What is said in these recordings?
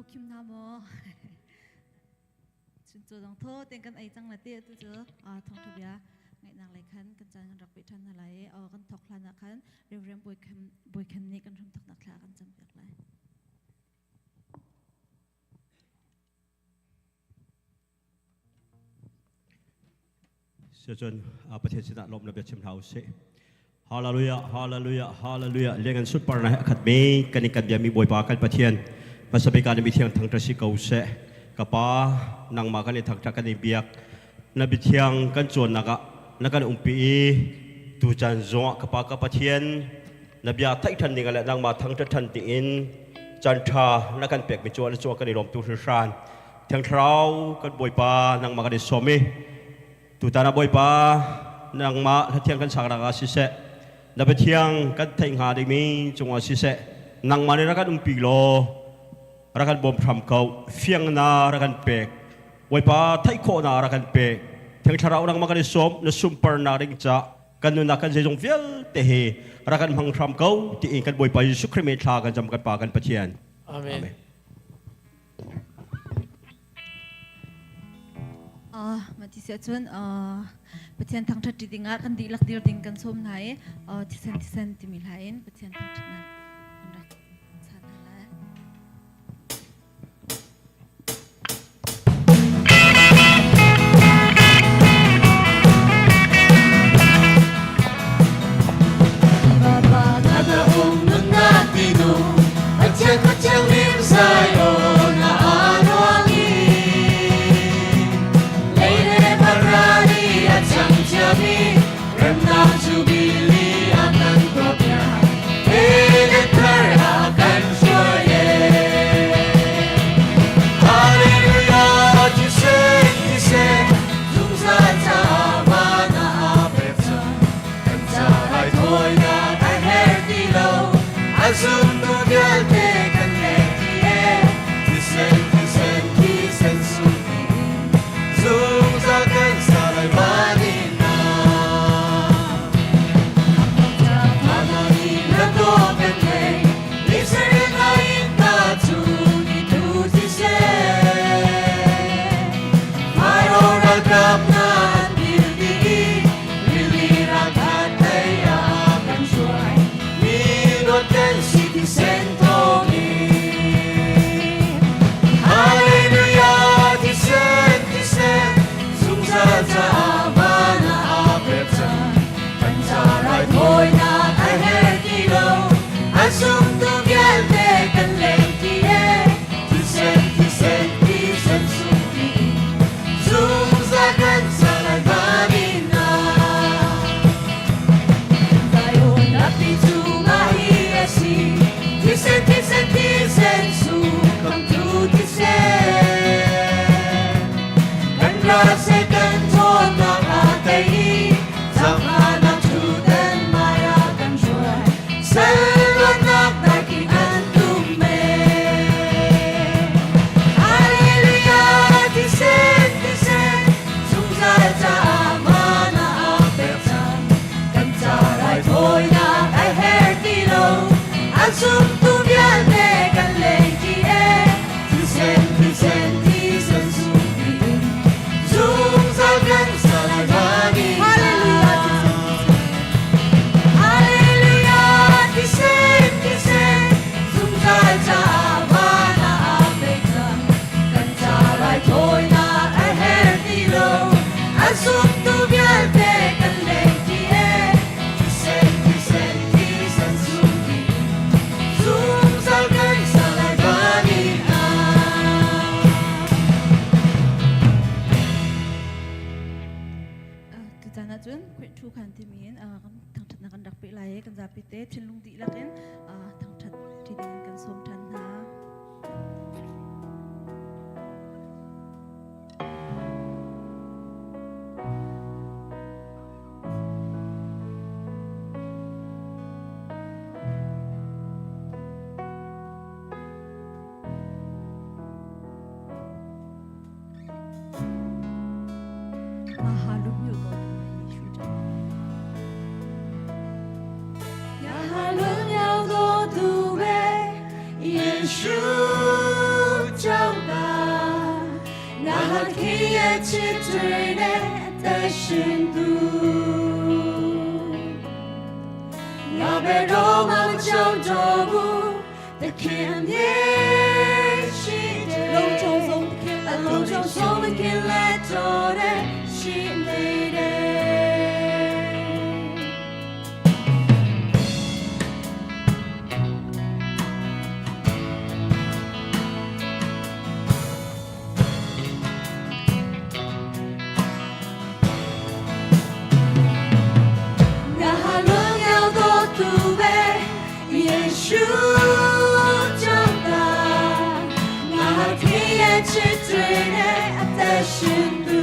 Nan paw khim hna maw? Chuncaw zong thaw tein kan ei cang la te atu cu thawngtha bia ngaihnak lei khan kan caan kan rak peh ṭhan hna lai i kan thawk hlan ah khan Reverend Bawi Khen nih kan hramthawknak thla a kan campiak lai. Siacun Pathian sinah lawmhnak bia chim hna usih. Hallelujah, hallelujah, hallelujah. Liangan sunparnak he a khatmi kan in kan biami Bawipa kan Pathian hmasa bik ah na mithiang thangṭhat si ko seh. Ka Pa, nangmah kan i thangṭhat kan i biak. Na biathiang kan cawnnak ah na kan umpi i tucaan zongah ka Pa ka Pathian na bia theih ṭhan ding le nangmah thangṭhat ṭhan dingin caan ṭha na kan pekmi cu na cungah kan i lawm tu hringhran. Thiang Thlarau kan Bawipa nangmah kan i sawm i tutan ah Bawipa nangmah hlathiang kan saknak ah siseh na biathiang kan theih hnga dingmi cungah siseh nangmah nih rak kan umpi law rak kan bawm hram ko fiang na rak kan pek Bawipa theih khawhnak rak kan pek Thiang Thlarau nangmah kan i sawm na sunparnak ding ca kan nunnak kan zeizong vialte hi rak kan hmang hram ko tiin kan Bawipa Jesuh Khrih min thla kan cam kan Pa kan Pathian. Amen. Amen. Mah ti si ahcun Pathian thangṭhat ṭi dingah kan dihlak dir ding kan sawm hna i thisen thisen timi hla in Pathian thangṭhatnak kan rak chan hna lai. Hallelujah, thisen, thisen, zungzal ca van ah a pek cang. Kan ca raithawinak a her ti lo, a zumtu vialte kan leng ti e. Thisen, thisen, thisen sung in zungzal kan sa lai van in ah. Na dawt kan thei, Israel in ta cu ni tu thisen. Faro ralkap hna an dir dih i rili ralkhat lei ah kan hruai. Mi dawt kan si thisen thawngin. Hallelujah, thisen, thisen, zungzal caah van ah aa pek cang. Kan ca raithawinak a her ti lo, a zumtu vialte kan leng ti e. Thisen, thisen, thisen sung tiin zungzal kan sa lai van in ah. Zion api cu mah hi a si, thisen, thisen, thisen sung khamtu thisen. Kan ral Satan ṭhawnnak aa tei i zaangfahnak ṭhutdan hmai ah kan hruai. Sal luatnak nakin an tum men. Hallelujah, thisen, thisen, zungzal caah van ah aa pek cang. Kan ca raithawinak a her ti lo, a zumtu vialte kan leng ti e. Thisen, thisen, thisen sung tiin zungzal kan sa lai van in. Hallelujah, Hallelujah, thisen, thisen, zungzal caah van ah aa pek cang. Kan ca raithawinak a her ti lo, a zumtu vialte kan leng ti e. Thisen, thisen, thisen sung tiin zungzal kan sa lai van in ah. Tutan ahcun Khrih thu khan timi in kan thangṭhatnak kan rak peh lai i kan zapi te thinlung dihlak in thangṭhat ṭi ding in kan sawm ṭhan hna. ဟာခင်ရဲ့ချစ်တွေနဲ့အသက်ရှင်သူငါဘယ်တော့မှမကြောက်တော့ဘူးသခင်အမြဲရှိတယ် လုံးချုံဆုံးသခင် အလုံးချုံဆုံးသခင်လက်တော်နဲ့ရှိနေတယ် ငါဟာလွန်မြောက်တော်သူပဲယေရှုကြောင့်သာငါဟာခရစ်ရဲ့ချစ်တွေနဲ့အသက်ရှင်သူ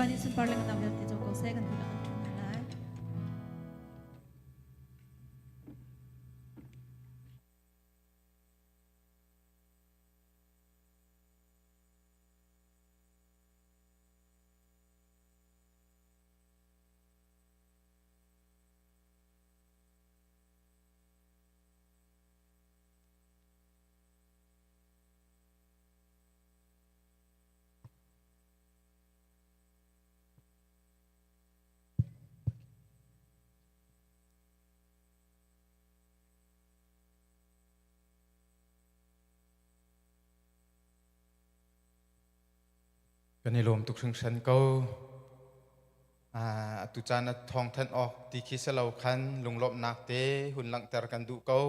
nih sunpar le ngan vialte co ko seh. Kan dihlak kan ṭhu hna lai. Kan i lawm tuk hringhran ko. Atu caan ah thawngthanh awk ti khi si lo khan lunglawmhnak te hun langhter kan duh ko.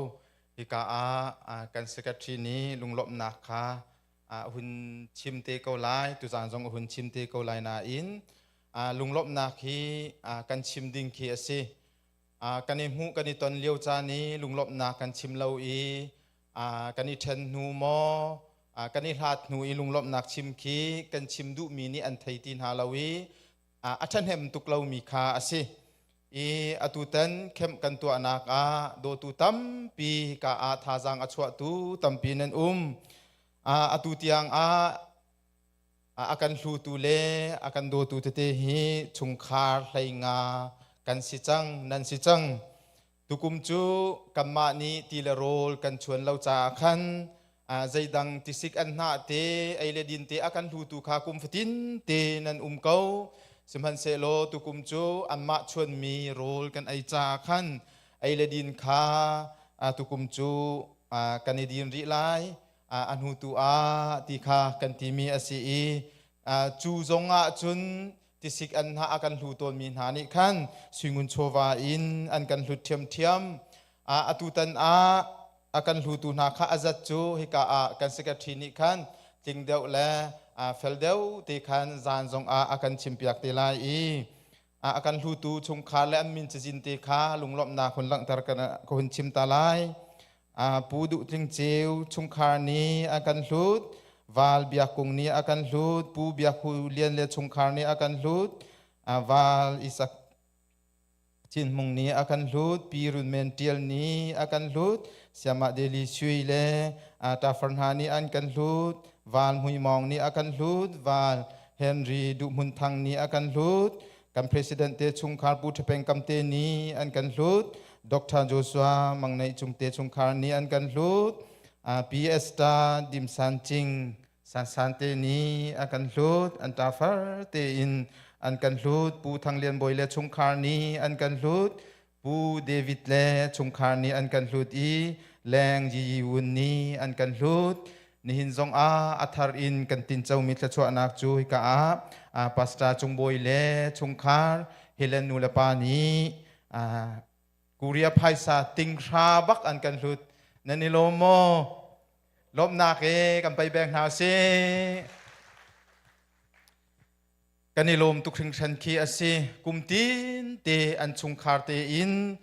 Hika ah kan secretary nih lunglawmhnak kha hun chim te ko lai. Tuzaan zong a hun chim te ko lai nain lunglawmhnak hi kan chim ding khi a si. Kan i hmuh kan i ton lio caan i lunglawmhnak kan chim lo i kan i ṭhen hnu maw kan i hlat hnu i lunglawmhnak chim khi kan chim duhmi nih an thei ti hna lo i a ṭhahnem tuk lomi kha a si. I atutan camp kan tuahnak ah dawtu tampi ka ah thazaang a chuahtu tampi nan um. Atu tiang ah a kan hlutu le a kan dawtu tete hi chungkhar hleinga kan si cang, nan si cang. Tukum cu kanmah nih ti le rawl kan chuan lo caah khan zeidang tisik an hnah te ei le din te a kan hlutu kha kum fatin te nan um ko. Sihmanhsehlaw tukum cu anmah chuanmi rawl kan ei caah khan ei le din kha tukum cu kan i din rih lai, a hnu tu ah ti kha kan timi a si i cu zong ah cun tisik an hna a kan hlu tawnmi hna nih khan suingun chawva in an kan hlut ṭhiamṭhiam. Atutan ah a kan hlutu hna kha a zat cu hika ah kan secretary nih khan tling deuh le fel deuh te khan zan zong ah a kan chimpiak te lai i a kan hlutu chungkhar le an min cazin te kha lunglawmhnak hun langhter ka hun chim ta lai. Pu Duh Tling Ceu chungkhar nih a kan hlut, Val Biak Kung nih a kan hlut, Pu Biak Hu Lian le chungkhar nih a kan hlut, Val Isak Chin Hmung nih a kan hlut, Pi Run Men Tial nih a kan hlut, Siamah Deli Sui le Tafar hna nih an kan hlut, Val Hmui Mawng nih a kan hlut, Val Henry Duh Hmun Thang nih a kan hlut, kan president te chungkhar Pu Ṭhapeng Kam te nih an kan hlut, Dr. Joshua Mang Neih Cung te chungkhar nih an kan hlut, Pi Esther Dim San Cing San San te nih a kan hlut, an ṭafar tein an kan hlut, Pu Thang Lian Bawi le chungkhar nih an kan hlut, Pu David le chungkhar nih an kan hlut i Leng Yi Yi Wun nih an kan hlut. Nihin zong ah a thar in kan tincomi thluachuahnak cu hika ah Pastor Cung Bawi le chungkhar Helen nu le pa nih Korea phaisa tinghra bak an kan hlut. Nan i lawm maw? Lawmhnak e kan pei beng hna sih. Kan i lawm tuk hringhran khi a si. Kum tin te an chungkhar tein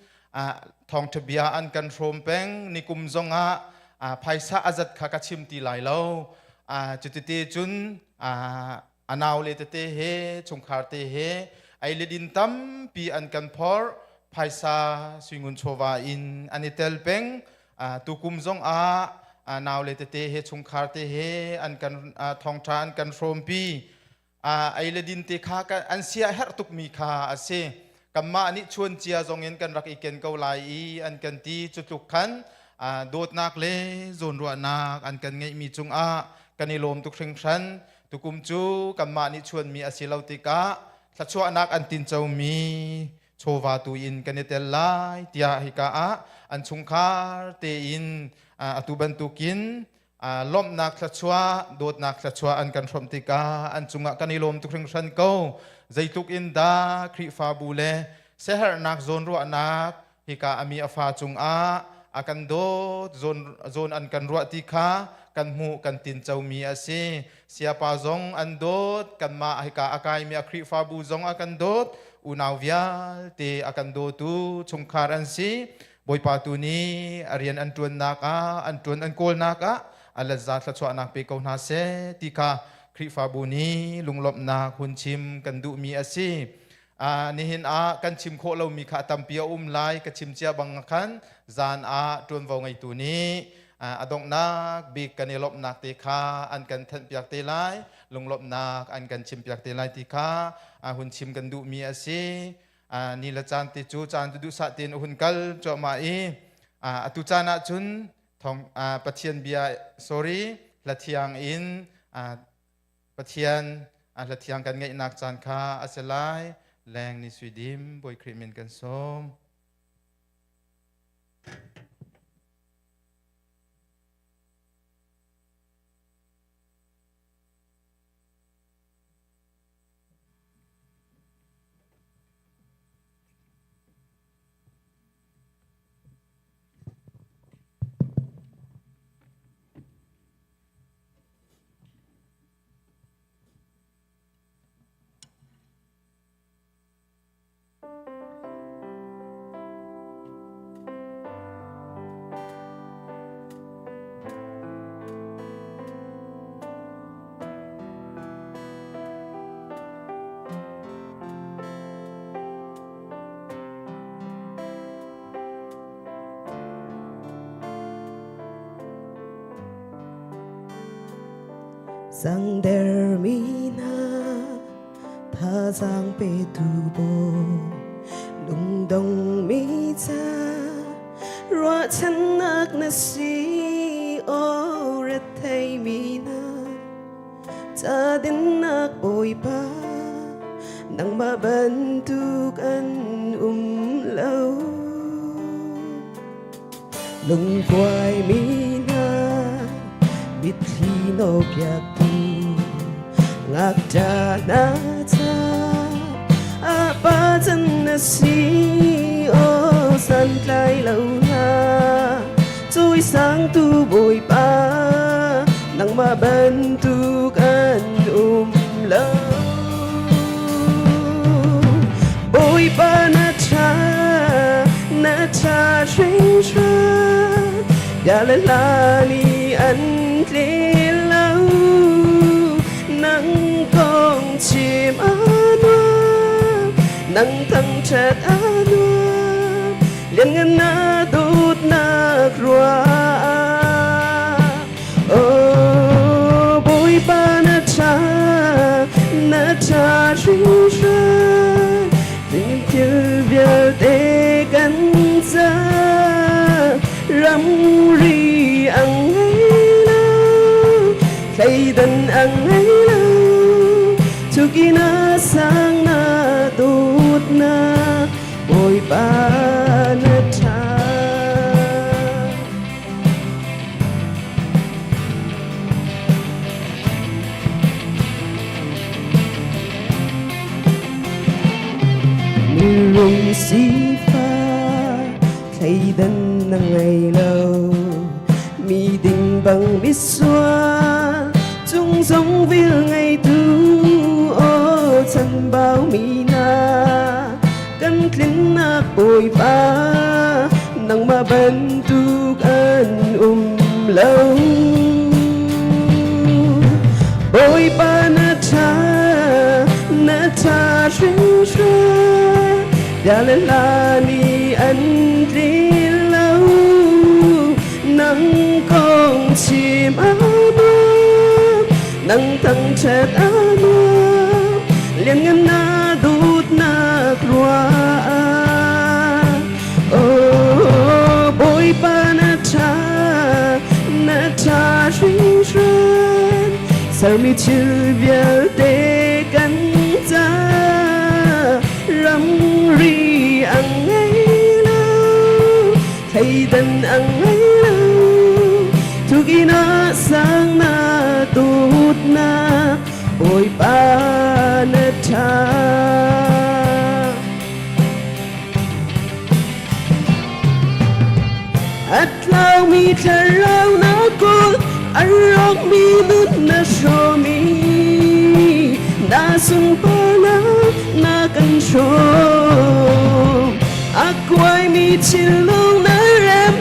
thawngṭha bia an kan hrawm peng. Nikum zongah phaisa a zat kha ka chim ti lai lo. Cutite cun a naule tete he chungkhar te he ei le din tampi an kan phorh. Phaisa suingun chawva in an i tel peng. Tukum zongah naule tete he chungkhar te he an kan thawngṭha an kan hrawmpi. Ei le din te kha an sia herh tukmi kha a si. Kanmah nih chuan cia zong in kan rak i ken ko lai i an kan ti. Cu tluk khan dawtnak le zawnruahnak an kan ngeihmi cungah kan i lawm tuk hringhran. Tukum cu kanmah nih chuanmi a si lo tikah thluachuahnak an tincomi chawva tu in kan i tel lai tiah hika ah an chungkhar tein atu bantukin lawmhnak thluachuah, dawtnak thluachuah an kan hrawmh tikah an cungah kan i lawm tuk hringhran ko. Zeitluk in dah Khrihfabu le siaherhnak zawnruahnak hika a mi a fa cungah a kan dawt, zawn an kan ruah ti kha kan hmuh kan tincomi a si. Siapa zong an dawt, kanmah hika a kaimi a Khrihfabu zong a kan dawt, unau vialte a kan dawtu chungkhar an si. Bawipa tu nih a rian an ṭuannak ah, an ṭuan an kawlnak ah a letza thluachuahnak pe ko hna seh ti kha Khrihfabu nih lunglawmhnak hun chim kan duhmi a si. Nihin ah kan chim khawh lomi kha tampi a um lai. Ka chim cia bang khan zan ah ṭuanvo ngeitu nih a donghnak bik kan i lawmhnak te kha an kan thanhpiak te lai, lunglawmhnak an kan chimpiak te lai ti kha hun chim kan duhmi a si. Ni le caan te cu caan cu duhsah tein a hun kal cuahmah i atu caan ah cun thong Pathian bia, sorry, hlathiang in Pathian hlathiang kan ngeihnak caan kha a si lai. Leng ni sui dim Bawi Khrih min kan sawm. Sangdermi hna thazaang petu bawi, lungdongmi ca ruahchannak na si. Aw, retheimi hna ca dinnak Bawipa, nangmah bantuk an um lo. Lungkuaimi hna mitthli nawpiaktu, ngakṭah hna ca ah pa can na si. Aw, santlai lo hna cawisangtu Bawipa, nangmah bantuk an um lo. Bawipa, na ṭha, na ṭha hringhran, bia le hla nih an tlin lo. Nang kong chim a nuam, nang thangṭhat a nuam, lianngan na dawtnak ruah. Oh, Bawipa, na ṭha, na ṭha hringhran, thil vialte kan ca ramri ang ngei lo, thleidan ang ngei lo, tukina sang na dawtnak, Bawipa, na ṭha. Mirum sifak thleidan na ngei lo, mi ding bang misual cung zong vil ngeitu. Aw, chanbau mi hna kan tlinnak Bawipa, nangmah bantuk an um lo. Bawipa, na ṭha, na ṭha hringhran, bia le hla nih an tlin lo. Nang kong chim a nuam, nang thangṭhat a nuam, lianngan na dawtnak ruah. Oh, Bawipa, na ṭha, na ṭha hringhran, sermi thil vialte kan ca ramri ang ngei lo, thleidan ang ngei lo, tukina sang na dawtnak, Bawipa, na ṭha. A tlaumi thlarau na kawl, a rawkmi nun na hrawmi, na sunparnak na kan hrawm. A kuaimi thinlung na rem,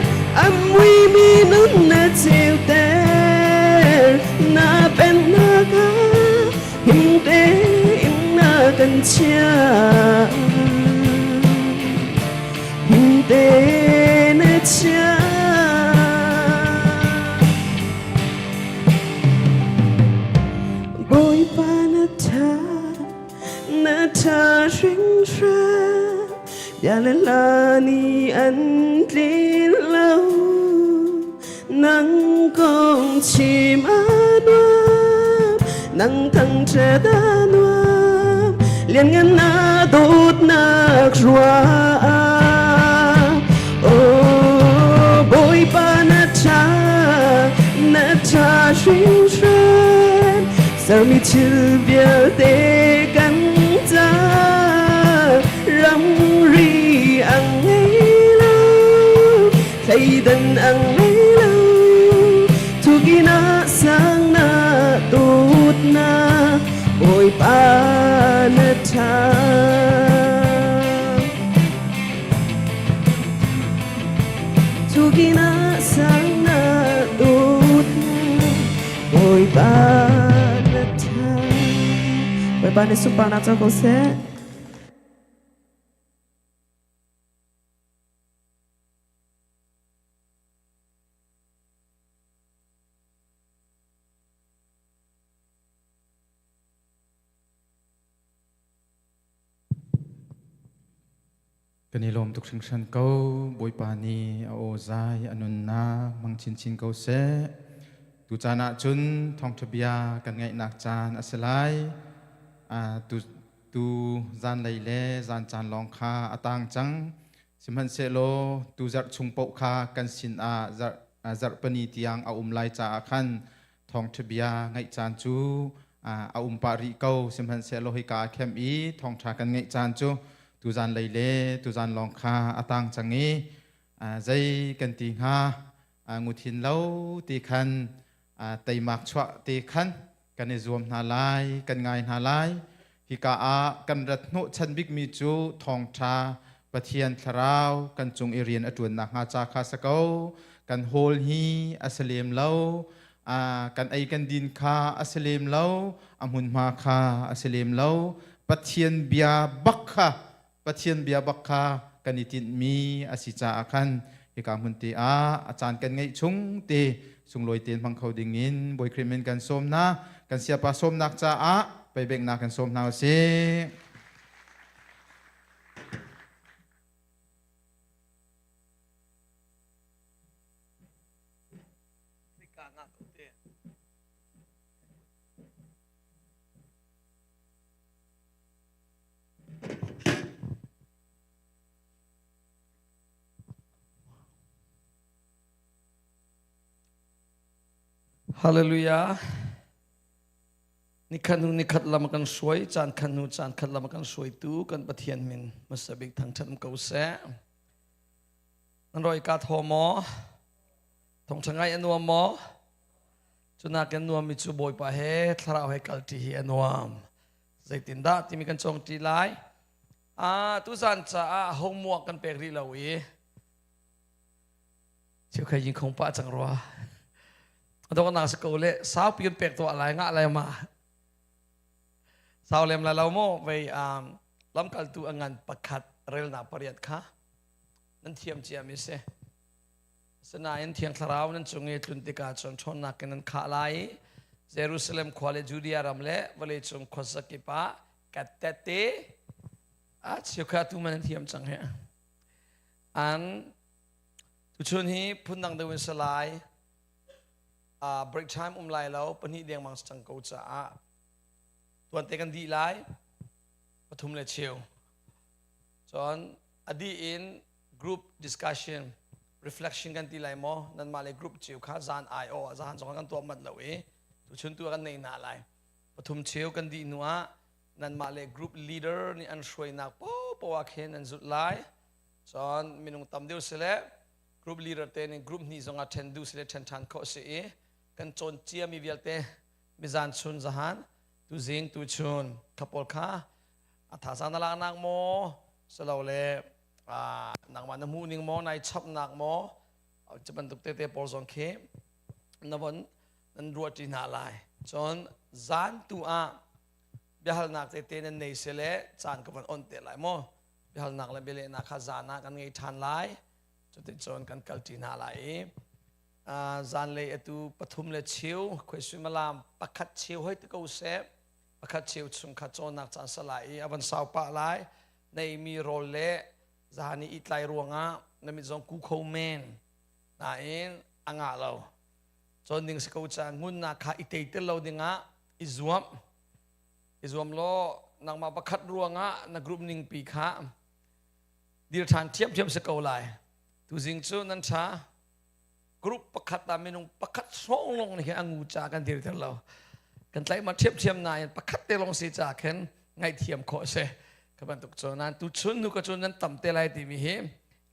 a muimi nun na ceuter, na pennak ah. chia Himte na chia Bawipa na tha na tha hringhran bia le hla nih an tlin lo nang kong chim a nuam nang thangṭhat a nuam lianngan na dawtnak ruah Oh Bawipa na ṭha na ṭha hringhran sermi thil vialte kan ca ramri ang ngei lo thleidan ang ngei lo thukina sang na tut na Bawipa na ṭha Thukina sang na tut na Bawipa na ṭha. Bawipa nih sunparnak co ko seh. Kan i lawm tuk hringhran ko. Bawipa nih a aw zai a nunnak hmang chinchin ko seh. Tu caan ah cun thawngṭha bia kan ngaihnak caan a si lai. Tu, tu zanlei le zan caan lawng kha a tang cang. Sihmanhsehlaw tu zarh chung paoh kha kan sin ah zarh, zarhpani tiang a um lai caah khan thawngṭha bia ngaih caan cu a um pah rih ko. Sihmanhsehlaw hika a khem i thawngṭha kan ngaih caan cu tuzan lei le tuzan lawng kha a tang cang i zei kan ti hnga nguthin lo ti khan teimak chuah ti khan kan i zuam hna lai, kan ngai hna lai. Hika ah kan rat hnawhchan bikmi cu thawngṭha Pathian thlarau kan cung i rian a ṭuan nakhnga ca kha si ko. Kan hawl hi a si lem lo. Kan ei kan din kha a si lem lo. A hmunhma kha a si lem lo. Pathian bia bak kha Pathian bia bak kha kan i tinhmi a si caah khan hika hmun te ah a caan kan ngeih chung te sunglawi tein hmang kho ding in Bawi Khrih min kan sawm hna. Kan siapa sawmnak caah peibeknak kan sawm hna usih. Hallelujah. Nikhat hnu nikhat lam kan suai, caan khat hnu caan khat lam kan suaitu kan Pathian min hmasa bik thangṭhat ko seh. Nan roi ka thaw maw? Thawngṭha ngai a nuam maw? Cunak kan nuammi cu Bawipa he thlarau he kalṭi hi a nuam. Zeitindah timi kan cawng ṭi lai. Ah, tuzan caah homework kan pek rih lo i Chiu khai jing khong pa cang rua. Adok na sa ko le sau pi kan pek to lai nga lai ma. Sau lem la lo mo vei um lamkaltu angan pakhat rel na pariat kha nan thiam cia mi si. Sinain Thiang Thlarau nan cung i tlun tikah cun ṭhawnnak in nan khah lai i Jerusalem khua le Judea ram le vawleicung khuazakip ah ka tette a chiukha tu man nan thiam cang he. An tuchun hi phundang deuh in salai break time um lai lo pahnih dengmang cang ko caah tuan te kan dih lai pathum le cheu cun a dih in group discussion reflection kan ti lai maw nanmah le group cio kha zan ai o zan zong kan tuah mat lo i tuchun tu kan nei na lai pathum cheu kan dih hnu ah nanmah le group leader nih an hruainak popo ah khin nan zut lai cun minung tam deuh si le group leader te nih group hnih zong ah ṭhen duh si le ṭhen ṭhan khawh si i kan cawn cia mi vialte mizan chun zahan tuzing tuchun kha pawl kha a thazaang na laknak maw silole nangmah na hmuh ning maw nai chapnak maw cu bantuk tete pawl zong khi na von nan ruah ṭi hna lai cun zan tu ah. Biahalnak tete nan nei sile caan ka van on te lai mu. Biahalnak le bialehnak kha zan ah kan ngei ṭhan lai. Cuticun kan kalṭi hna lai i zanlei atu pathum le cheu khuai suimilam pakhat cheu hoi ti ko seh pakhat cheu chung kha cawnnak caan sa lai i a van sau pah lai na eimi rawl le zan i itlai ruangah na mit zong ku kho men nain a ngah lo cawn ding si ko ca ngunnak kha i tei lo dingah i zuam i zuam law nangmah pakhat ruangah na group ning pi kha dir ṭhan ṭhiamṭhiam si ko lai. Tuzing cu nan ṭha. Group pakhat ah minung pakhat hrawng lawng nih hin a ngu ca kan dir ter lo. Kan tlaih ma ṭhiamṭhiam nain pakhat te lawng si ca khin ngaihthiam khawh a si. Ka bantuk cu nan tu chun nu ka cu nan tam te lai timi hi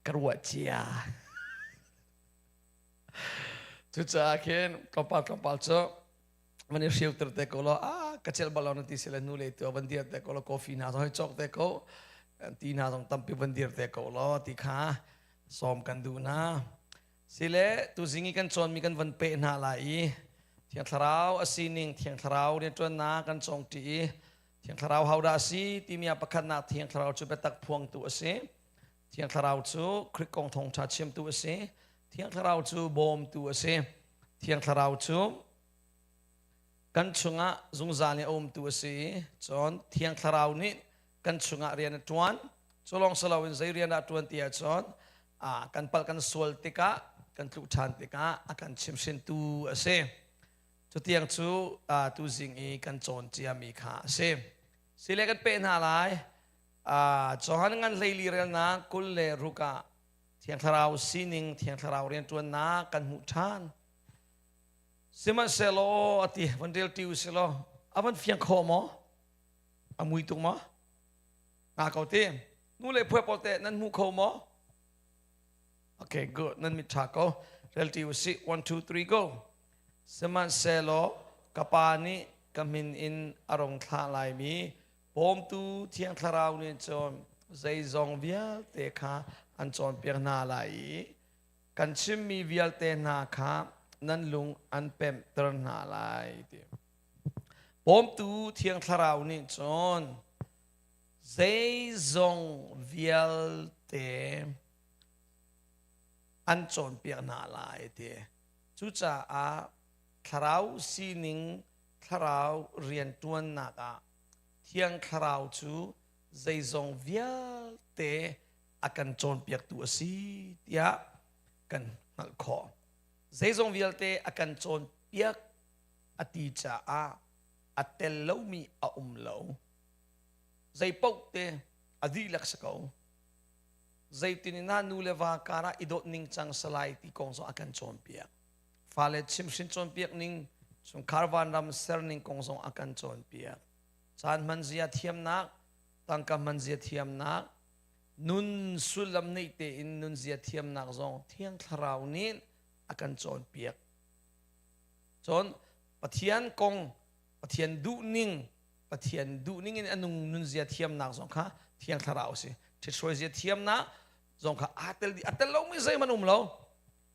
ka ruah cia. Cucaah khin tlawmpal tlawmpal cu van i hriu ter te ko law a ka cel bal lo na ti si le nu le tu van dir te ko law coffee hna zong hei cawk te ko ti hna zong tampi van dir te ko law ti kha sawm kan duh hna sile tuzing i kan cawnmi kan van peh hna lai i Thiang Thlarau a sining Thiang Thlarau rianṭuannak kan cawng ṭi i Thiang Thlarau hodah a si timi ah pakhatnak Thiang Thlarau cu biatak phuangtu a si Thiang Thlarau cu Khrih kong thawngṭha chimtu a si Thiang Thlarau cu bawmtu a si Thiang Thlarau cu kan chungah zungzal in a umtu a si cun Thiang Thlarau nih kan chungah rian a ṭuan. Cu lawng si loin zei rian dah a ṭuan ti ahcun kan palh kan sual tikah kan tluh ṭhan tikah a kan chimhrintu a si. Cutiang cu tuzing i kan cawn ciami kha a si. Sile kan peh hna lai. Johan ngan hleili relnak 26 ah Thiang Thlarau sining, Thiang Thlarau rianṭuannak kan hmuh ṭhan. Sihmanhsehlaw a ti van rel ṭi u silaw a van fiang kho maw? A mui tuk maw? Nga ko ti. Nu le phuai pawl teh nan hmu kho maw? Okay, good. Nan mit ṭha ko. Rel ṭi u sih. One, two, three, go. Sihmanhsehlaw ka pa nih ka min in a rung thlah laimi bawmtu Thiang Thlarau nih cun zeizong vialte kha an cawnpiak hna lai i kan chimmi vialte hna kha nan lung an pemhter hna lai ti. Bawmtu Thiang Thlarau nih cun zeizong vialte an cawnpiak hna lai ti. Cucaah thlarau sining thlarau rianṭuannak ah Thiang Thlarau cu zeizong vialte a kan cawnpiaktu a si tiah kan hngalh khawh. Zeizong vialte a kan cawnpiak a ti caah a tel lomi a um lo. Zei paoh te a dihlak si ko. Zeitin in nu le va karah i dawt ning cang salai ti kong zong a kan cawnpiak. Fale chimhrin cawnpiak ning, chungkhar vanram ser ning kong zong a kan cawnpiak. Caan hman zia thiamnak, tangka hman zia thiamnak, nun sullam neih tein nun zia thiamnak zong Thiang Thlarau nih a kan cawnpiak. Cun Pathian kong, Pathian duhning, Pathian duhning in a nung nunzia thiamnak zong kha Thiang Thlarau a si. Ṭhithruai zia thiamnak zong kha aa tel dih. A tel lomi zeihmanh um lo.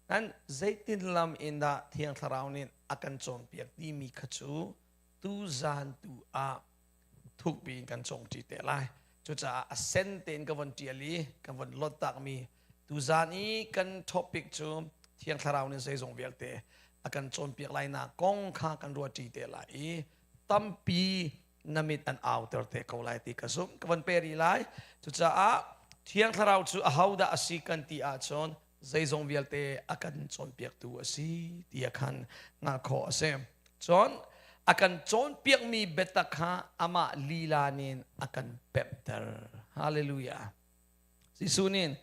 Nan zeitin lam in dah Thiang Thlarau nih a kan cawnpiak timi kha cu tuzan tu ah thukpi in kan cawngṭi te lai. Cucaah a sen tein ka von ṭial i ka von lot takmi tuzan i kan topic cu Thiang Thlarau nih zeizong vialte a kan cawnpiak lai nak kong kha kan ruahṭi te lai i tampi na mit an auter te ko lai ti ka zumh. Ka von pe rih lai. Cucaah Thiang Thlarau cu ahodah a si kan ti ahcun zeizong vialte a kan cawnpiaktu a si ti a khan hngalh khawh a si. Cun a kan cawnpiakmi biatak kha amah lila nin a kan pemhter. Hallelujah. Jesuh nih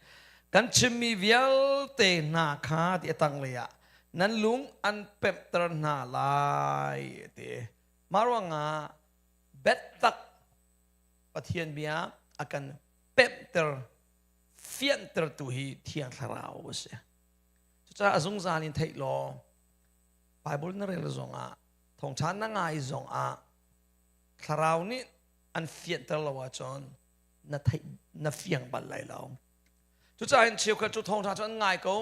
kan chimmi vialte hna kha ti a tanglei ah nan lung an pemhter hna lai ti. Mah ruangah biatak Pathian bia a kan pemhter fianhtertu hi Thiang Thlarau a si. Cucaah a zungzal in theih law Bible na rel zongah thawngṭha na ngai zongah thlarau nih an fianter lo ahcun na theih na fiang bal lai lo. Cucaah in cheukhat cu thawngṭha cu an ngai ko,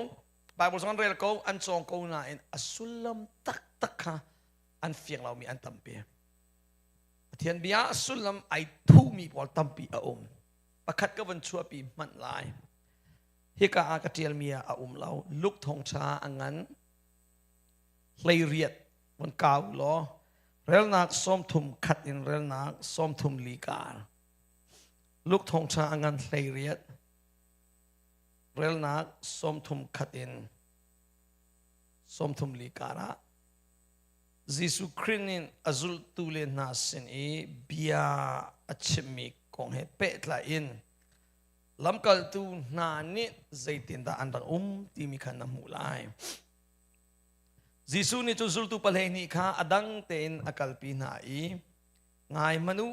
Bible zong an rel ko, an cawng ko nain a sullam taktak kha an fiang lomi an tampi. Pathian bia sullam ai thumi pawl tampi a um. Pakhat ka van chuahpi hmanh lai. Hika ah ka ṭialmi ah a um lo. Luke thawngṭha a ngan 18 von kau law relnak 31 in relnak 34 kar. Luke thawngṭha a ngan 18 relnak 31 in 34 kar ah Jesuh Khrih nih a zultu le hna sin i bia a chimmi kong he pehtlai in lamkaltu hna nih zeitindah an rak um timi kha na hmuh lai. Jesuh nih cu zultu 12 kha a dang tein a kalpi hna i ngai hmanh u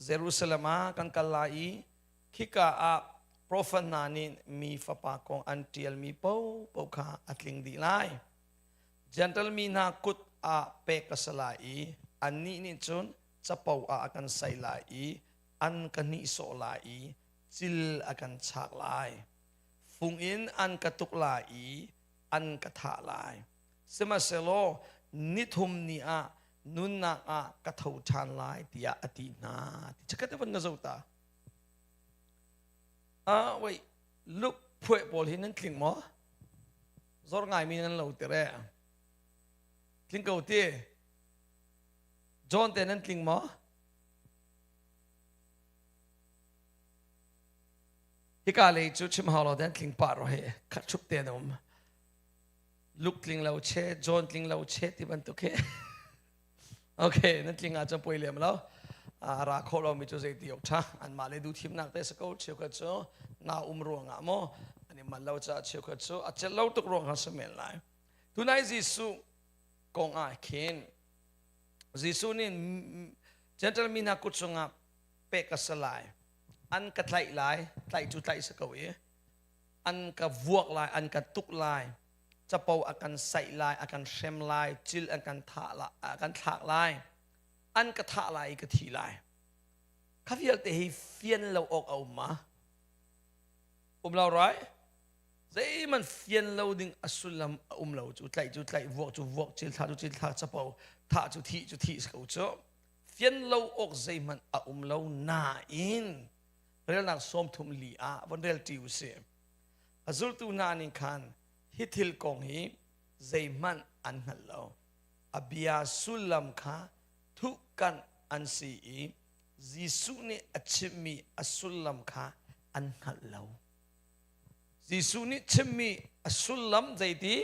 Jerusalem ah kan kal lai i khika ah profet hna nih mi fapa kong an ṭialmi paohpaoh kha a tling dih lai. Gentle mi hna kut ah pek ka si lai i annih nih cun capo ah a kan saih lai i an ka nihsawh lai i cil a kan chak lai. Fung in an ka tuk lai i an ka thah lai. Sihmanhsehlaw nithum ni ah nunnak ah ka tho ṭhan lai tiah a ti hna. Ti chikkhat te von na zoh ta. Ah, wait, look, phueh pawl hi nan tling maw? Zor ngaimi nan lo tir e. Tling ko ti. John te nan tling maw? Hika lei cu chim hau lo den tling pah ro he khat thup te na um. Luke tling lo che, John tling lo che ti bantuk he. Okay, nan tling ah cun poi lem lo. Ra kho lo mi cu zei ti ok tha. An mah le du thimnak te sa ko cheukhat cu na um ruang ah mo an i man lo ca cheukhat cu a cel lo tuk ruang ha sa men lai. Tunai Jesuh kong ah khin Jesuh nih Gentle mi hna kut chungah pek ka si lai. An ka tlaih lai, tlaih cu tlaih si ko i an ka vuak lai, an ka tuk lai. Capo a kan saih lai, a kan hrem lai, cil an kan thah lai, a kan thlak lai, an ka thah lai i ka thi lai. Kha vialte hi fian lo awk a um ma? Um lo right? Zeihmanh fian lo ding a sullam a um lo cu tlaih cu tlaih, vuak cu vuak, cil thlah cu cil thlah, capo thah cu thih cu thih si ko cu. Fian lo awk zeihmanh a um lo nain relnak 34 ah von rel ṭi u sih. A zultu hna nih khan hi thil kong hi zeihmanh an hngal lo. A bia sullam kha thuhkanh an si i Jesuh nih a chimmi a sullam kha an hngalh lo. Jesuh nih chimmi a sullam zeiti?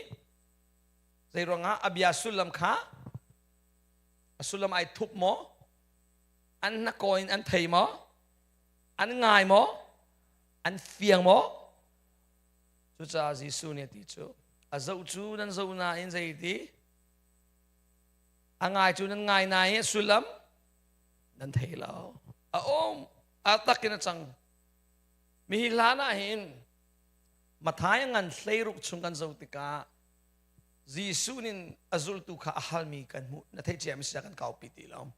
Zei ruangah a bia sullam kha a sullam ai thup maw? An hnakaw in an thei maw? An ngai maw? An fiang maw? Cucaah Jesuh nih a ti cu, a zoh cu nan zoh nain zeiti? A ngai cu nan ngai nain a sullam nan thei lo. A um, a tak in a cang. Mi hi hlan ah hin Matthai ngan 16 chung kan zoh tikah Jesuh nih a zultu kha a halmi kan hmuh. Na theih cia mi si kan kaupi ti lo.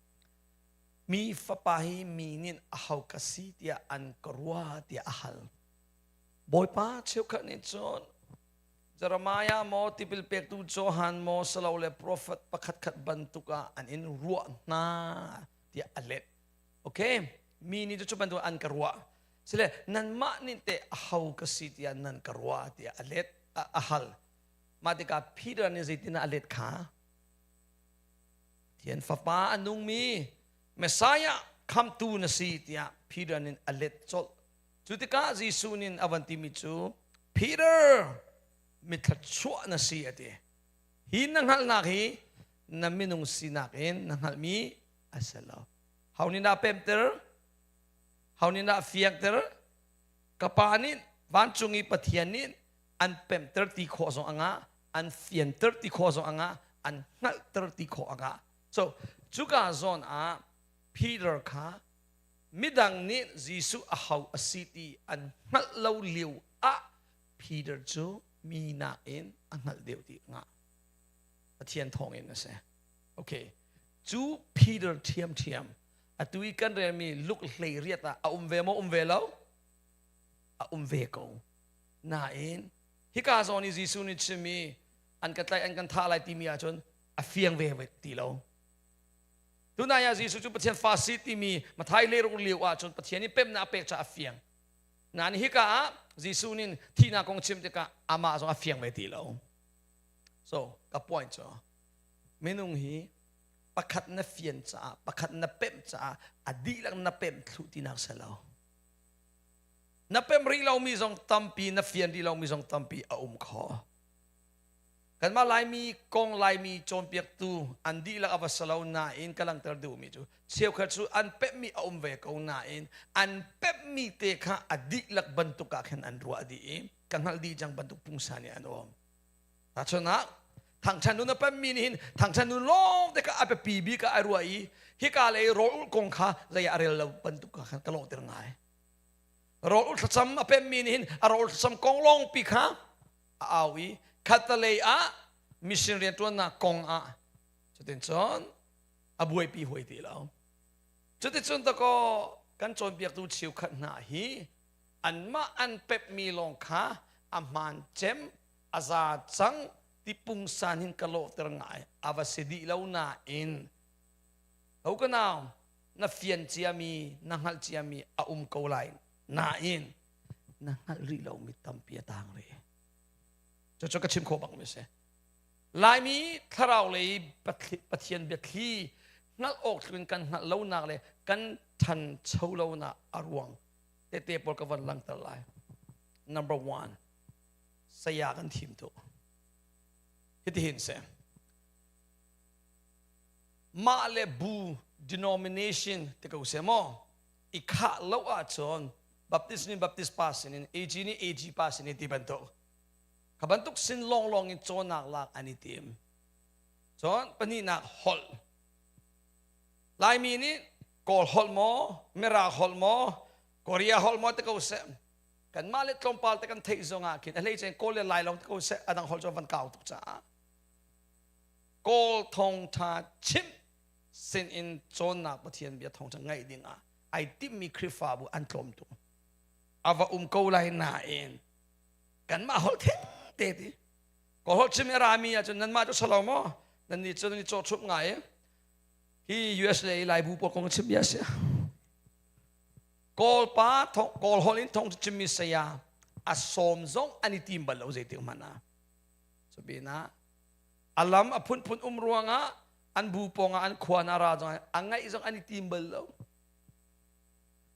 Mi fapa hi mi nih aho ka si tiah an ka rua tiah a hal. Bawipa cheukhat nih cun Jeremiah maw tipil pektu Johan maw silole profet pakhatkhat bantuk ah an in ruah hna tiah a let. Okay, mi nih cu bantuk an ka ruah. Sile nanmah nih teh aho ka si tiah nan ka ruah tiah a let a hal. Mah tikah Peter nih zeitin a let kha? Pathian Fapa a nungmi Messiah khamtu na si tiah Peter nih a let colh. Cu tikah Jesuh nih a van timi cu Peter mithla na si a ti. Hi na hngalhnak hi na minung sinak in na hngalhmi a si lo. Ho nih dah pemter? Ho nih dah fiangter? Ka pa nih vancung i Pathian nih an pemter ti khawh zong a ngah an fianter ti khawh zong a ngah an hngalhter ti khawh a ngah so cuka zawn ah Peter kha midang nih Jesuh a ho a si ti an hngalh lo lio ah Peter cu mi nakin a hngalh deuh ti a ngah Pathian thawngin a si okay cu Peter ṭhiamṭhiam atu i kan relmi Luke 18 ah a um ve maw um ve lo a um ve ko Nain hika zawn i Jesuh nih chimmi an ka tlaih an kan thah lai timi ahcun a fiang ve ti lo. Tunai ah Jesuh cu Pathian fa si timi Mathai le ruk lio ah cun Pathian nih pemnak a pek caah a fiang. Nain hika ah Jesuh nih thihnak kong chim tikah amah zong a fiang ve ti lo. So, ka point cu minung hi pakhat na fian caah pakhat na pemh caah a dihlak na pemh thlu tinak si lo. Na pemh rih lomi zong tampi na fian rih lomi zong tampi a um kho. Kanmah Laimi kong Laimi cawnpiaktu an dihlak a va si lo nain ka langhter duhmi cu cheukhat cu an pemhmi a um ve ko nain an pemhmi te kha a dihlak bantuk ah khan an ruah dih i ka hngalh dih cang bantuk pungsan in an um. Tahchunhnak thangṭhan nun a pemmi nih hin thangṭhan nun lawng te kha a biapi bik ah a ruah i hika lei rawl ulh kong kha zei ah a rel lo bantuk ah khan ka lawhter ngai. Rawl ulh thlacam a pemmi nih hin a rawl thlacam kong lawngpi kha a au i khattalei ah mission rianṭuannak kong ah cutincun a buaipi hoi ti lo. Cuticun dakaw kan cawnpiaktu cheukhat hna hi anmah an pepmi lawng kha a hmaan cem a za cang ti pungsan hin ka lawhter ngai a va si dih lo nain ho ka nau na fian ciami na hngalh ciami a um ko lai nain na hngalh rih lomi tampi a tang rih. Cucu ka chim khawh bang mi si. Laimi thlarau lei Pathian biathli hngalh awk tlun kan hngalh lonak le kan ṭhancho lonak a ruang tete pawl ka van langhter lai. Number one, saya kan thim tu. Hitihin si. Mah le bu denomination ti ko se maw i khah lo ahcun Baptist nih Baptist pa sinin AG nih AG pa sinin ti bantuk kha bantuk sin lawnglawng in cawnnak lak an i tim. Cun pahnihnak holh. Laimi nih Kawl holh maw, Mirang holh maw, Korea holh maw ti ko seh. Kanmah le tlawmpal te kan theih zong ah khin a hlei cen Kawl le Lai lawng ti ko seh, a dang holh cu van kau tuk caah. Kawl thawngtha chimh sin in cawnnak Pathian bia thawngtha ngaih ding ah ai timmi Khrihfabu an tlawm tuk. A va um ko lai nain kanmah holh theng te ti. Kawl holh chim i a rami ahcun nanmah cu salo maw? Nan nih cu nan i cawhchumh ngai. Hi US le Lai bu pawl kong chim bia si. Kawl pa Kawl holh in thong chimmi saya a sawm zong an i tim bal lo zeitik hmanh ah. Cupinah a lam a phunphun um ruangah an bu pawngah an khua na ra zong a ngaih zong an i tim bal lo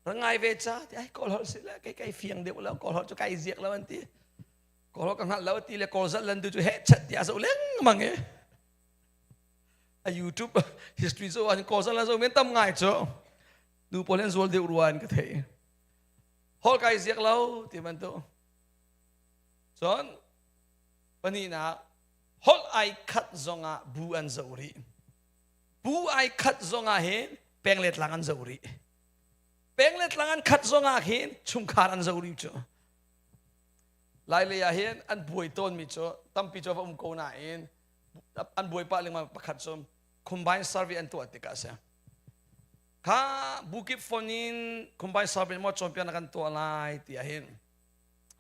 ra ngai ve ca ti ai kawl holh si le kai kai fiang deuh lo kawl holh cu kai ziak lo an ti kawl holh ka hngalh lo ti le kawl zat lan tu cu he chat ti a zo lengmang e a YouTube history zo an kawl zat lan zo men tam ngai cu nu pawl an zual deuh rua an ka thei hol kai ziak lo ti man tu cun pahnihnak holh ai khat zongah bu an zoh rih bu ai khat zongah hin peng le tlang an zoh rih peng le tlang an khat zongah hin chungkhar an zoh rih cu lai lei ah hin an buai tawnmi cu tampi cu va um ko nain an buai pah lengmang pakhat cu combine survey an tuah tikah a si kha bukip phone in combine survey maw cawnpiaknak kan tuah lai ti ah hin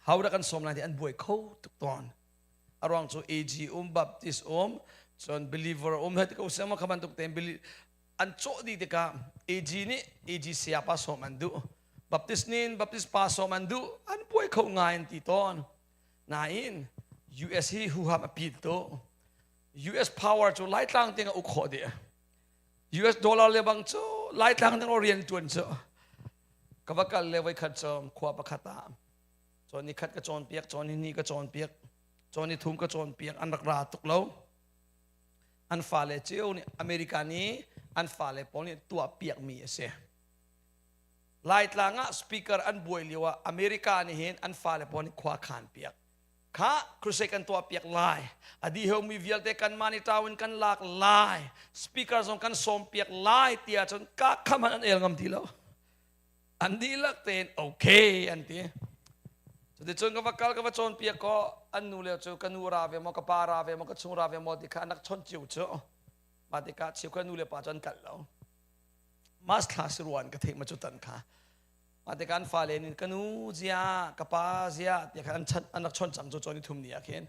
ho dah kan sawm lai ti an buai kho tuk tawn a ruang cu AG um Baptist um cun believer um hei ti ko seh kha bantuk tein an cawh dih tikah AG nih AG saya pa sawm an duh Baptist nih Baptist pa sawm an duh an buai kho ngai an ti tawn nain US hi huham a pit tu US power cu Laitlang tiang a uk khawh dih US dollar le bang cu Laitlang tiang rian tuan cu ka va kal le voi khat cu khua pakhat ah cawn ni khat ka cawnpiak cawn ni hnih ka cawnpiak cawn ni thum ka cawnpiak an rak ra tuk lo an fale cio nih America nih an fale pawl nih tuah piakmi a si Laitlang ah speaker an buai lio ah America nih hin an fale pawl nih khua khan piak kha crusade kan tuah piak lai a diheu mi vialte kan mani tawin kan lak lai speaker zong kan sawm piak lai tiah cun ka kham an el ngam ti lo an dihlak tein okay an ti cuticun ka va kal ka va cawnpiak ko an nu le cu ka nu ra ve maw ka pa ra ve maw ka chung ra ve maw ti kha an rak chawnh cio cu mah tikah cheu ka nu le pa cu an kal lo mas thla si ruan ka theih ma cu tan kha mah tikah an fale nih ka nu zia ka pa zia tiah khan an chan an rak chawnh cang cu cawn i thum ni ah khin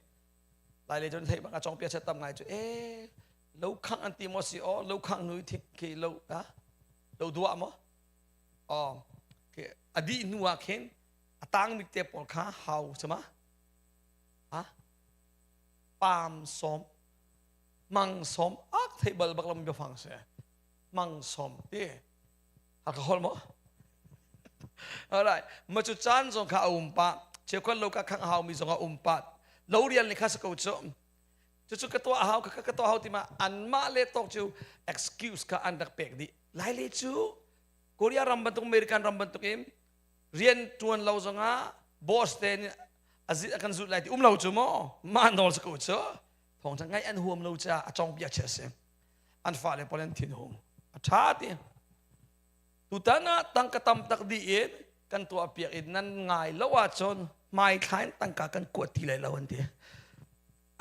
lai le cun theih bang a cawng pia chat tam ngai cu e. Lo khang an ti maw si aw lo khang nu thik khi lo ha lo dua maw aw khi a dih hnu ah khin a tang mi te pawl kha hau sama ha pam som mang som ak thei bal bak lam biafang se mang som ti alcohol maw alright ma cu caan zong kha a um pa cheukhat lo ka khang hau mi zong a um pa lo rian le kha sa ko cu cucu ka tuah hau ka ka tuah hau ti ma anmah le tawk cu excuse kha an rak pek dih lai le cu Korea ram bantuk American ram bantuk in rian tuan lo zongah boss te nih a kan zut lai ti um lo cu maw mah nawl sa ko cu thawng tha ngaih an huam lo caah a cong bia chia si an fale pawl an thin hung a tha ti tutan ah tangka tam tak dih in kan tuah piak in nan ngai lo ahcun hmai thla in tangka kan kuat ti lai lo an ti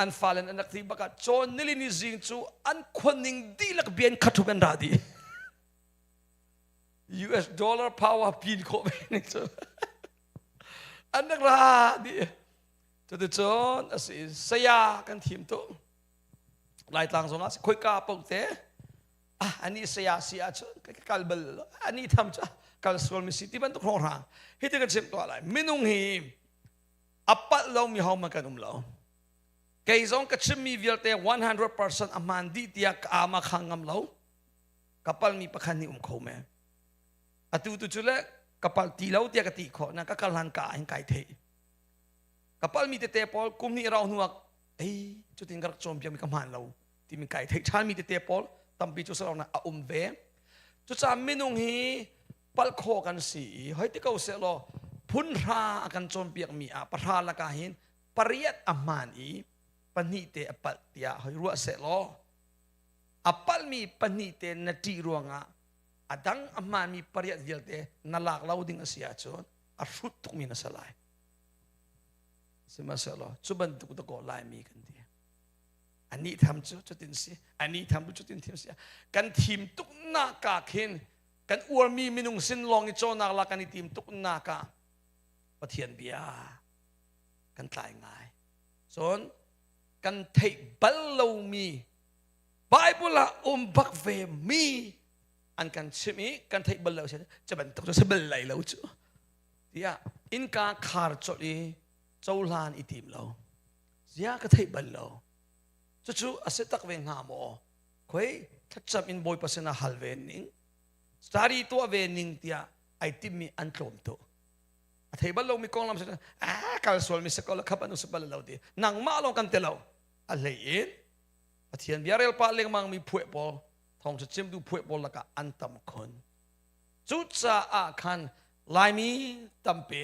an fale an rak ti bak ah cawn nilini zing cu an khuaning dihlak bian khathup an ra dih US dollar power pin khawh ve ning cu an rak ra dih cuticun a si saya kan thim tu Laitlang zong ah khoika paoh te ah ani saya si ahcun ka kal bal lo ani tham cu kal sual mi si ti bantuk hrawnghrang hi ti kan chim tuah lai minung hi a palh lo mi ho man kan um lo kei zong ka chimmi vialte 100% a hmaan dih tiah ka ama khang ngam lo ka palmi pakhat nih um kho me atu tu cu le ka pal ti lo tiah ka ti khawh na ka kal hlan ka hin kai thei ka palmi tete pawl kum hnih rau hnuak ei cutin ka rak cawnpiak mi ka hmaan lo timi kai theih ṭhanmi tete pawl tampi cu sarau a um ve cucaah minung hi palh khawh kan si i hoi ti ko seh law phun hra a kan cawnpiak mi ah pahra lakah hin pariat a hmaan i pahnih te a palh tiah hoi ruah seh law a palhmi pahnih te na ṭih ruangah a dang a hmaanmi pariat vialte na lak lo ding a si ahcun a hrut tukmi na si lai sihmanhsehlaw cu bantuk dakaw Laimi kan ti anih tham cu cutin si anih tham cu cutin thim si kan thim tuk nak ka khin kan uarmi minung sin lawng i cawnak la kan i tim tuk nak ah Pathian bia kan tlai ngai cun kan theih bal lomi Bible ah um bak ve mi an kan chimh i kan theih bal lo si cu bantuk cu si bal lai lo cu tiah innka khar colh i cohlan i tim lo zia ka theih bal lo cucu a si tak ve hnga maw khoi thlacam in bawipa sinah hal ve ning study tuah ve ning tiah ai timmi an tlawm tu a thei bal lomi konglam si a kal sual mi si ko la khap anu si bal lo ti nangmah lawng kan te lo a hlei in Pathian bia rel pah lengmang mi phueh pawl thawng chim tu phueh pawl lakah an tam khun Cucaah khan Laimi tampi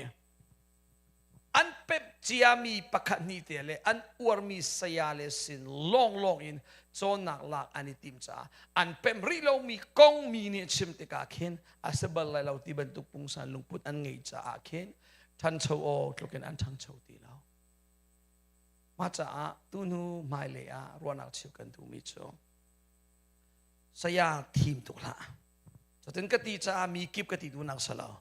an pemh ciami pakhat hnih te le an uarmi saya le sin lawnglawng in cawnnak lak an i tim caah an pemh rih lomi kong mi nih chim tikah khin a si bal lai lo ti bantuk pungsan lungput an ngeih caah khin ṭhancho aw tluk in an ṭhangcho ti lo. Mah caah tuhnu hmailei ah ruahnak cheu kan duhmi cu saya thim tuk hlah. Cutin ka ti caah mi kip ka ti duhnak si lo.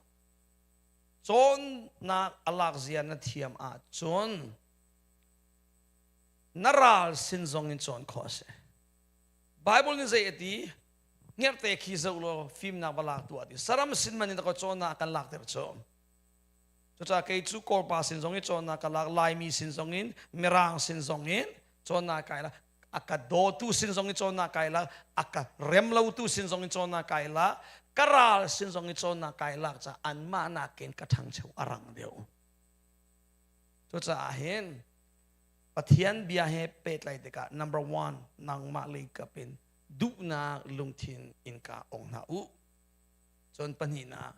Cawnnak a lak zia na thiam ahcun na ral sin zong in cawn khawh a si. Bible nih zei a ti? Hngerhte khi zoh law fimnak va lak tuah ti. Saram sin man in ka cawnnak kan lakter cu. Cucaah kei cu Kawlpa sin zong in cawnnak ka lak, Laimi sin zong in, Mirang sin zong in cawnnak kai la. A ka dawtu sin zong in cawnnak kai la, a ka remlotu sin zong in cawnnak kai la, ka ral sin zong in cawnnak kai lak caah anmah nakin ka ṭhangcho a rang deuh. Cucaah hin Pathian bia he pehtlai tikah number one nangmah lei kap in duhnak lungthin in ka ong hna u. Cun pahnihnak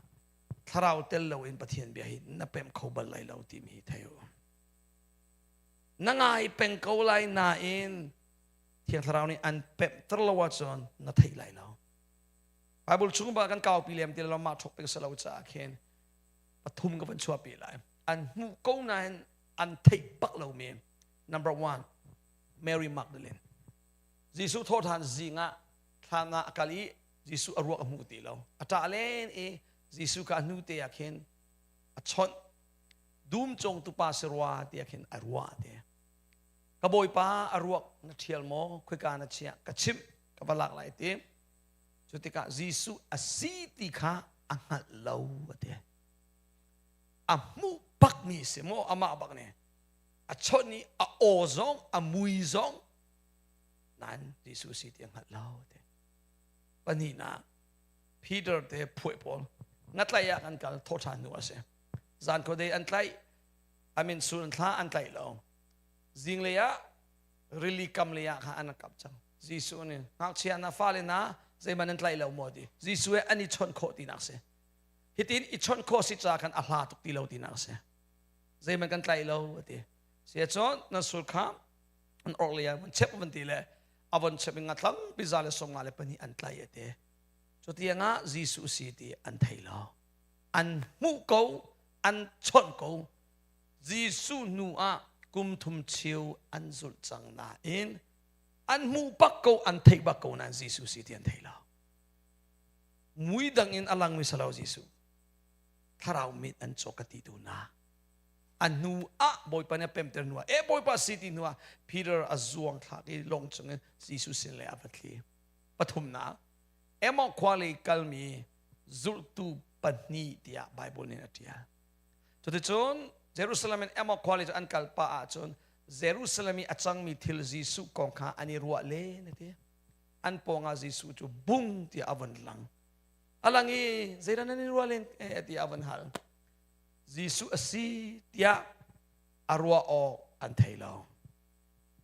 thlarau tel loin Pathian bia hi na pemh kho bal lai lo timi hi thei u. Na ngai peng ko lai nain Thiang Thlarau nih an pemhter lo ahcun na theih lai lo. Bible chung ba kan kaupi lem ti lo mah thok pek salo caah khin pathum ka van chuahpi lai. An hmuh ko nain an theih bak lomi number one Mary Magdalene. Jesuh thawhṭhan zing ah thlan ah a kal i Jesuh a ruak a hmu ti lo. A ṭah len i Jesuh kha a hnu te ah khin a chawnh. Dum cawngtu pa si rua tiah khin a ruah te. Ka bawipa a ruak na ṭhial maw? Khoika na chiah? Ka chimh, ka va lak lai ti. Cu tikah Jesuh a si ti kha a hngalh lo a ti. A hmuh bakmi si maw amah bak nih. A chawnh i a aw zong, a mui zong nain Jesuh si ti a hngalh lo a ti. Pahnihnak, Peter te phuai pawl ngatlaih ah kan kal thawhṭhan hnu a si. Zan khuadei an tlaih, a min sul thla an tlaih lo. Zinglei ah rili kam lei ah khan an kap cang. Jesuh nih ngakchia na fale na zeihmanh an tlaih lo maw ti. Jesuh he an i chawnh khawh tinak si. Hitin i chawnh khawh si ca khan a hla tuk ti lo tinak si. Zeihmanh kan tlaih lo a ti. Sia cun nan sul kha an orh lei ah van chep van ti le a von chep in nga tlampi 152 an tlaih a ti. Cu tiangah Jesuh si ti an thei lo. An hmuh ko, an chawnh ko. Jesuh hnu ah kum thum cheu an zulh cang nain an hmuh bak ko, an theih bak ko nain Jesuh si ti an thei lo. Mui dang in a langmi si lo Jesuh. Thlarau mit an cawk ka ti tu na. A hnu ah Bawipa nih a pemter hnu ah, e Bawipa si ti hnu ah Peter a zuang thlak i lawng chungin Jesuh sin le a va thli. Pathumnak, Emmaus khua lei kalmi zultu pahnih tiah Bible nih a ṭial. Cuticun Jerusalem in Emmaus khua lei cu an kal pah ahcun Jerusalem i a cangmi thil Jesuh kong kha an i ruah len a ti. An pawngah Jesuh cu bung tiah a von lang. A lang i zeidah nan i ruah len eh tiah a von hal. Jesuh a si tiah a ruah awk an thei lo.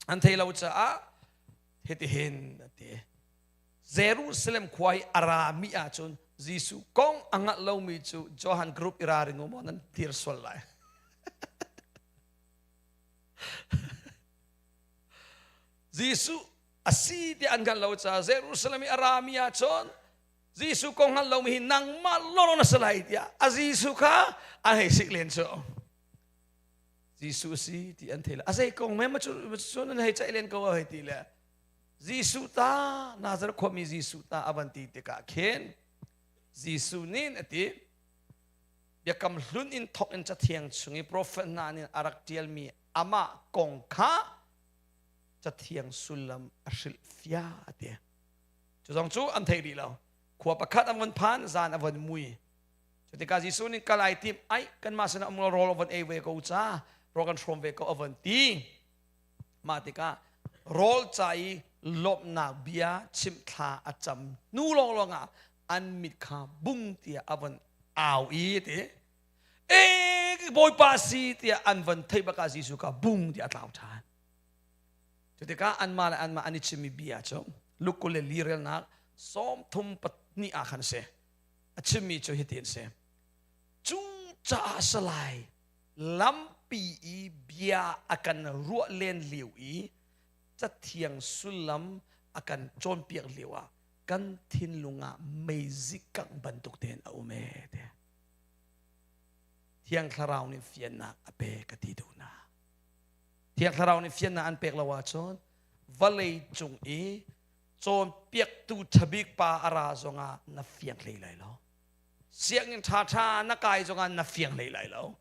An thei lo caah hitihin a ti. Jerusalem khua i a rami ahcun Jesuh kong a hngalh lomi cu Johan group i ra ring u maw nan dir sual lai. Jesuh a si ti an hngalh lo caah Jerusalem i a rami ahcun Jesuh kong hngalh lomi hi nangmah lawlaw na si lai tiah a Jesuh kha an hei sik len cu. Jesuh a si ti an thei lo. A zei kong me ma cu nan hei ceih len ko hei ti le Jesuh ta Nazareth khuami Jesuh ta a van ti tikah khin Jesuh nih a ti biakam hlun in thok in cathiang chung i profet hna nih a rak ṭialmi amah kong kha cathiang sullam a hrilh fia a ti. Cu zong cu an thei rih lo. Khua pakhat an von phan, zan a von mui. Cu tikah Jesuh nih kal ai tim, ai kanmah sinah um rawl a von ei ve ko ca, rawl kan hrawm ve ko a von ti. Mah tikah rawl ca i lawmhnak bia chimh thla a cam hnu lawnglawng ah an mit kha bung tiah a von au i ti e bawipa si tiah an von theih bak ah Jesuh kha bung tiah a tlau ṭhan. Cu tikah anmah le anmah an i chimmi bia cu Luke 24 relnak 32 ah khan a si. A chimmi cu hitin a si. Cu caah salai lampi i bia a kan ruah len lio i cathiang sullam a kan cawnpiak lio ah kan thinlung ah meizik kangh bantuk tein a um ee te. Thiang Thlarau nih fiannak a pe ka ti duh na. Thiang Thlarau nih fiannak an pek lo ahcun vawlei cung i cawnpiaktu ṭhabik pa a ra zongah na fiang hlei lai lo. Sianginn ṭhaṭha na kai zongah na fiang hlei lai lo.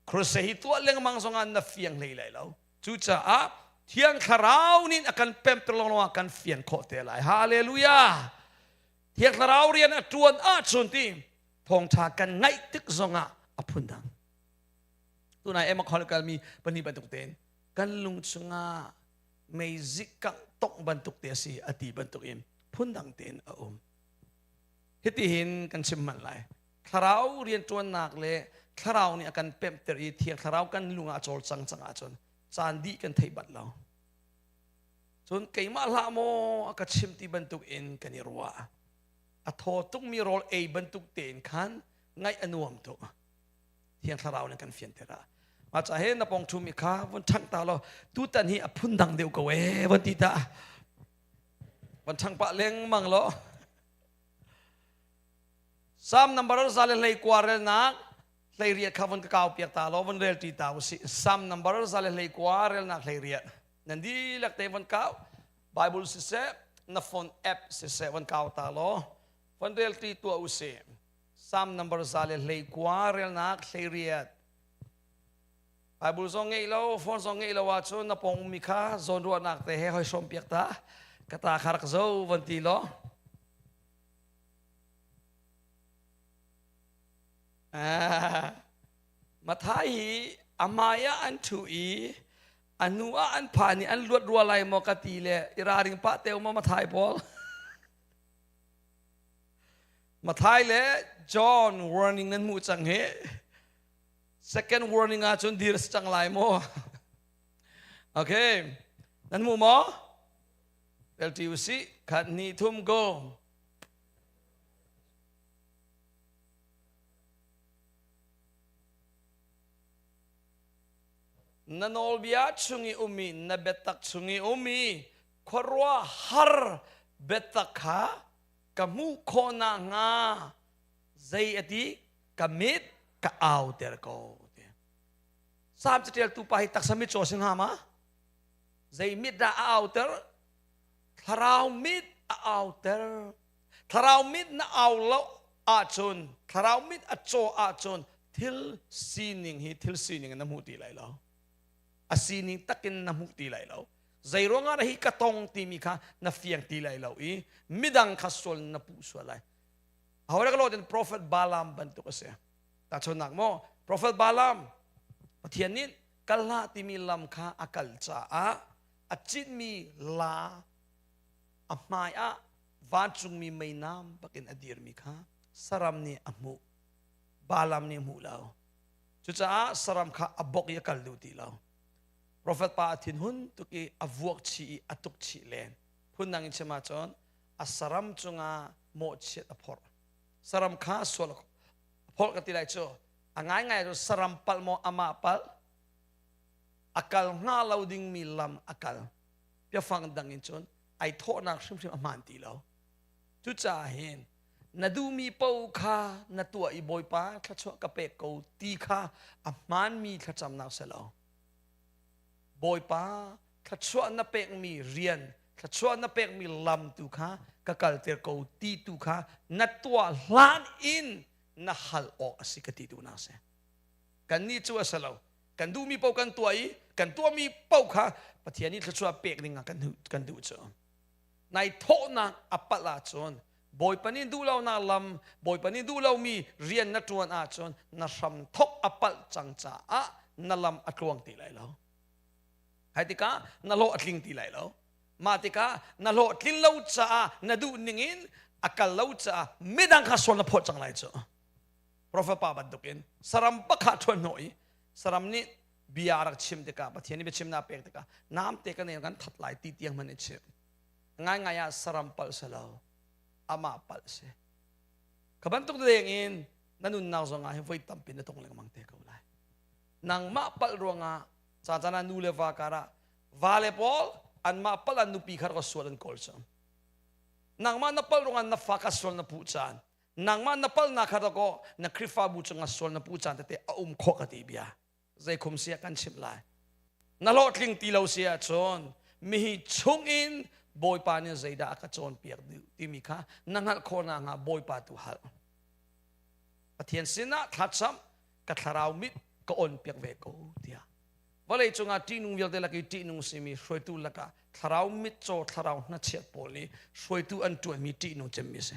Crusade hi tuah lengmang zongah na fiang hlei lai lo. Cucaah Thiang Thlarau nih a kan pemter lawnglawng ah kan fian khawh te lai. Hallelujah! Thiang Thlarau rian a ṭuan ahcun ti thawngṭha kan ngaih tik zongah a phundang. Tunai Emma Khol kalmi pahnih bantuk tein kan lung chungah meizik kangh tongh bantuk te a si a ti bantuk in phundang tein a um. Hitihin kan chim hmanh lai. Thlarau rianṭuannak le thlarau nih a kan pemhter i thiang thlarau kan lung ah a cawlcang cang ahcun caan dih kan thei bat lo. Cun keimah hlah maw a ka chim ti bantuk in kan i ruah. A thaw tukmi rawl ei bantuk tein khan ngaih a nuam tuk. Thiang thlarau nih kan fianter ah. Mah ca he na pong ṭhumi kha vun ṭhangh ta law tutan hi a phun dang deuh ko ee von ti ta. Van ṭhang pah lengmang law. Psalm number 129 relnak 18 kha von ka kau piak ta law von rel ṭi ta usih. Psalm number 129 relnak 18. Nan dihlak te von kau. Bible siseh, na phone app siseh von kau ta law von rel ṭi tuah usih. Psalm number 129 relnak 18. Bible zong ngeih lo, phone zong ngeih lo ahcun na pawng ummi kha zawnruahnak te he hoi hrawm piak ta. Ka ta kha rak zo van ti law. Mathai hi amai ah an ṭhu i a hnu ah an phan i an luat rua lai maw ka ti le i raring pah te maw Mathai pawl. Mathai le John warning nan hmuh cang hi. Second warning ah cun dir si cang lai maw? Okay. Nan hmu maw? LTUC khat ni thum go. Na nawlbia chung i ummi na biatak chung i ummi khuaruahhar biatak kha ka hmuh khawh nakhnga zei a ti ka mit ka auter ko. Salm caṭialtu pa hi taksa mitcaw si hnga ma? Zei mit dah a auter? Thlarau mit a auter. Thlarau mit na au lo ahcun, thlarau mit a caw ahcun thil sining hi thil sining in na hmu ti lai lo. A sining takin na hmu ti lai lo. Zei ruangah dah hi ka tong timi kha na fiang ti lai lo i midang kha sual na puh sual lai. Ho le ka lo prophet Balaam bantuk a si. Tahchunhnak maw prophet Balaam Pathian nih kal hlah timi lam kha a kal caah a citmi la a hmai ah vancungmi meinam bakin a dirmi kha saram nih a hmuh Balaam nih a hmuh lo cucaah saram kha a bok i a kal duh ti lo profet pa a thinhun tuk i a vuak chih i a tuk chih len phundang in chim ahcun a saram cungah mawhchiat a phorh saram kha sual a phorh ka ti lai cu a ngaingai cu saram palh maw amah palh a kal hnga lo dingmi lam a kal biafang dang in cun ai thawhnak hrimhrim a hmaan ti lo. Cucaah hin na duhmi paoh kha na tuah i Bawipa thluachuah ka pek ko ti kha a hmaanmi thlacamnak si lo. Bawipa thluachuah na pekmi rian, thluachuah na pekmi lam tu kha ka kalter ko ti tu kha na tuah hlan in na hal awk a si ka ti duhnak si. Kannih cu a si lo. Kan duhmi paoh kan tuah i kan tuahmi paoh kha Pathian nih thluachuah pek ding ah kan duh cu. Nai thawhnak a palh ahcun Bawipa nih duh lonak lam, Bawipa nih duh lomi rian na ṭuan ahcun na hram thawk a palh cang caah na lam a tluang ti lai lo. Hai tikah na hlawh a tling ti lai lo. Mah tikah na hlawh tlin lo caah na duh ning in a kal lo caah midang kha sual na phawt cang lai cu. Prophet pa bantukin saram pakhat ṭhuan hnawh i saram nih bia rak chim tikah Pathian nih biachimnak pek tikah namte kan kan that lai ti tiang hmanh i chim ngaingai ah saram palh si lo amah palh si ka bantuk deng in na nunnak zong ah hin voi tampi na tong lengmang te ko lai nangmah palh ruangah caan caan ah nu le va karah va le pawl anmah palh an nupi kha rak sual an kawl cang nangmah na palh ruangah na fa kha sual na puh caan nangmah na palhnak kha dakaw na Khrihfabu cungah sual na pu caan tete a um khawh ka ti bia zeikhum sia kan chimh lai na hlawhtling ti lo si ahcun mihi chungin Bawipa nih zeidah a ka cawnpiak duh timi kha na hngalh khawh nakhnga Bawipa tu hal Pathian sinah thlacam ka thlarau mit ka on piak ve ko tiah vawlei cungah ṭihnung vialte lak i ṭihnung simi hruaitu lakah thlarau mitcaw thlarau hnachiat pawl nih hruaitu an ṭuanmi ṭihnung cemmi a si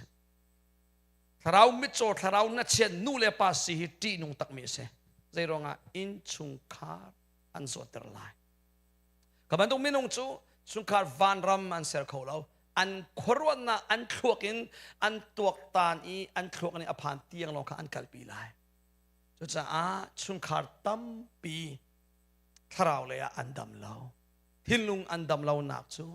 Thlarau mitcaw thlarau nachiat nu le pa si hi ṭihnung takmi a si. Zei ruangah innchungkhar an zawtter lai. Ka bantuk minung cu chungkhar vanram an ser kho lo. An khuaruahnak an thluak in an tuaktan i an thluak nih a phan tiang lawng kha an kalpi lai. Cucaah chungkhar tampi thlarau lei ah an dam lo. Thinlung an dam lonak cu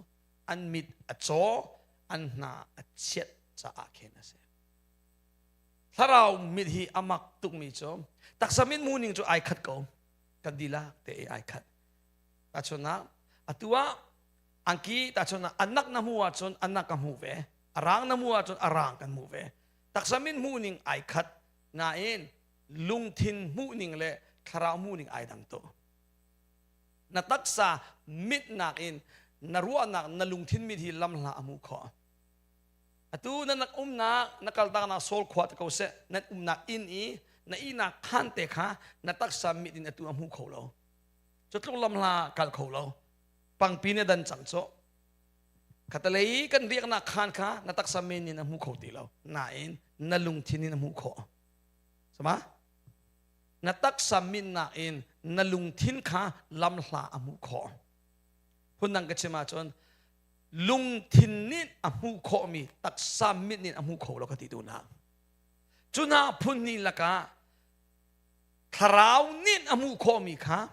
an mit a caw, an hna a chiat caah khin a si. Thlarau mit hi a mak tukmi cu taksa mit hmuh ning cu ai khat ko. Kan dihlak te i ai khat. Tahchunhnak atu ah angki tahchunhnak anak na hmuh ahcun anak ka hmuh ve. A rang na hmuh ahcun a rang kan hmuh ve. Taksa mit hmuh ning ai khat nain lungthin hmuh ning le thlarau hmuh ning ai dang tuk. Na taksa mit nakin na ruahnak na lungthin mit hi lamhla a hmuh khawh. Atu na nak umnak na kaltaknak Saul khua te ko seh nan umnak inn i na ihnak khan te kha na taksa mit in atu a hmu kho lo. Cu tluk lam hla kal kho lo. Pangpi nih dan cang cu. Khatalei kan riaknak khaan kha na taksa men in a hmu kho ti lo. Nain na lungthin in a hmuh khawh. Sama? Na taksa minnak in na lungthin kha lamhla a hmuh khawh. Phundang ka chim ahcun lungthin nih a hmuh khawhmi taksa mit nih a hmu kho lo ka ti tu na. Cu hna phun hnih lakah thlarau nih a hmuh khawhmi kha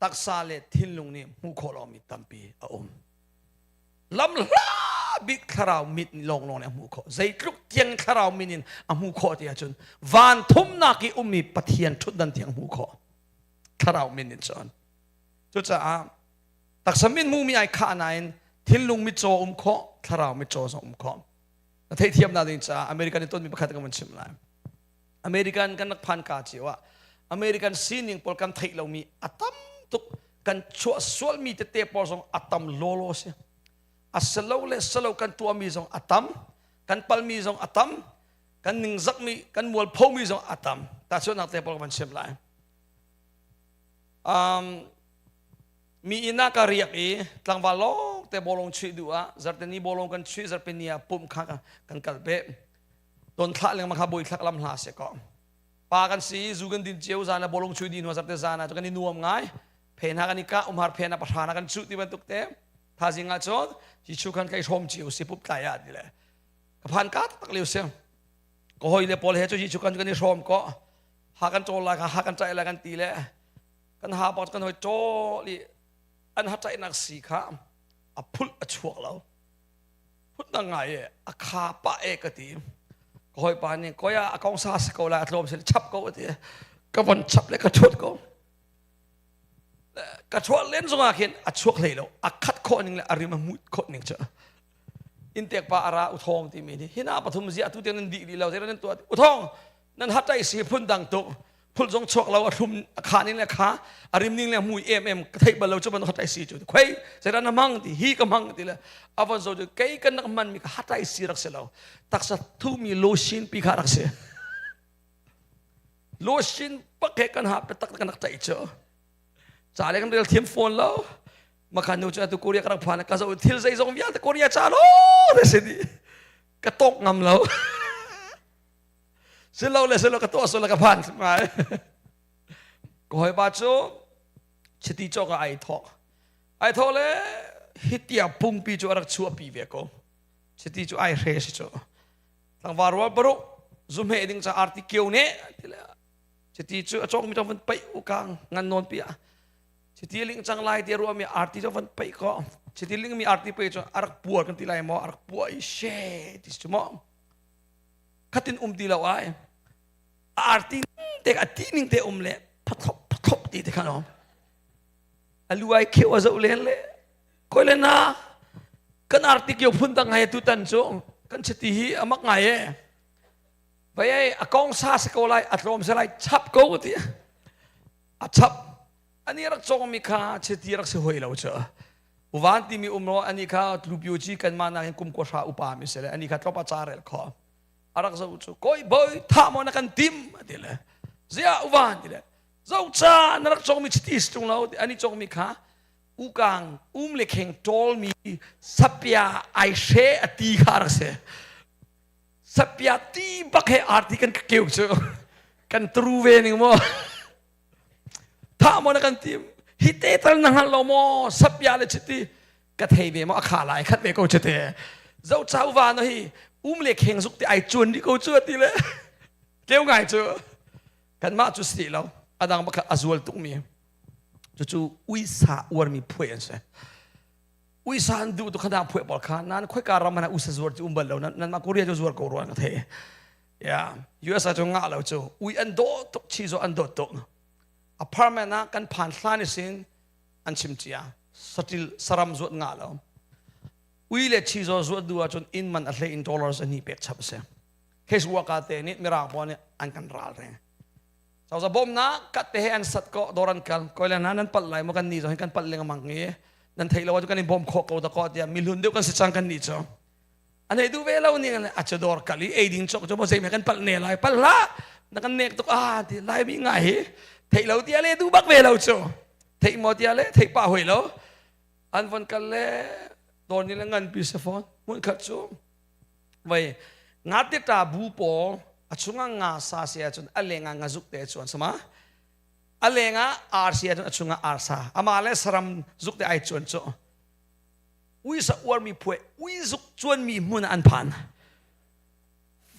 taksa le thinlung nih hmuh khawh lomi tampi a um. Lamhla bik thlarau mit lawnglawng nih a hmuh khawh. Zeitluk tiang thlarau min in a hmuh khawh ti ahcun van thumnak i ummi Pathian ṭhutdan tiang hmuh khawh. Thlarau min in cun. Cucaah taksa min hmumi ai khah nain thinlung mitcaw um khawh, thlarau mitcaw zong um khawh. Na theihthiamnak ding caah American i tonmi pakhat ka van chimh lai. American kan rak phan ka cio ah American sining pawl kan theih lomi a tam tuk kan chuah sualmi tete pawl zong a tam lawlaw si a selo le selo kan tuahmi zong a tam kan palmi zong a tam kan ningzakmi kan mualphomi zong a tam tahchunhnak te pawl ka van chim lai um, mi inn ah ka riak i tlangval lawng te bawlung chuih duh ah zarteni bawlung kan chuih zarpini ah pumh kha kan kal pe ton thlah lengmang kha bawi thlak lam hla se ko pa kan si zu kan din cio zan ah bawlung chuih din hnu zarte zan ah kan i nuam ngai phen ha kan i ka umhar phen ah pahra na kan chuh ti bantuk te thazing ah cun Jesuh khan kai hrawm cio si pup tlai ah ti le ka phan ka tak lio si ka hoi le pawl he cu Jesuh kan kan i hrawm ko ha kan cawl lai kha ha kan chaih lai kan ti le kan ha bak kan hoi cawl i an ha chaihnak si kha a phulh a chuak lo phut na ngai e a kha pa e ka ti ka hoi pa nih koya a kong sa si ko lai a tlawm si chap ko ti ka von chap le ka thuat ko ka chuah len zongah khin a chuak hlei lo a khat khawh ning le a rim a mut khawh ning cu intek pa ara uthong ti mi nih hina pathum zia tu tiang nan dih rih lo zei nan tuah uthong nan hatai si phun dang tuk phul zong chuak lo a thlum a kha ning le kha a rim ning le mui em em ka theih bal lo cu ban hatai si cu khoi zei na mang ti hi ka mang ti le avon zo cu kei kan nak man mi ka hatai si rak si lo taksa thu mi lotion pi kha rak si lotion pak he kan ha pe tak kan rak tai cu ca le kan rel thiam phone lo makhan nu cu atu Korea ka rak phan ka zo thil zei zong vialte Korea ca lo te si di ka tok ngam lo silo le silo ka tuah sual ka phan ngai ka hoi pa cu chiti cawk ah ai thawk ai thawk le hitia pungpi cu a rak chuahpi ve ko chiti cu ai hre si cu tlangval rual baruk zumhe ding ca arti kio ne tile chiti cu a cawk mi tong van paih ukang ngan non pi ah chiti ling cang lai ti ruah mi arti cu van paih ko chiti ling mi arti pe cu arak puar kan ti lai maw arak puah i she ti cu maw khatin um ti lo ai arti te a ti ning te um le phathop phathop ti te khan om alu ai kheu a zo len le koi le na kan arti kio phun dang hai tu tan chu kan chiti hi amak ngai e vai ai a kong sa se ko lai a tlawm se lai chap ko ti a chap ani rak chong mi kha chiti rak si hoi lo chu uvan ti mi um ro ani kha tlupio chi kan ma na hin kum ko hra upa mi se le ani kha tlopa cha rel kho arak zo chu koi boy tha mo na kan tim ti le zia uvan ti le zo cha na rak chong mi chiti stung lo ti ani chong mi kha ukang um le kheng tol mi sapia ai she ati kha rak se sapia ti bak he arti kan keu chu kan tru ve ning mo tha mo na kan tim hi te tal na hngal lo mo sapia le chiti ka thei ve mo a kha lai khat ve ko chite zo chau va no hi um le kheng zuk te ai chuan di ko chu ti le keu ngai chu kan mah chu si lo adang bak a zual tuk mi cu cu uisa uar mi phuai an si uisa an duh tu khana phuai pawl kha nan khoi ka ram mana usa zuar chu um bal lo nan ma Korea chu zuar ko ruan ka thei Yeah, US ah cu ngah lo cu ui an dawh tuk chi zo an dawt tuk. Apartment ah kan phan hlan isin an chim cia satil saram zuat ngah lo. Ui le chi zo zuat du ahcun inn man a hlei in dollars a ni pek chap a si. Case worker te nih mirang pawl nih an kan ral reng. Cozah bawmnak kat te he an sat ko dawr an kal koi le na nan palh lai maw kan ni zo hin kan palh lengmang i nan theih lo ahcun kan in bawm khawh ko da ko tiah mihlun deuh kan si cang kan ni cu. An ei duh ve lo ning a cu dawr kal i ei ding cok cu maw zei kan palh ne lai palh hlah na kan nek tuk ah ti lai mi ngai hi theih lo tia le duh bak ve lo cu. Theih maw tia le theih pah hoi lo. An von kal le dawr ni le ngan pi se fawn. Hmun khat cu vai nga te ta bu pawl a chungah nga sa si ahcun a leng ah nga zuk te chuan sama. A leng ah ar si ahcun a chungah ar sa. Ama le saram zuk te ai chuan cu. Uisa uarmi phuai ui zuk chuanmi hmun ah an phan.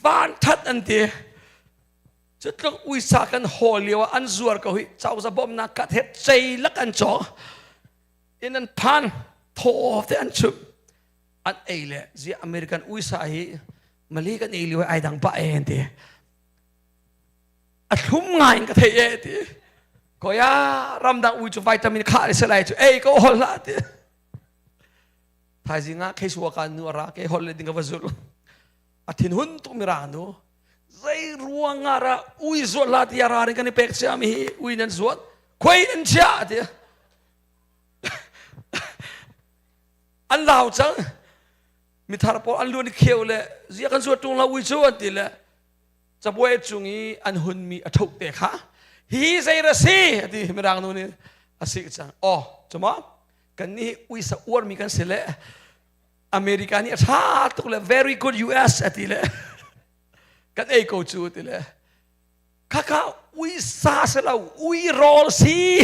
Van that an ti. Cutluk uisa kan hawl lio ah an zuar ko hi cauza bawmhnak kat he ceilak an caw in an phan thaw te an chumh an ei le zia American uisa hi mali kan ei lio ai dang pah e an ti a thlum ngai in ka thei e ti koya ramdang ui cu vitamin kha se lai cu ei ko hol hlah ti thaizing ah kheisuwa ka nu ara ke hol le ding ka va zul a thinhun tuk mi ra nu zei ruangah ra ui zuat la ti ra ring kan i pek cia mi hi ui nan zuat khuai nan chia ti an lau cang mithar pawl an luan i kheu le zia kan zuat tung la ui cu an ti le cabuai cung i an hun mi a thoh te kha hi zei ra si ati mirang nu nih a si cang oh cuma kan nih uisa uar mi kan si le America nih a ṭha tuk le very good US a ti le kan ei ko cu ti le khakha ui sa si lo ui rawl si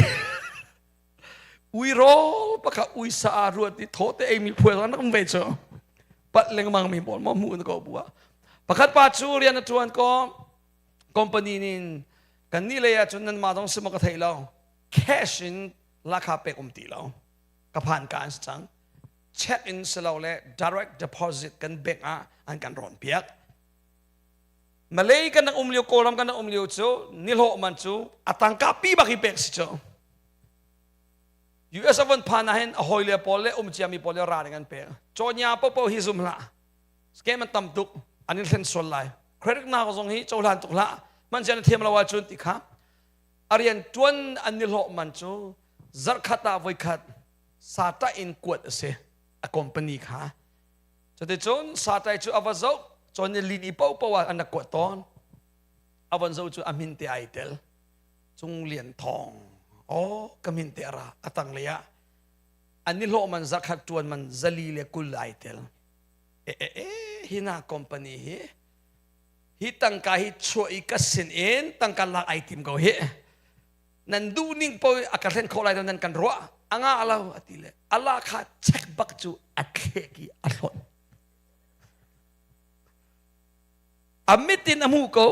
ui rawl pakha ui sa ruat i thaw te ei mi phuai nak um ve cu pat lengmang mi pawl mo mu na ko bua pakhat pa cu rian a ṭuan ko company nin kan nih lei ah cun nan mah dong si ma ka thei lo cash in lakha pek um ti lo ka phan ka an si cang check in silole direct deposit kan bank ah an kan rawn piak. Malay kan um lio Kawlram kan um lio cu nihlawh man cu a tangka pi bak hi pek si cu. US a von phan ah hin a hawi le pawl le um ciami pawl le ra ding an pek. Cawnya popo hi zum hlah. Scam an tam tuk an in thlen sual lai. Credit nak zong hi cohlan tuk hlah. Man sian thiam lo ahcun ti kha. A rian tuan an nihlawh man cu zarkhat ah voikhat sata in kuat a si a company kha cuticun satai cu a va zoh cun ni lin i popo ah an rak kuat tawn a von zoh cu a min te ai tel cung lian thawng oh ka min te ara a tang lei ah an ni hlawh man zakhat tuan man zali le kul ai tel e e e hina company hi hi tangka hi chuah i ka sin in tangka lak ai tim ko hi Nan duh ning paoh a ka hlen khawh lai lo nan kan ruah a ngah lo a ti le Allah kha check bak cu a thlek i a hlonh. A mit in a hmuh ko.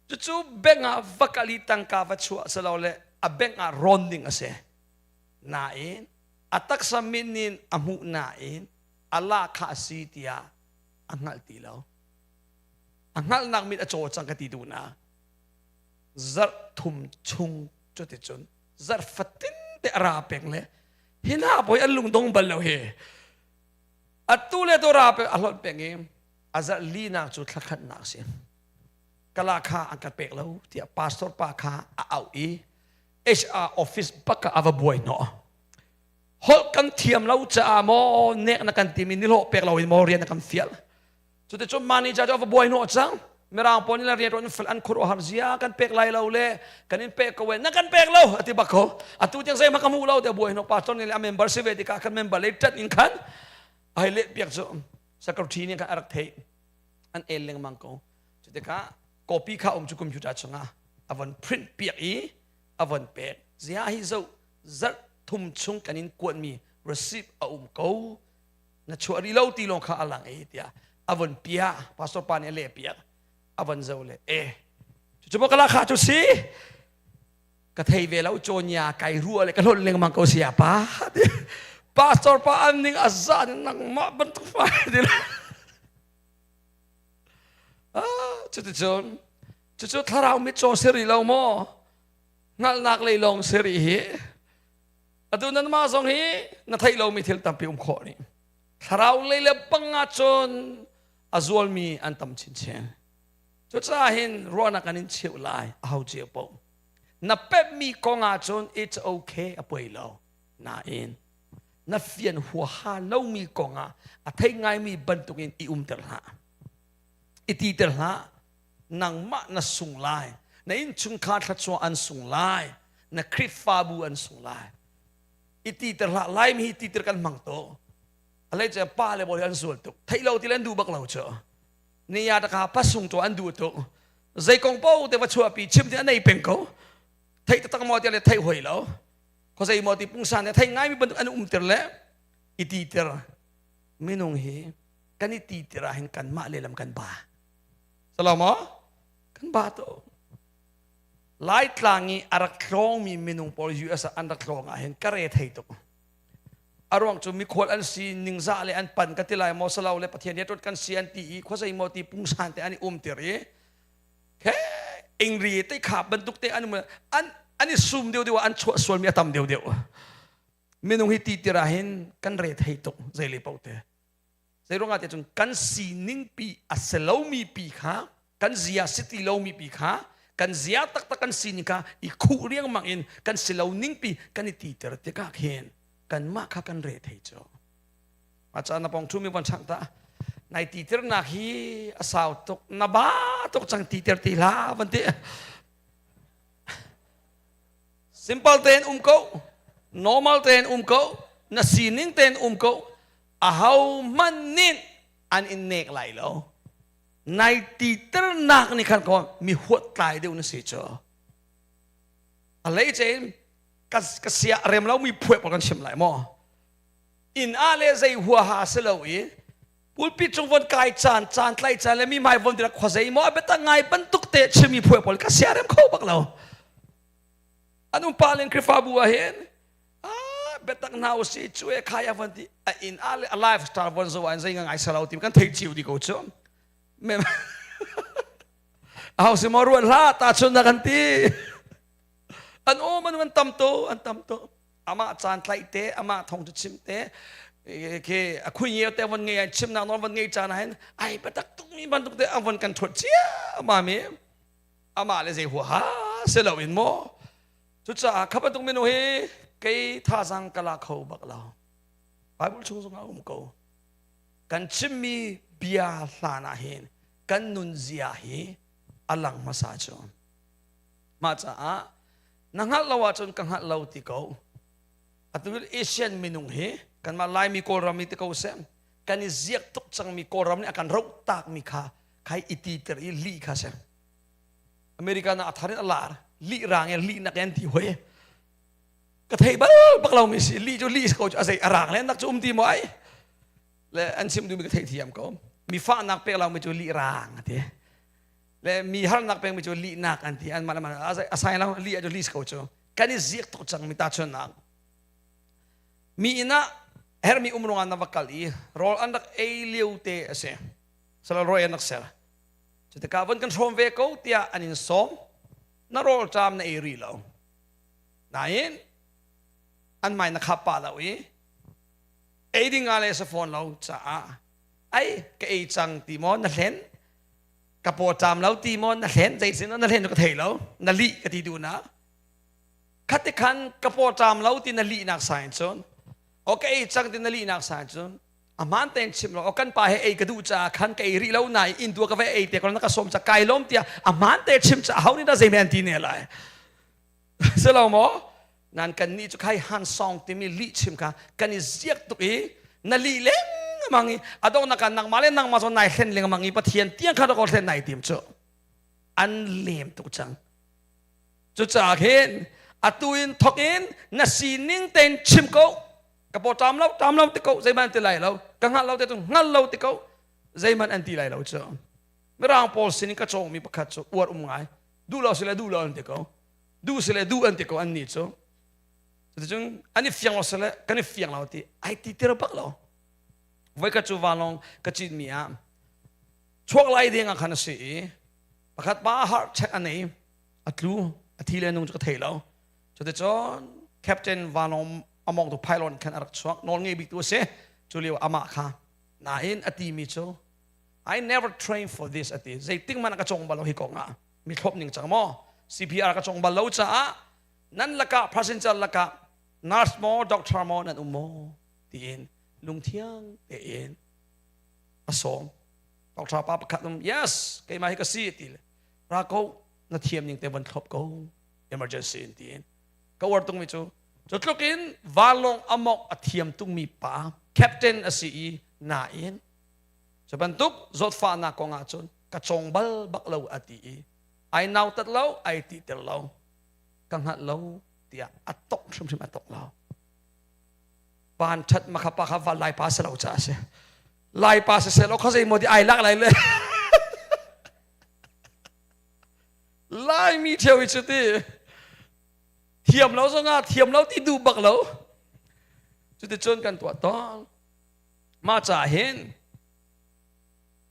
Cucu bank ah va kal i tangka va chuah si lo le a bank ah rawn ding a si. Nain a taksa min in a hmuh nain Allah kha a si tiah a hngalh ti lo. A hngalhnak mit a caw cang ka ti duh na. Zarh thum chung cuticun zarh fatin te a ra peng le hi hna bawi an lungdong bal lo hi. Atu le tu ra peng a hlonh peng i a zarh linak cu thla khatnak si. Kala kha an kan pek lo tiah pastor pa kha a auh i HR office bak ah a va buai hnawh. Holh kan thiam lo caah maw nek na kan timi nihlawh pek lo in maw rian na kan fial. Cuticun manager cu a va buai hnawh cang. Mirang pawl nih rian an an khuaruahhar zia kan pek lai lo le kan in pek ko e na kan pek lo ati bak ko. Atu tiang zeihmanh ka hmu lo tiah buai hnawh pastor nih le a member si ve tikah khan member lei ṭanh in khan a hei leh piak cu secretary nih khan a rak theih an el lengmang ko. Cutikah copy kha um cu computer chungah a von print piak i a von pek. Zia hi zoh zarh thum chung kan in kuatmi receipt a um ko na chuah rih lo ti lawng kha a lang i tiah a von piah pastor pa nih a leh piak a von zo le e cucu maw ka lakha cu si ka thei ve lo cawnya kai rua le ka hlon lengmang ko sia pa pastor pa an ning a za nangmah bantuk fa ti le ah cuticun cucu thlarau mit caw si rih lo maw hngalhnak lei lawng si rih hi Atu nanmah zong hi na theih lomi thil tampi um khawh nih. Thlarau lei le bang ahcun a zualmi an tam chinchin. Cucaah hin ruahnak an in cheuh lai a ho cio paoh. Na pemhmi kong ahcun it's okay a poi lo. Nain na fian huaha lomi kong ah a thei ngaimi bantukin i umter hlah. I titer hlah. Nangmah na sung lai. Na innchungkhar thluachuah an sung lai. Na Khrihfabu an sung lai. I ti ter hlah Laimi hi ti ter kan hmang to. Alei cu pa le bawl hi an sual tuk. Theih lo ti le an duh bak lo cu. Ni ya taka pasung to an duh tuk. Zei kong po te va chuahpi chim ti an nei peng ko. Theih taktak maw ti le theih hoi lo. Ko zei maw ti pungsan le thei ngai mi bantuk an um tir le i ti ter minung hi kan i ti tir ah hin kanmah lehlam kan ba. Salamo kan ba to. Laitlang i a rak tlawngmi minung pawl US ah an rak tlawng ah hin ka re thei tuk. A ruang cu mikhual an si ningzah le an pan ka ti lai maw salo le Pathian he kan si an ti i khuazei maw ti pungsan te an i um tir i he ingri te kha bantuk te an an an i sum deuh deuh an chuah sualmi a tam deuh deuh. Minung hi ti tir ah hin kan re thei tuk zei le paoh te. Zeiruangah tiah cun kan sining pi a si lomi pi kha kan zia si ti lomi pi kha kan zia taktak kan sining kha i khuh riangmang in kan si lo ning pi kan i titer tikah khin kanmah kha kan re thei cu. Ma ca na pong thumi von chang ta nai titirnak hi a sau tuk na ba tuk cang titer ti hlah van ti. Simple tein um ko normal tein um ko na sining tein um ko ahohmanh nih an in nek lai lo nai titernak nih khan ko mi huat tlai deuh na si cu a lei cein ka ka sia rem lo mi phuai pawl kan chim lai maw inn ah le zei huaha si lo i pulpit cung von kai caan caan tlai caan le mi hmai von dira khuazei maw a biatak ngai bantuk te chimi phuai pawl ka sia rem kho bak lo an um pa len Khrihfabu ah hin biatak hna usi cu e khai a van ti a in a le a lifestyle von zo an zei ngai salo ti kan thei chiu di ko chu mem hau si mo ruat hla ta chun na kan ti an um an tam to an tam to ama caan tlai te ama thong chu chim te ke a khui ngeu te von ngei chim nak non von ngei caan hin ai biatak tuk mi bantuk te avon kan thot chia ama mi ama le zei hua ha se lo in mo Cucaah kha bantuk minung hi kei thazang ka la kho bak lo. Bible chung zongah um ko. Kan chimmi bia hlan ah hin kan nunzia hi a lang hmasa cu. Mah caah na hngalh lo ahcun ka hngalh lo ti ko. Atu Asian minung hi kanmah Laimi Kawlram i ti ko seh kan i ziak tuk cangmi Kawlram nih a kan roh takmi kha khai i titer i lih kha si. America na a thar in a lar lih rang in lih nak in ti hoi ka thei bal bak lo mi si lih cu lih ko cu a zei a rang le nak cu um ti mo ai le an chim duhmi ka thei thiam ko mi fahnak pek lo mi cu lih rang ati le mi harnak pek mi cu lih nak an ti an mah le a sai lo lih cu lih ko cu kan i ziak tuk cang mi ta chun nak mi inn ah hermi um ruangah na va kal i rawl an rak ei lio te a si sala roi an rak ser Cutikah von kan hrawm ve ko tiah an in sawm. Na rawlṭam na ei rih lo. Nain an hmai na khap pah lo i ei ding ah le sa fawn lo caah ai ka ei cang ti maw na hlen ka paw ṭam lo ti maw na hlen zeisin na hlen cu ka thei lo na lih ka ti duh na khati khan ka paw ṭam lo ti na lihnak sain cun o ka ei cang ti na lihnak sain cun a hmaan tein chim lo kan pa he ei ka duh caah khan ka ei rih lo na in tua ka ve ei te ko na ka som ca kai lom tiah a hmaan te chim ca ho ni dah zei men ti ne lai si lo maw nan kan nih cu khai han song timi lih chim kha kan i ziak tuk i na lih lengmang i adong na kan nangmah le nangmah zawn nai hlen lengmang i pathian tiang kha ko hlen nai tim cu an lem tuk cang cucaah khin atu in thok in na sining tein chim ko ka paw ṭam lo ṭam lo ti ko zeihmanh an ti lai lo ka hngal lo te cu hngal lo ti ko zeihmanh an ti lai lo cu mirang pawl sin in ka cawngmi pakhat cu uar um ngai duh lo si le duh lo an ti ko duh si le duh an ti ko an nih cu cuticun an i fiang lo si le kan i fiang lo ti ai ti tir bak lo voi ka cu vanlawng ka citmi ah chuak lai ding ah khan a si i pakhat pa heart check a nei a tlu a thi le nung cu ka thei lo cuticun captain vanlawng a mawngtu pylon khan a rak chuak nawl ngei bik tu a si cu lio amah kha nain a timi cu I never train for this a ti zeitik man ka cong bal lo hi kong ah mi thlop ning cang maw CPR ka cong bal lo caah nan lakah passenger lakah nurse maw doctor maw nan um maw tiin lungthiang tein a sawm doctor pa pakhat um yes keimah hi ka si ti ra ko na thiam ning te van thlop ko emergency in tiin. Ka uar tungmi cu cu tluk in vanlawng a mawngh a thiam tungmi pa captain a si i nain cu bantuk zawtfahnak kong ah cun ka cawng bal bak lo a ti i ai nautat lo ai titer lo ka hngalh lo tiah a tongh hrimhrim a tongh lo. Van ṭhat makha pa kha van lai pa si lo caah a si. Lai pa si seh law khuazei maw ti ai lak lai le. Laimi ṭheo hi cu ti thiam lo zongah thiam lo ti duh bak lo. Cuticun kan tuah tawn. Mah caah hin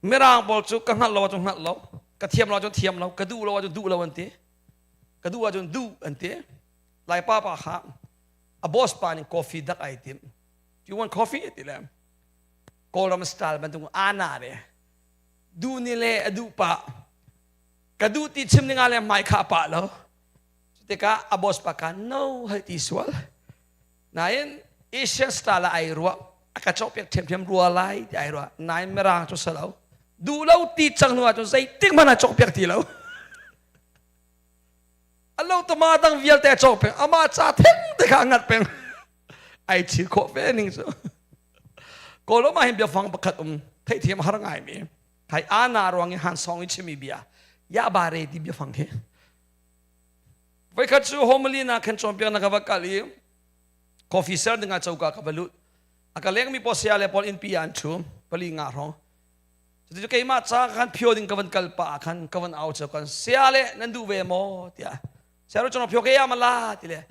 Mirang pawl cu ka hngalh lo ahcun hngalh lo, ka thiam lo ahcun thiam lo, ka duh lo ahcun duh lo an ti. Ka duh ahcun duh an ti. Laipa pa kha a boss pa nih coffee dak ai tim. Do you want coffee? ti le Kawlram style bantuk ana re. Duh ni le a duh pa. Ka duh ti chim ninga le hmai kha pa lo. Tikah a boss pa ka no hal ti sual. Nain Asian style ah ai ruah a ka cawhpiak ṭhiamṭhiam rua lai ti ai ruah. Nain Mirang cu salo. Duh lo ti cang hnu ahcun zeitik hmanh ah cawhpiak ti lo. A lo tama dang vialte a cawk peng. Amah ca theng te kha a ngat peng. Ai chir khawh ve ning cu. Kawlram ah hin biafang pakhat um theihthiam har ngai mi. Hai ana ruang i han song i chimi bia. Ya ba re ti biafang hi. Voikhat cu homily na khan cawnpiak na ka va kal i coffee ser dingah coka ka va lut. A ka lengmi pawl saya le pawl innpi ah an ṭhu pali nga hrawng. Cuti keimah ca khan phio ding ka van kal pah ah khan ka van au cheu kan saya le nan duh ve maw tiah saya ru chong phio ke ya mala ti le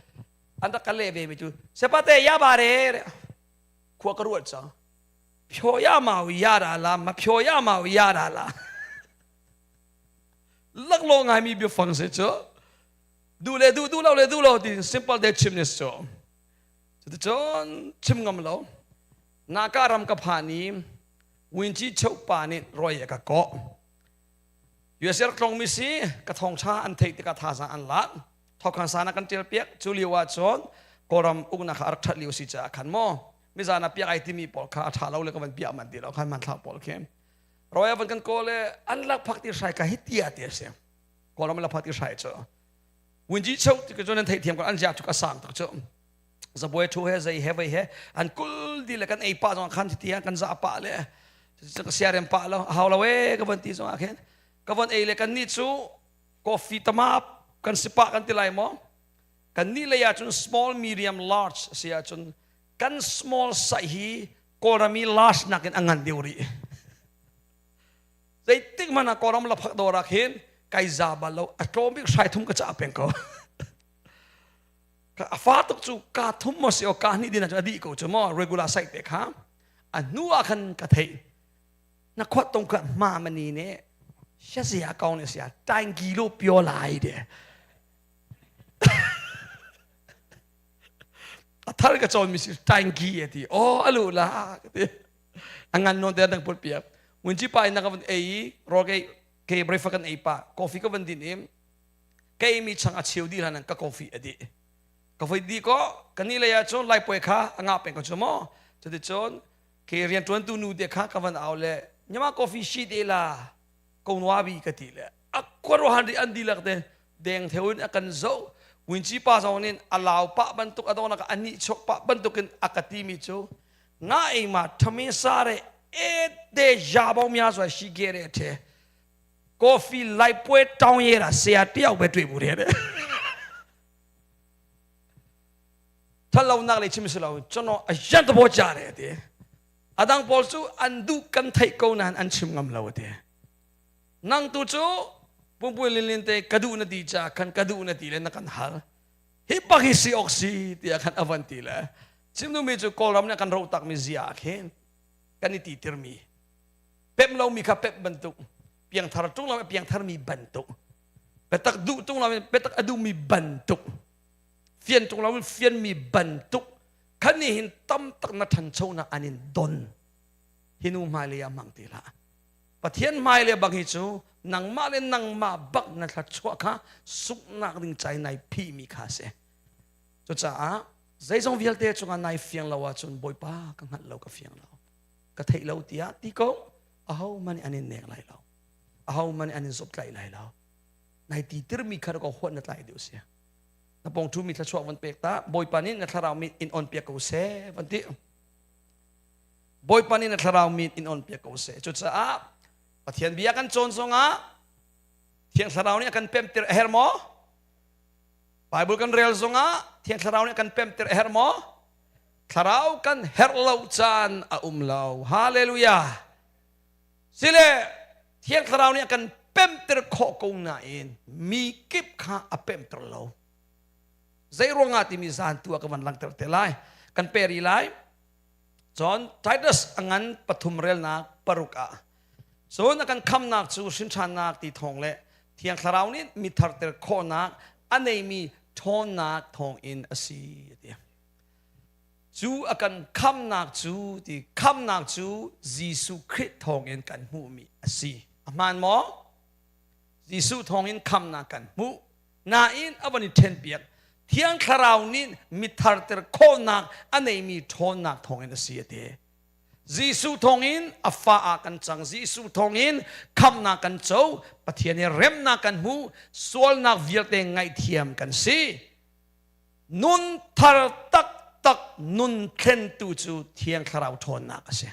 an rak ka leh ve mi cu sepate ya ba re khua ka ruat cang phio ya mau ya ra la ma phio ya mau ya ra la laklawh ngaimi biafang si cu duh le duh duh lo le duh lo ti simple te chim ni cu cuticun chim ngam lo naka ram ka phan i Winci pa nih roi a ka kawh USA rak tlong mi si ka thawngtha an theih tikah thazaang an lak thawkhan sana kan tial piak cu lio ah cun kawlram uknak kha a rak that lio si caah khan maw mizan ah piak ai timi pawl kha a tha lo le ka van piah man ti lo khan hmanthlak pawl khi Roya van kan kawl le an lakphak ti hrai ka hi tia ti a si. Kawlram lakphak ti hrai cu. Wunji cheu ti cu nan theihthiam ko an ziak cu ka sang tuk cu. Zabuai thu he zei he vei he an kul di le kan ei pa zong khan ti kan za pa le ka siarem pa lo hau lo e ka van ti zong ah khin ka van ei le kan ni cu coffee tama kan si pa kan ti lai mo kan ni lei ah cun small medium large si ah cun kan small size hi Kawlram i last nakin a ngan deuh rih. Zeitik hmanh ah Kawlram laphak dawr ah khin kai za bal lo a tlawm bik hrai thum ka cah peng ko. A fa tuk cu ka thum maw si o ka hnih din ah cun a dih ko cu maw regular site te kha a hnu ah khan ka theih na khuat tong ka ma mani ne sha sia kaung ne sia tain kilo pio lai de A thar ka cawn mi si tanki a ti. Oh alu la ka ti. A ngan non te dang put piak. Ngun pa in na ka van ei i rawl ke ke breakfast kan ei pa coffee ka van din i kei mi chang a cheu di hlan ka coffee a di. Ka voi di ko kan ni lei ah cun lai puai kha a nga peng ko chu mo. Cuti cun ke rian tuan tu nu te kha ka van au le nyama coffee shi de la ko nua bi ka ti le akwaruhan ri an dilak te deng theu in a kan zoh winci pa zong nih a lau pah bantuk a dongnak a nih chuak pah bantukin a ka timi cu nga ei ma thami sa re e de ya bong mya zwa shi ge re the coffee lai pue tong ye ra sia tiau be tui bu re de thalo nak le chim si lo chono a yan to bo cha re ti adang pawl cu an du kan theih ko nan an chim ngam lo ti Nang tu cu pungpui linlin te ka duh na ti ca khan ka duh na ti le na kan hal. Hi pak hi si ok si tiah khan a van ti le chim duhmi cu Kawlram nih kan ro takmi zia ah khin kan i ti tirmi pemh lomi kha pemh bantuk piangthar ṭung lo piangthar mi bantuk biatak duh ṭung lo biatak a duhmi bantuk fian ṭung lo fianmi bantuk khan nih hin tam tak na ṭhanchonak an in don hi nu hmailei ah hmang ti hlah Pathian hmai le bang hi cu nangmah le nangmah bak na thluachuah kha sunghnak ding cai nai phihmi kha a si. Cucaah zeizong vialte cungah nai fiang lo ahcun Bawipa ka hngalh lo ka fiang lo ka theih lo tiah ti ko aho man an in nek lai lo aho man an in zoptlaih lai lo nai ti tirmi kha ko huat na tlai deuh si. Na pong ṭhu mi thluachuah van pek ta. Bawipa nih na thlarau mit in on piak ko seh van ti. Bawipa nih na thlarau mit in on piak ko seh. Cucaah Pathian bia kan cawn zongah Thiang Thlarau nih a kan pemtir a herh maw? Bible kan rel zongah Thiang Thlarau nih a kan pemtir a herh maw? Thlarau kan herh lo caan a um lo. Hallelujah. Sile Thiang Thlarau nih a kan pemter khawh ko nain mi kip kha a pemter lo. Zei ruangah timi zan tu ah ka van langhter te lai. Kan peri lai. Cun Titus a ngan pathum relnak paruk ah cun a kan khamnak cu hrinṭhannak ti thawng le Thiang Thlarau nih mi tharter khawhnak a neimi ṭhawnnak thawngin a si a ti. Cu a kan khamnak cu ti khamnak cu Jesuh Khrih thawngin kan hmuhmi a si. A hmaan maw? Jesuh thawngin khamnak kan hmuh. Nain a van i ṭhenpiak. Thiang Thlarau nih mi tharter khawhnak a neimi ṭhawnnak thawngin a si a ti. Jesuh thawngin a fa ah kan cang. Jesuh thawngin khamnak kan co. Pathian i remnak kan hmu. Sualnak vialte ngaihthiam kan si. Nun thar taktak nun thlentu cu Thiang Thlarau ṭhawnnak a si.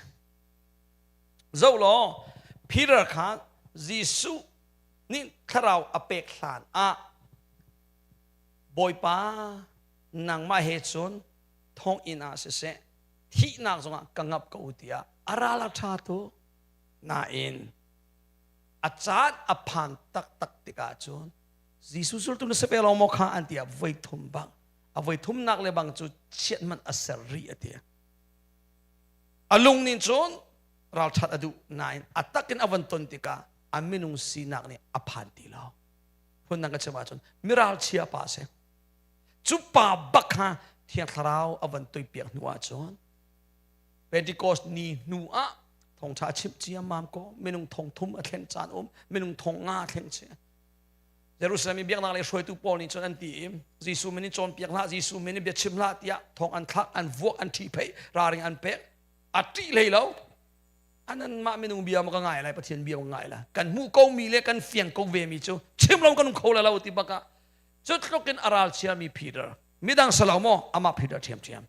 Zoh law, Peter kha Jesuh nih Thlarau a pek hlan ah Bawipa nangmah he cun thonginn ah siseh thihnak zongah ka ngap ko tiah a ral a ṭha tuk. Nain a caan a phan taktak tikah cun Jesuh zultu na si ve lo maw kha an ti ah voi thum bang a voi thumnak le bang cu chiat hmanh a ser rih a ti. A lung nih cun ralṭhat a duh nain a takin a van ton tikah a minung sinak nih a phan ti lo. Phundang ka chim ahcun miralchia pa a si. Cu pa bak kha Thiang Thlarau a van toipiak hnu ahcun Pentecost ni hnu ah thawngṭha a chimh ciammam ko minung thong thum a thlen caan um minung thong nga a thleng chia Jerusalem i biaknak lei hruaitu pawl nih cun an ti i Jesuh min in cawnpiak hlah Jesuh min in bia chim hlah tiah thong an thlak an vuak an ṭhihpheih ralring an pek a ṭih hlei lo ananmah minung bia ma ka ngai lai Pathian bia ma ka ngai lai kan hmuh ko mi le kan fiang ko ve mi cu chim lo kan um kho la lo ti bak ah cu tluk in a ral chia mi Peter midang salo maw amah Peter ṭhiamṭhiam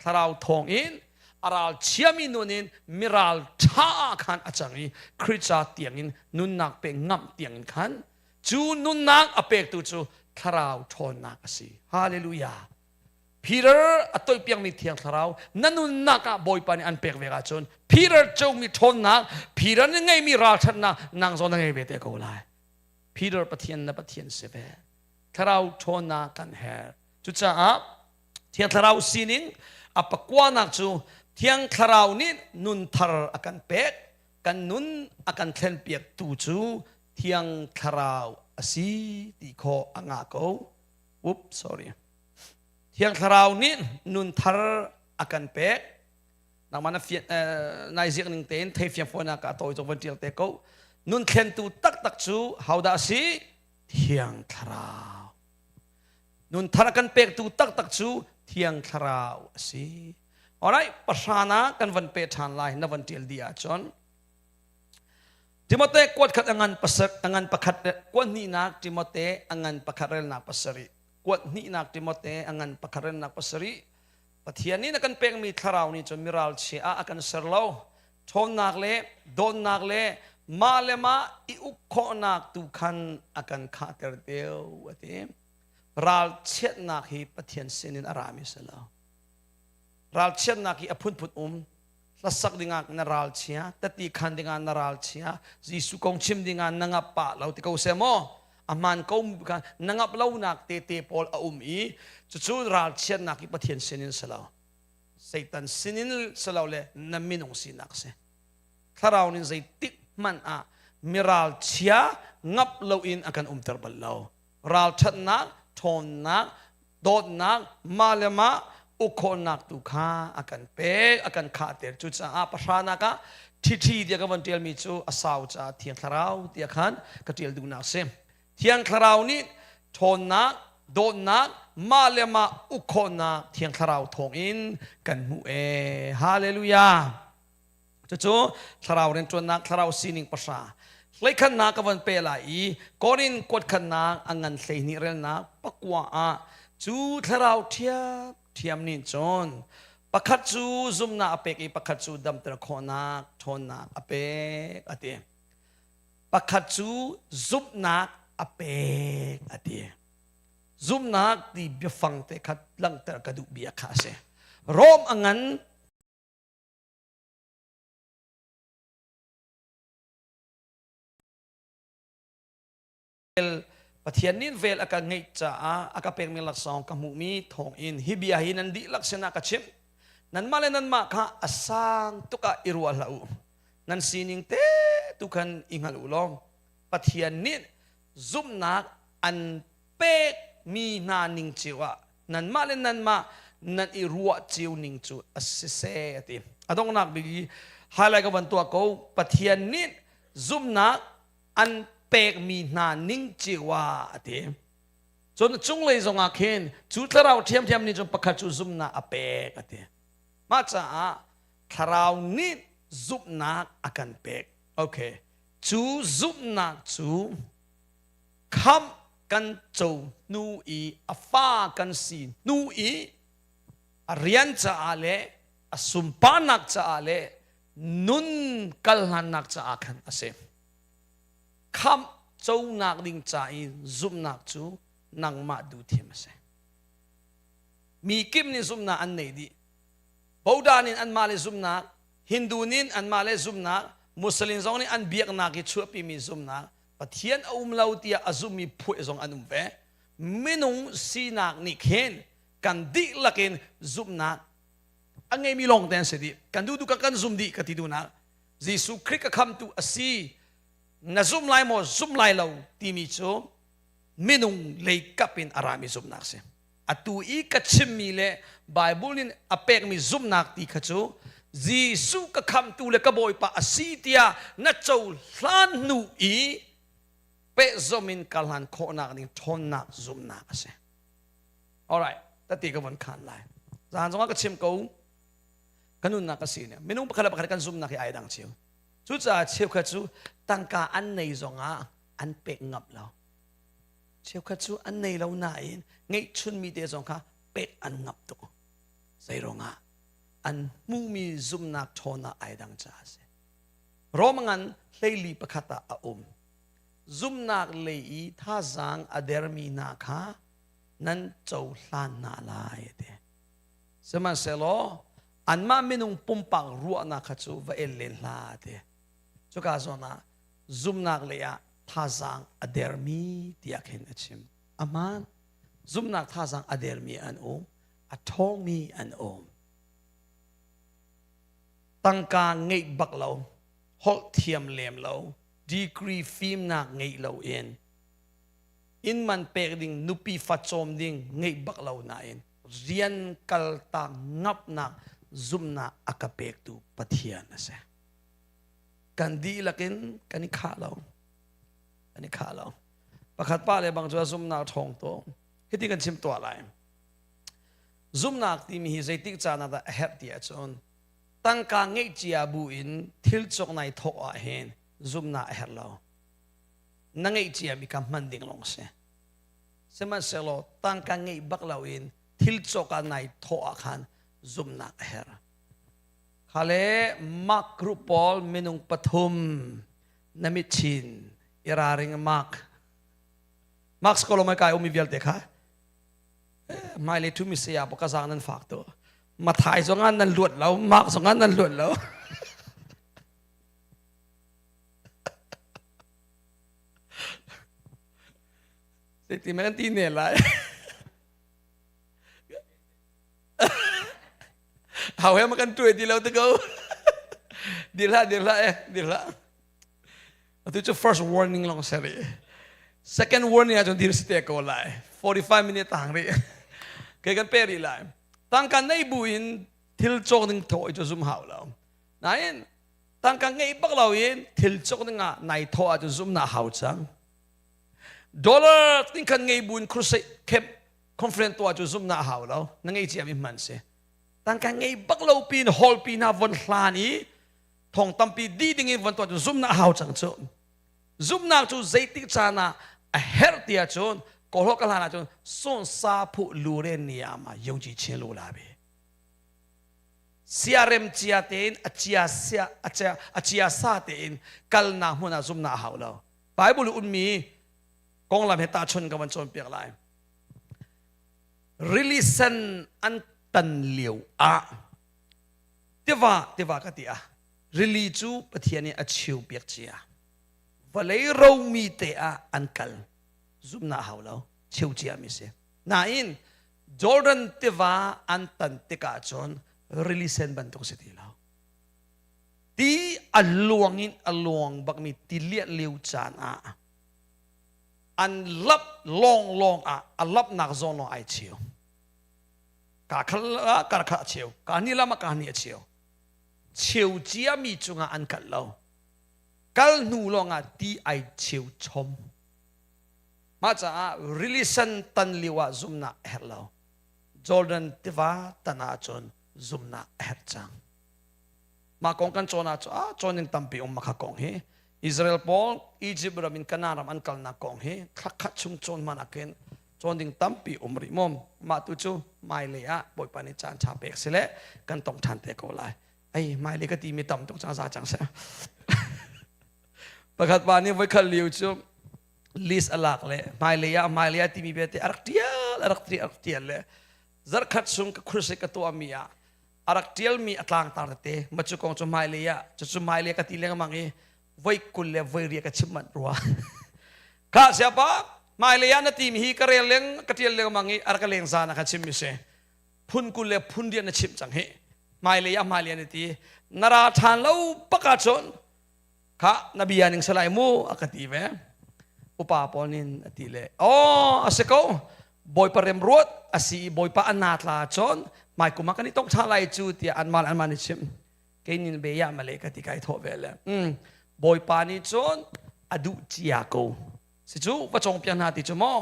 thlarau thawng in a ral chiami nun in miral ṭha ah khan a cang i Khrih ca tiangin nunnak pe ngamh tiangin khan cu nunnak a pektu cu thlarau ṭhawnnak a si. Hallelujah. Peter a toipiakmi thiang thlarau na nunnak ah Bawipa nih an pek ve ahcun Peter comi ṭhawnnak Peter nih ngeimi ralṭhatnak nang zong na ngei ve te ko lai. Peter Pathian na Pathian si ve. Thlarau ṭhawnnak kan herh. Cucaah Thiang Thlarau sining a pakuanak cu Thiang Thlarau nih nun thar a kan pek, kan nun a kan thlenpiaktu cu Thiang Thlarau a si ti khawh a ngah ko. Oops, sorry. Thiang Thlarau nih nun thar a kan pek. Nangmah na fian nai ziak ning tein thei fiang fawinak ah tawi zong van tial te ko. Nun thlentu taktak cu hodah a si? Thiang Thlarau. Nun thar a kan pektu taktak cu Thiang Thlarau a si. Alright, pahrana kan van pe ṭhan lai na van ṭial dih ahcun. Timote kuat khat a ngan pasar a ngan pakhat kuat hnihnak Timote a ngan pakhat relnak pasarih kuat hnihnak Timote a ngan pakhat relnak pasarih Pathian nih na kan pekmi thlarau nih cun miral chia ah a kan ser lo ṭhawnnak le dawtnak le mah le mah i uk khawhnak tu khan a kan khahter deuh a ti. Ralchiatnak hi Pathian sinin a rami si lo. Ralchiatnak hi a phunphun um. Hlasak dingah na ralchia, tati khan dingah na ralchia, Jesuh kong chim dingah na ngap pah lo ti ko seh maw? A hmaan ko kha na ngap lonak tete pawl a um i cucu ralchiatnak hi Pathian sinin si lo. Satan sinin si lo le na minung sinak si. Thlarau nih zeitik hmanh ah miral chia ngap loin a kan umter bal lo. Ralṭhatnak, ṭhawnnak, dawtnak, mah le mah uk khawhnak tu kha a kan pek, a kan khahter. Cucaah pahranak ah ṭhiṭhi tiah ka van ṭialmi cu a sau caah Thiang Thlarau tiah khan ka ṭial duhnak a si. Thiang Thlarau nih ṭhawnnak, dawtnak, mah le mah uk khawhnak Thiang Thlarau thawngin kan hmuh ee. Hallelujah! Cucu Thlarau rianṭuannak, Thlarau sining pahra. Hleikhannak ka von pe lai i Korin kuatkhannak a ngan 12 relnak pakua ah cu thlarau ṭhiam ṭhiam nih cun pakhat cu zumhnak a pek i pakhat cu damter khawhnak ṭhawnnak a pek a ti. Pakhat cu zumhnak a pek a ti. Zumhnak ti biafang te kha langhter ka duh bia kha a si. Rom a ngan Pathian nih vel a ka ngeih caah a ka pekmi laksawng ka hmuhmi thawngin hi bia hi nan dihlak sinah ka chimh. Nanmah le nanmah kha a sang tuk ah i ruah hlah u. Nan sining te tu khan i hngal u law Pathian nih zumhnak an pekmi hna ning cio ah nanmah le nanmah nan i ruah cio ning cu a si seh a ti. A donghnak bik i highlight ka van tuah ko Pathian nih zumhnak an pekmi hna ning cio ah a ti. Cun cunglei zongah khin cu thlarau ṭhiamṭhiam nih cun pakhat cu zumhnak a pek a ti. Mah caah thlarau nih zumhnak a kan pek. Okay. Cu zumhnak cu khamh kan co hnu i a fa kan si hnu i a rian caah le a sunparnak caah le nun kal hlannak caah khan a si. Khamh conak ding ca i zumhnak cu nangmah duh thiam a si. Mi kim nih zumhnak an nei dih. Bodan in anmah le zumhnak, Hindu nih anmah le zumhnak, Muslim zong nih an biaknak i chuahpimi zumhnak, Pathian a um lo tiah a zummi phuah zong an um ve. Minung sinak nih khin kan dihlak in zumhnak a ngeimi lawng te an si dih. Kan duh duh ka kan zum dih ka ti duhnak. Jesuh Khrih ka khamtu a si. Na zum lai maw zum lai lo timi cu minung lei kap in a rami zumhnak si. Atu i ka chimmi le Bible in a pekmi zumhnak ti kha cu Jesuh ka khamtu le ka Bawipa a si tiah na cohlan hnu i pehzom in ka hlan khawhnak ding ṭhawnnak zumhnak a si. Alright, tati ka von khan lai. Zan zongah ka chim ko, ka nunnak ka si ne. Minung pakhat le pakhat kan zumhnak hi ai dang cio. Cucaah cheukhat cu tangka an nei zongah an pek ngam lo. Cheukhat cu an nei lo nain ngeihchunmi te zong kha pek an ngap tuk. Zeiruangah an hmuhmi zumhnak ṭhawnnak ai dang caah a si. Rom ngan hleili pakhat ah a um. Zumhnak lei i thazaang a dermi hna kha nan cohlan hna lai a ti. Sihmanhsehlaw anmah minung pumpak ruahnak kha cu va el len hlah a ti. Cuka zawn ah zumhnak lei ah thazaang a dermi tiah khin a chim. A hmaan. Zumhnak thazaang a dermi an um, a ṭhawngmi an um. Tangka ngeih bak lo, holh thiam lem lo, degree fimnak ngeih lo in inn man pek ding, nupi fa cawm ding ngeih bak lo nain rian kaltak ngapnak zumhnak a ka pektu Pathian a si. Kan dihlak in kan i khah lo. Kan i khah lo. Pakhat pa le bang cu a zumhnak ṭhawng tuk. Hiti kan chim tuah lai. Zumhnak timi hi zeitik caan ah dah a herh ti ahcun tangka ngeih cia bu in thil cawk nai thawk ah hin zumhnak a herh lo. Na ngeih cia mi kha hman ding lawng a si. Sihmanhsehlaw tangka ngeih bak lo in thil cawk ah nai thawh ah khan zumhnak a herh. Khale Mark group pawl minung pathum na mit chin i raring Mark. Mark skolo mai kai umi vialte kha hmailei thumi saya pa ka zaang nan fak tu. Mathai zong ah nan luat lo, Mark zong ah nan luat lo. Ti men ti ne lai. Hau he ma kan tuai ti lo te ko. Dir hlah, dir hlah eh, dir hlah. Atu cu first warning long seri. Second warning ahcun dir si te ko lai. 45 minute tang rih. Ke kan pe rih lai. Tangka nei bu in thil cawk ding thaw cu zum hau lo. Nain tangka ngei bak lo in thil cawk ding ah nai thaw ahcun zum na hau cang. Dollar ting khan ngei bu in crusade camp conference tuah cu zumhnak a hau lo na ngei cia mi hman si tangka ngei bak lo pin hall pi hna von hlan i thong tampi di ding in von tuah cu zumhnak a hau cang cu. Zumhnak cu zeitik caan ah a herh ti ahcun kawlhaw ka hlan ahcun sawn sa phu lu re ni ah ma yongji chin lu la be. Siarem cia tein a cia sia a cia a cia sa tein kalnak hmun ah zumhnak a hau lo. Bible ummi konglam he tahchun ka van cawnpiak lai. Rili sen an tan lio ah tiva tiva ka ti ah rili cu Pathian nih a chiu piak cia. Vawlei romi te ah an kal. Zumhnak hau lo. Cheu cia mi si. Nain Jordan tiva an tan tikah cun rili sen bantuk si ti lo. Ti a luang in a luang bakmi ti liah lio caan ah an lap lawnglawng ah a lapnak zawn lawng ai cheu. Ka khal ah kar kha a cheu. Ka ni lam ah ka ni a cheu. Cheu ciami cungah an kal lo. Kal hnu lawngah ti ai cheu chom. Mah caah rili sen tan lio ah zumnak a herh lo. Jordan tiva tan ahcun zumnak a herh cang. Mah kong kan cawn ahcun ah cawn ding tampi um makha kong hi Israel pawl Egypt ram in Canaan ram an kalnak kong hi thla khat chung cawn hmanh ahkhin cawn ding tampi um rih mom. Mah tu cu hmailei ah Bawipa nih caan ṭha pek sile kan tong ṭhan te ko lai. Ai hmailei ka timi tam tuk cang za cang seh. Pakhat pa nih voikhat liu cu list a lak le hmailei ah hmailei ah timi vialte a rak ṭial a rak ṭial a rak ṭial le zarkhat chung ka khursik ka tuahmi ah a rak ṭialmi a tlangtar tete ma cu kong cu hmailei ah cucu hmailei ka ti lengmang i voi 20 le voi 20 ka chim manh rua kha siapa hmailei ah na timi hi ka rel leng ka ṭial lengmang i a rak ka leng zan ah ka chim mi si phun 20 le phun 20 na chimh cang hi hmailei ah hmailei ah na ti na ra ṭhan lo bak ahcun kha na bia ning salai mu a ka ti ve upa pawl nin a ti le oh a si ko bawipa rem ruat a si i bawipa an na tla cun mai kum ah kan i tong tha lai cu tiah an mal an man i chim kei nin be ya male ka ti kai thawh ve le bawipa nih cun a duh cia ko si cu va cong piak hna ti cu maw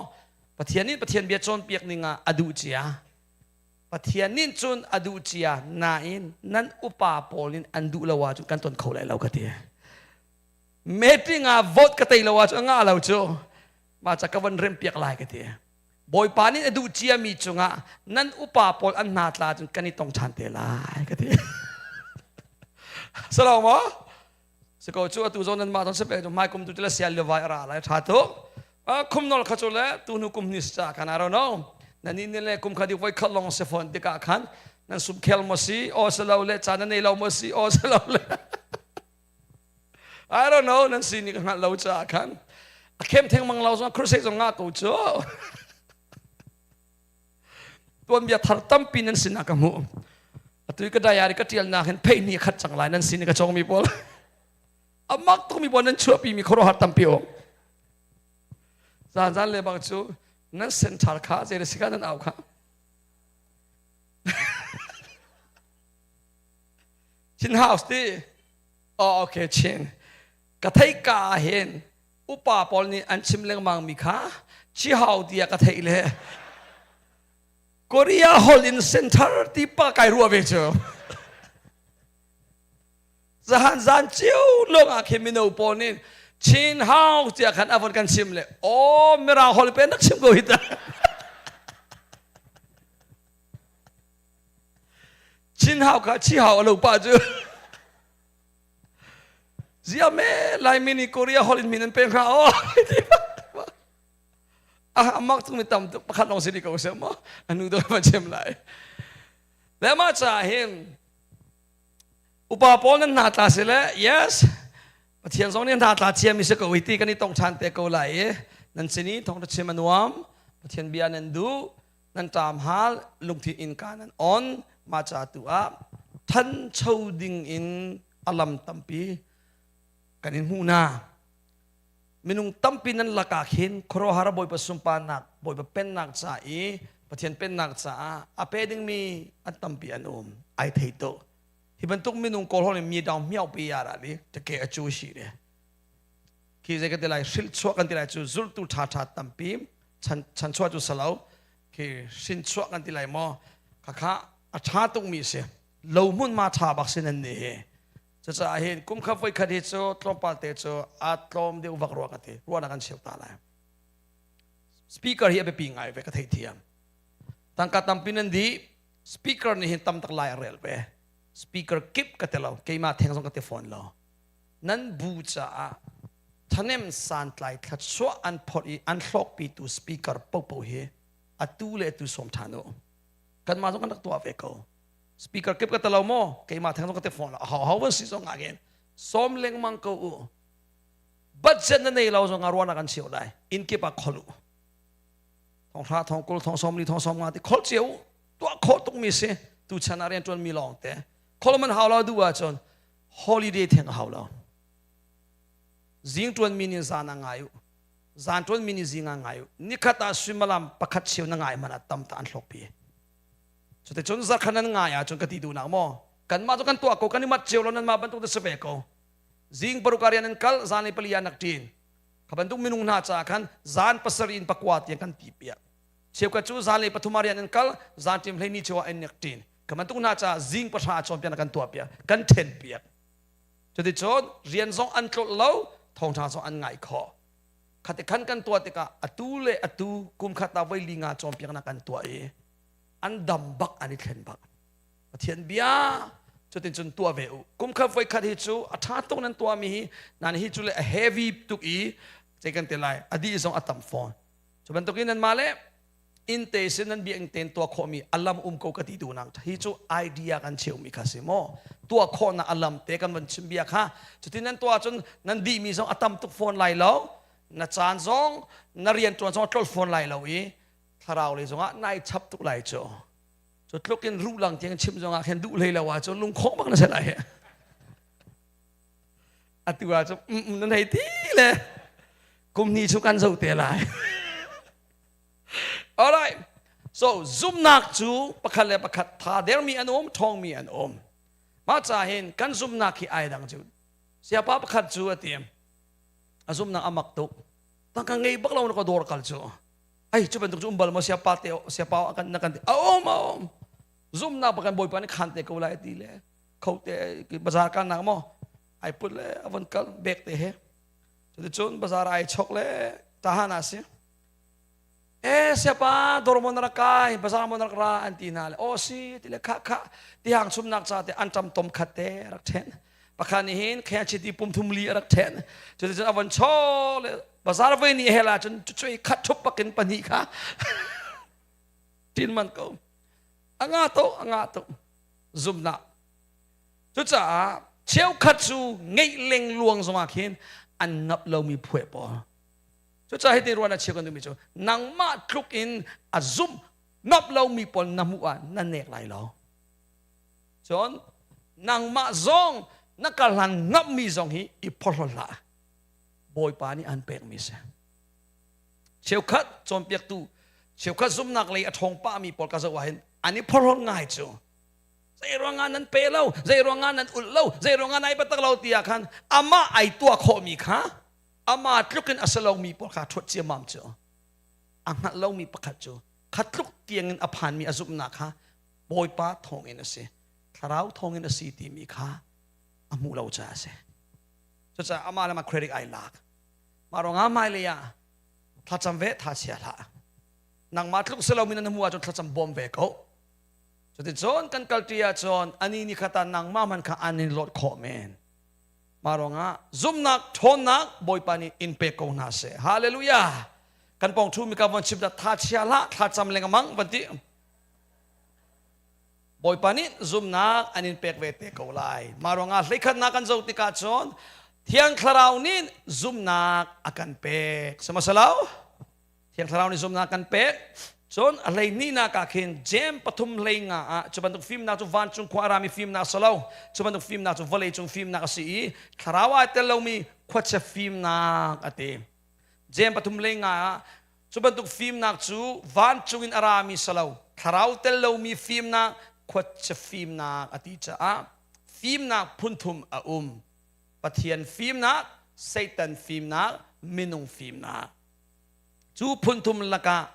pathian nih pathian bia cawnpiak ning ah a duh cia Pathian nih cun a duh cia nain nan upa pawl nih an duh lo ahcun kan ton kho lai lo ka ti. Meeting ah vote ka tei lo ahcun a ngah lo cu mah ca ka van rempiak lai ka ti. Bawipa nih a duh ciami cungah nan upa pawl an hna tla ahcun kan i tong ṭhan te lai ka ti. Salo maw? Siko cu atu zong nan mah ton sepe hmai kum tu tila sial le vai ara lai tha tu. Khum nol kha cu le tu hnu kum ni sa kan I don't know. Na ni ni le kum kha dik voi khat long se phone tikah khan nan sum khel mo si o se lo le cha na nei lo mo si o se lo le I don't know nan si ni ka hngal lo cha khan a khem theng mang lo zong crusade zong nga ko chu tuan bia thar tampi nan sin ah ka hmuh atu ka diary ka tial nak hin phei ni khat cang lai nan sin ka chong mi pawl amak tuk mi pawl nan chuahpi mi khuaruahhar tampi um zan zan le bang cu nan center kha zei si ka nan au kha Chin House ti oh okay Chin ka thei ka hin upa pawl nih an chim lengmang mi kha chi hau tiah ka theih le Korea Hall in center ti pa kai ruah ve cu zahan zan cio lawng ah khin mino pawl nih Chin House tiah khan avon kan chim le oh mirang hall pe nak chim ko hi ta Chin Hau kha chi hau alo pa cu Zia me Laimi nih Korea holh in min an pek hnga aw. Ah amak tung mi tam tuk pakhat lawng si di ko se maw anu do ma chem lai. Le ma cha hin upa pawl nan hna tla si le yes Pathian zong nih hna tla cia mi si ko i ti kan i tong than te ko lai i nan sin i thong chim a nuam Pathian bia nan duh nan ṭam hal lungthin innka nan on mah ca tu ah thancho ding in a lam tampi kan in hmuh hna minung tampi nan lakah khin khuaruahhar Bawipa sunparnak Bawipa pennak ca i Pathian pennak caah a pe dingmi an tampi an um ai thei tuk hi bantuk minung kawl hol in mi dang miau pi ya ra li take a chu shi le khi zei kan ti lai hrilh chuah kan ti lai cu zultu ṭha ṭha tampi chan chan chuah cu salo khi hrin chuah kan ti lai maw khakha a ṭha tukmi si lo hmun ma ṭha bak si nan ni hi. Cucaah hin kum khat voi khat hi cu tlawmpal te cu aa tlawm deuh vak rua ka ti. Ruahnak kan cheu ta lai. Speaker hi a biapi ngai ve ka theithiam. Tangka tampi nan dih. Speaker nih hin tam tak lai a rel ve. Speaker kip ka ti lo. Keimah theng zong ka ti fawn lo. Nan bu caah thanem santlai thluachuah an phorh i an hlawkpitu speaker popo hi atu le atu sawm ṭhan u. Kanmah zong kan rak tuah ve ko. Speaker kip ka talo maw? Keimah theng zong ka ti fawn lo. Ho ho van si zong ah khin sawm lengmang ko u. Budget na nei lo zong ah ruahnak an cheu lai. Inn kip ah khol u. Thong hra, thong kul, thong sawm li, thong sawm nga ti khol cio u. Tuah khawh tukmi si. Tu chan ah rian ṭuan mi lawng te. Khol man hau lo duh ahcun holiday theng a hau lo. Zing ṭuan mi nih zan ah ngai u. Zan ṭuan mi nih zing ah ngai u. Nikhat ah suimilam pakhat cheu na ngai hmanh ah tam ta an hlawkpi. Cuticun zarkhat nan ngai ahcun ka ti duhnak maw? Kanmah cu kan tuah ko, kan i mat cio lo, nanmah bantuk te si ve ko. Zing paruk ah rian an kal, zanlei pali ah nak ṭin. Kha bantuk minung hna caah khan zan pasarih in pakua tiang kan ti piak. Cheukhat cu zanlei pathum ah rian an kal, zan ṭim hleini cheu ah an nek ṭin. Kha bantuk hna caah zing pahra ah cawnpiaknak kan tuah piak, kan ṭhen piak. Cuticun rian zong an tlolh lo, thawngṭha zong an ngai khawh. Khati khan kan tuah tikah atu le atu kum khat ah voi li nga cawnpiaknak kan tuah i an dam bak an i thlen bak. Pathian bia cutin cun tuah ve u. Kum khat voi khat hi cu a ṭha tuk nan tuahmi hi nan hi cu le a heavy tuk i zei kan ti lai a dih zong a tam fawn. Cu bantukin nanmah le inn te sin nan biakinn tein tuah khawhmi alam um ko ka ti duhnak hi cu idea kan cheumi kha si maw tuah khawhnak alam te kan van chim bia kha cutin nan tuah ahcun nan dihmi zong a tam tuk fawn lai lo na caan zong na rian ṭuan zong a tlol fawn lai lo i thlarau lei zongah nai chap tuk lai cu cu tluk in ruh lang tiang chim zongah khin duh hlei lo ahcun lungkhong bak na si lai atu ahcun nan hei ti le kum hnih cu kan zo te lai Alright. So zumnak cu pakhat le pakhat tha dermi an um, ṭhawngmi an um. Mah ca hin kan zumnak hi ai dang cu. Siapa pakhat cu a ti. A zumnak a mak tuk. Tangka ngei bak lo na ka dawr kal cu. Ai cu bantuk cu um bal maw siapa te siapa kan na kan ti. A um a um. Zumnak pakan bawipa nih khan te ko lai ti le kho te bazar kan nak maw ai put le a von kal bek te he. Cuticun bazar ai chok le tahan a si. E siapa dawr maw na rak kai bazar maw na rak ra an ti hna le aw si ti le kha kha tihang chumnak ca te an ṭam tom khat te a rak ṭhen pakhat nih hin khenchiti pum thum li a rak ṭhen cuticun a von chaw le bazar voi ni hel ahcun cucuai khat ṭhup bakin pahnih kha ṭin man ko a nga to a nga to zumnak cucaah cheukhat cu ngeih lengluang zongah khin an ngap lomi phueh pawl Cucaah hitin ruahnak chia kan duhmi cu nangmah tluk in a zumh ngap lomi pawl na hmuh ah na nek lai lo. Cun nangmah zong na karhlan ngapmi zong hi i phorhlawt hlah. Bawipa nih an pekmi si. Cheukhat cawnpiaktu, cheukhat zumhnak lei a ṭhawng pahmi pawl ka zoh ahhin an i phorhlawt ngai cu. Zei ruangah nan pe lo, zei ruangah nan ulh lo, zei ruangah nai biatak lo ti ah khan amah ai tuah khawhmi kha Amah tluk in a si lomi pawl kha ṭhuat ciammam cu a hngalh lomi pakhat cu kha tluk tiangin a phanmi a zumhnak kha Bawipa thawngin a si, Thlarau thawngin a si timi kha a hmuh lo caah a si. Cucaah amah le amah credit ai lak. Mah ruangah hmailei ah thlacam ve tha chia hlah. Nangmah tluk si lomi na hmuh ahcun thlacam bawm ve ko. Cuticun kan kalṭi ahcun ani nih kha ta nangmah hmanh kha an in lawt khawh men. Mah ruangah zumhnak ṭhawnnak Bawipa nih in pek ko hna seh. Hallelujah! Kan pawng ṭhu mi ka von chim dah tha chia hlah thla cam lengmang van ti. Bawipa nih zumhnak an in pek ve te ko lai. Mah ruangah hleikhatnak kan zoh tikah cun Thiang Thlarau nih zumhnak a kan pek. Sihmanhsehlaw Thiang Thlarau nih zumhnak kan pek. Cun a hleihnihnak ah khin Jeim pathum hlei nga ah cu bantuk fimnak cu vancung khua a rami fimnak a si lo. Cu bantuk fimnak cu vawlei cung fimnak a si i thlarau ai tel lomi khuachia fimnak a ti. Jeim pathum hlei nga ah cu bantuk fimnak cu vancung in a rami si lo. Thlarau tel lomi fimnak khuachia fimnak a ti caah fimnak phunthum a um. Pathian fimnak, Satan fimnak, minung fimnak. Cu phunthum lakah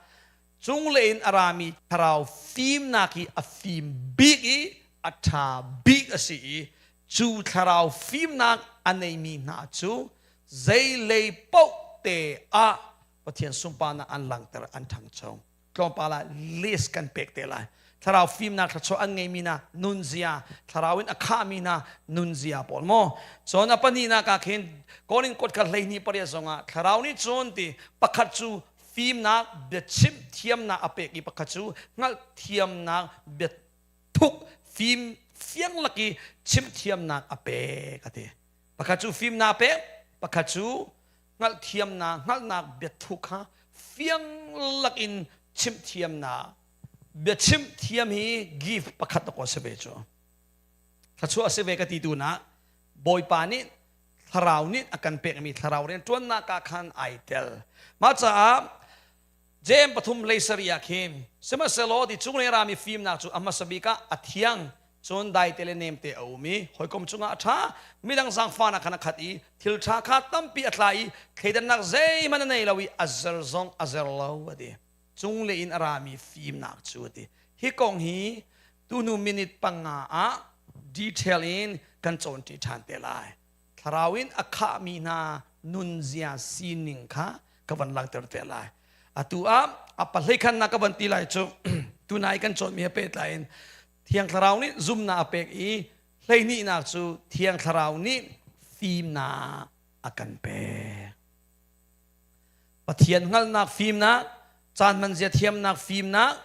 cunglei in a rami thlarau fimnak hi a fim bik i a ṭha bik a si i Cu thlarau fimnak a neimi hna cu zeilei paoh te ah Pathian sunparnak an langhter an ṭhangcho. Tlawmpal ah list kan pek te lai. Thlarau fimnak thluachuah an ngeimi hna nunzia, thlarau in a khahmi hna nunzia pawl maw. Cun a pahnihnak ah khin Korin kuat khat 12 8 zongah thlarau nih cun ti pakhat cu fimnak biachimh thiamnak a pek i pakhat cu hngalhthiamnak biathuk fim fiang lak i chimh thiamnak a pek a ti. Pakhat cu fimnak a pek, pakhat cu hngalhthiamnak hngalhnak biathu kha fiang lakin chimhthiamnak biachimh thiam hi gift pakhat ko si ve cu thluachuah si ve ka ti tu na bawipa nih thlarau nih a kan pekmi thlarau rian ṭuannak ah khan ai tel mah caah Jeim pathum leisari ah khin sihmanhsehlaw ti cunglei rami fimnak cu a hmasa bik ah a thiang cun daite le nemte a um i hawikom cungah a ṭha midang zaangfahnak khan a khat i thil ṭha kha tampi a tla i thleidannak zeihmanh a nei lo i a zer zong a zer lo a ti cunglei in a rami fimnak cu a ti hi kong hi tuhnu minute panga ah detail in kan cawnṭi ṭhan te lai thlarau in a khahmi hna nunzia sining kha ka van langhter te lai atu ah a pahlei khannak ka van ti lai cu tunai kan cawnmi he pehtlai in Thiang Thlarau nih zumnak a pek i hleihnihnak cu Thiang Thlarau nih fimnak a kan pek. Pathian hngalhnak fimnak, caan hman zia thiamnak fimnak,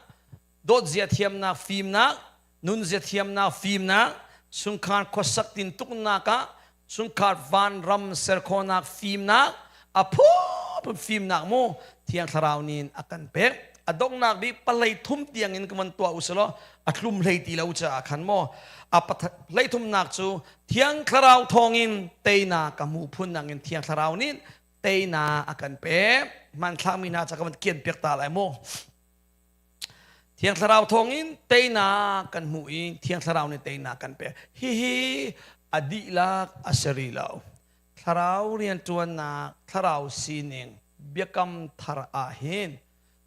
dawt zia thiamnak fimnak, nun zia thiamnak fimnak, chungkhar khuasak tintuknak ah chungkhar vanram ser khawhnak fimnak, a phunphun fimnak mu Thiang Thlarau nih a kan pek. A donghnak bik palei thum tiang in ka van tuah u selaw a tlum hlei ti lo caah khan maw a hlei thumnak cu Thiang Thlarau thawngin teinak ka hmu phun nangin Thiang Thlarau nih teinak a kan pek. Hmanthlak mi hna ca ka van kian piak ta lai mu. Thiang Thlarau thawngin teinak kan hmu i Thiang Thlarau nih teinak kan pek. Hihi a dihlak a si rih lo. Thlarau rianṭuannak, thlarau sining, biakam thar ah hin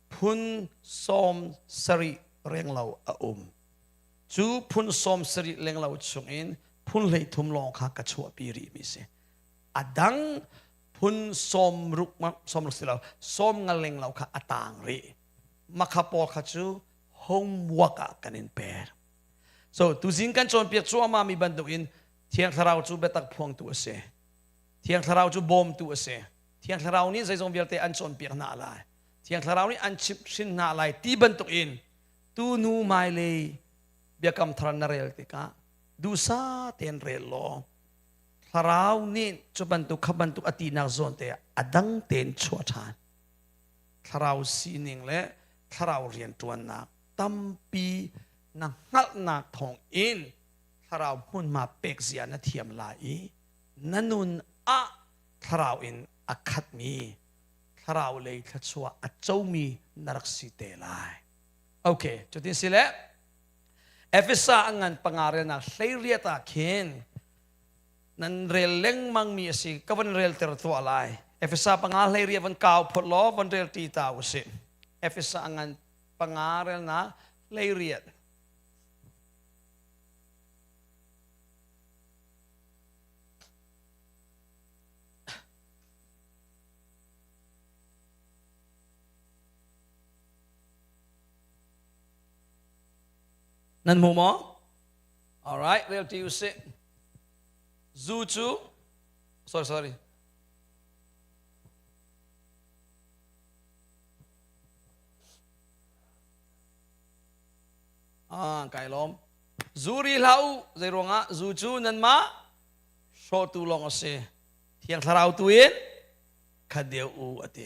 phun 70 renglo a um. Cu phun 70 lenglo chungin phun 13 lawng kha ka chuahpi rihmi si. A dang phun 60 sawm si lo 50 lenglo kha a tang rih. Makha pawl kha cu homework ah kan in pek. So tuzing kan cawnpiak cuahmah mi bantukin Thiang Thlarau cu biatak phuangtu a si. Thiang Thlarau cu bawmtu a si. Thiang Thlarau nih zeizong vialte an cawnpiak hna lai. Thiang Thlarau nih an chimhhrin hna lai ti bantukin tu nu hmailei biakam thar na rel tikah duhsah tein rel law Thlarau nih cu bantuk kha bantuk a tinak zawn te ah a dang tein chuah ṭhan. Thlarau sining le thlarau rianṭuannak tampi na hngalhnak thawng in thlarau hmunhma pek zia na thiam lai i na nun ah thlarau in a khatmi thlarau lei thluachuah a comi na rak si te lai. Okay, cutin si le Efesa a ngan panga relnak 18 ah khin nan rel lengmang mi a si ka van rel ter tuah lai. Efesa panga 18 van kau phot law van rel ti ta usih. Efesa a ngan panga relnak 18. Nan hmu maw? Alright, rel ti usih. Zu cu sorry sorry. Ah, kai lawm. Zu ri hlah u, zei ruangah zu cu nanmah hrawhtu lawng a si. Thiang Thlarau tu in khat deuh u a ti.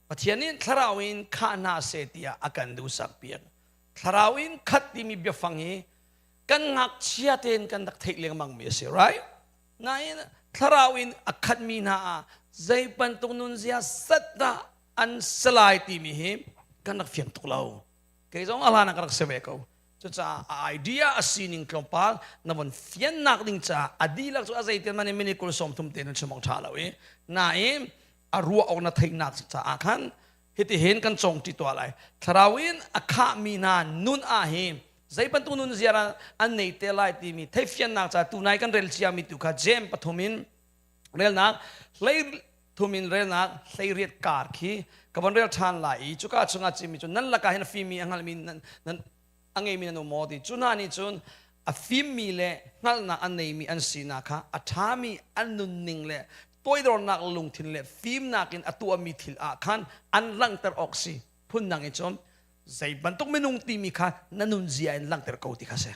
Pathian nih thlarau in khah hna seh tiah a kan duhsak piak. Thlarau in khat timi biafang hi kan ngakchia tein kan rak theih lengmang mi a si, right? Nain thlarau in a khatmi hna ah zei bantuk nunzia set dah an si lai timi hi kan rak fiang tuk lo. Kei zong a hlan ah ka rak si ve ko. Cucaah a idea a sining tlawmpal na von fiannak ding caah a dihlak cu a zeitin man in minute 30 te nan chim awk ṭha lo i nain a ruah awk na theihnak caah khan hitihin kan cawng ṭi tuah lai. Thlarau in a khahmi hna nun ah hi Zei bantuk nun ziara an nei te lai timi theifiannak ca tunai kan rel ciami tu kha Jeim pathum in relnak hlei thum in relnak 18 kar khi ka von rel ṭhan lai i cuka chungah chimmi cu nan lakah hin a fimmi a hngalmi nan, nan a ngeimi nan um maw ti cu hna nih cun a fimmi le hngalhnak a neimi an sinak kha a ṭhami an nunning le toidornak lungthin le fimnak in a tuahmi thil ah khan an langhter awk si phundang in cun zei bantuk minung timi kha na nunzia in langhter ko ti kha si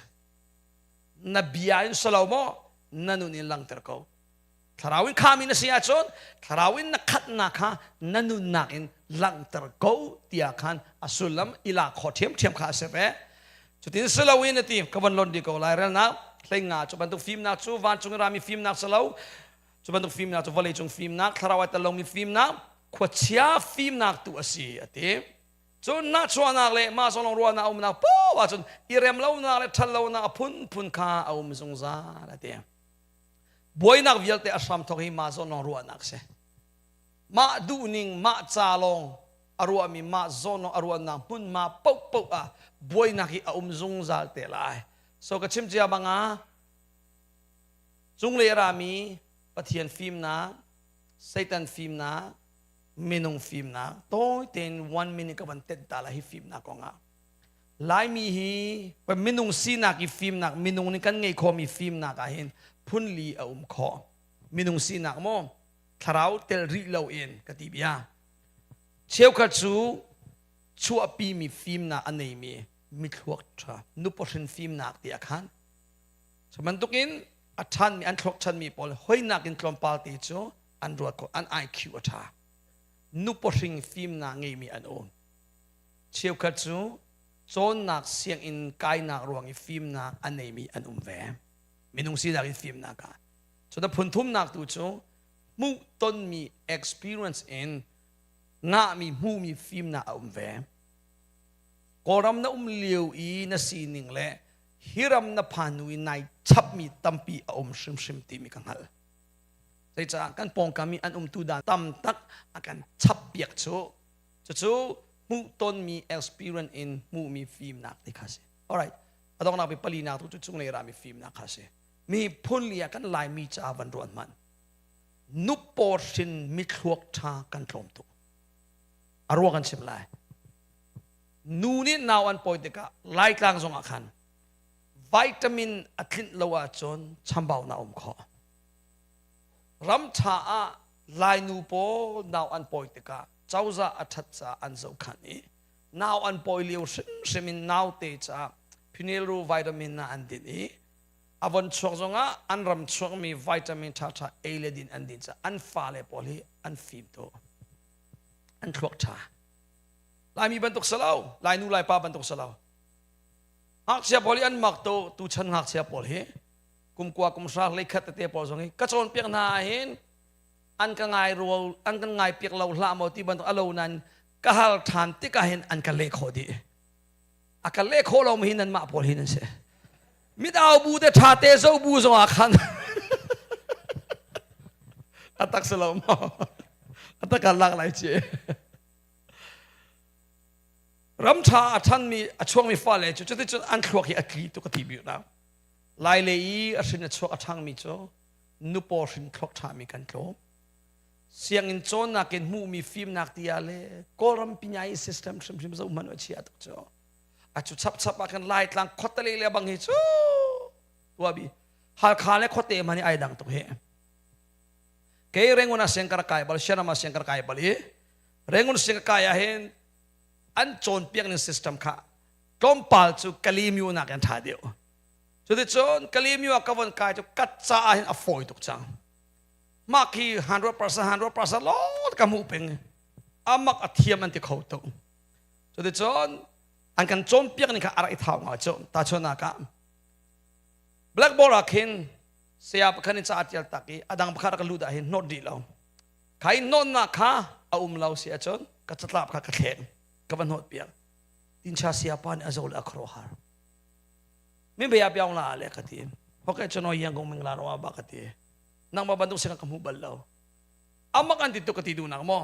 na bia in salo maw na nun in langhter ko thlarau in khami na si ahcun thlarau in na khatnak kha na nunnak in langhter ko tiah khan a sullam i lak khawh ṭhiamṭhiam kha a si ve cutin si loin a ti ka von lon di ko lai relnak hleinga cu bantuk fimnak cu vancung in rami fimnak si lo cu bantuk fimnak cu vawlei cung fimnak thlarau ai tel lomi fimnak khuachia fimnak tu a si a ti cun nahchuahnak le mah zawn lawng ruahnak a umnak poah ahcun i rem lonak le ṭhat lonak a phunphun kha a um zungzal a ti buainak vialte a hramthawk hi mah zawn lawng ruahnak si mah duhning mah ca lawng a ruahmi mah zawn lawng a ruahnak hmunhma paohpaoh ah buainak hi a um zungzal te lai so ka chim cia bangah cunglei a rami Pathian fimnak Satan fimnak minung fimnak tawi tein one minute ka van tenh ta lai hi fimnak kongah Laimi hi minung sinak i fimnak minung nih kan ngeih khawhmi fimnak ah hin phunli a um khawh. Minung sinak maw thlarau tel rih loin ka ti bia. Cheukhat cu chuahpimi fimnak a neimi mithluak ṭha nupahrin fimnak ti a khan. Cu bantukin a ṭhanmi an thluak ṭhanmi pawl hoinak in tlawmpal te cu an ruat khawh an IQ a ṭha. Nupahring fimnak ngeimi an um. Cheukhat cu cawnnak sianginn kainak ruang i fimnak a neimi an um ve. Minung sinak in fimnak ah. Cun a phunthumnak tu cu hmuhtonmi experience in ngahmi hmuhmi fimnak a um ve. Kawlram na um lio i na sining le hi ram na phan hnu i nai chapmi tampi a um hrimhrim timi ka hngalh. Zeicah kan pawngkam i an umtu dan tam tak a kan chap piak cu Cucu hmuhtonmi experience in hmuhmi fimnak ti kha si. Alright. A donghnak bik palinak tu cu cunglei rami fimnak kha si. Mi phun li ah kan Laimi ca van ruat hmanh. Nupaw hrin mithluak ṭha kan tlawm tuk. A ruang kan chim lai. Nu nih nau an pawi tikah Laitlang zongah khan vitamin a tlinh lo ahcun chambaunak um khawh. Ram ṭha ah Lainu pawl nau an pawi tikah cozah a ṭhat caah an zohkhanh i nau an pawi lio hrimhrim in naute caah phenylru vitamin ah an din i a von chuak zongah an ram chuakmi vitamin ṭhaṭha ei le din an din caah an fale pawl hi an fim tuk an thluak ṭha Laimi bantuk si lo Lainu Laipa bantuk si lo ngakchia pawl hi an mak tu tuchan ngakchia pawl hi kum kua kum hra hlei khat tete pawl zong hi ka cawnpiak hna ahhin an ka ngai rual an kan ngai piak lo hlah maw ti bantuk alo nan ka hal ṭhan tikah hin an ka leh khawh dih a ka leh khawh lo mi hi nanmah pawl hi nan si mit au bu te ṭha te zo bu zong ah khan a tak si lo maw a tak kan lak lai ci ram ṭha a ṭhanmi a chuangmi fale cu cuticun an thluak hi a tli tuk a ti bi na Lai lei i a hrin a chuak a ṭhangmi cu nupaw hrin thluak ṭhami kan tlawm. Sianginn cawnnak in hmuhmi fimnak ti ah le Kawlram pinyai system hrimhrim zoh hmanh a chia tuk cu. A cu chapchap ah khan Laitlang khuatale le bang hi cu tuabi Halkha le khuate hmanh hi ai dang tuk hi. Kei Rangoon ah siang ka rak kai bal, Sianram ah siang ka rak kai bal i Rangoon siang ka kai ah hin an cawnpiak ning system kha tlawmpal cu Kalemyo nak in ṭha deuh. Cuticun Kalemyo ah ka von kai cu ka caah hin a fawi tuk cang. Mah khi 100% 100% lawng ka hmuh peng. Amak a thiam an ti kho tuk. Cuticun an kan cawnpiak ning kha a rak i thau ngai cu. Tahchunhnak ah blackboard ah khin saya pakhat in ca a tial tak i a dang pakhat rak lut ah hin hnawt dih lo. Kha i hnawtnak kha a um lo si ahcun ka catlap kha ka thleng ka va hnawt piak. Tincha sayapa nih a zo le a khuaruahhar. Min bia piang la le ka ti. Hoke chono yang kong ming la ro ba ka ti. Nang ma bantuk singa ka hmu bal lo. Amak an ti tu ka ti du nak mo.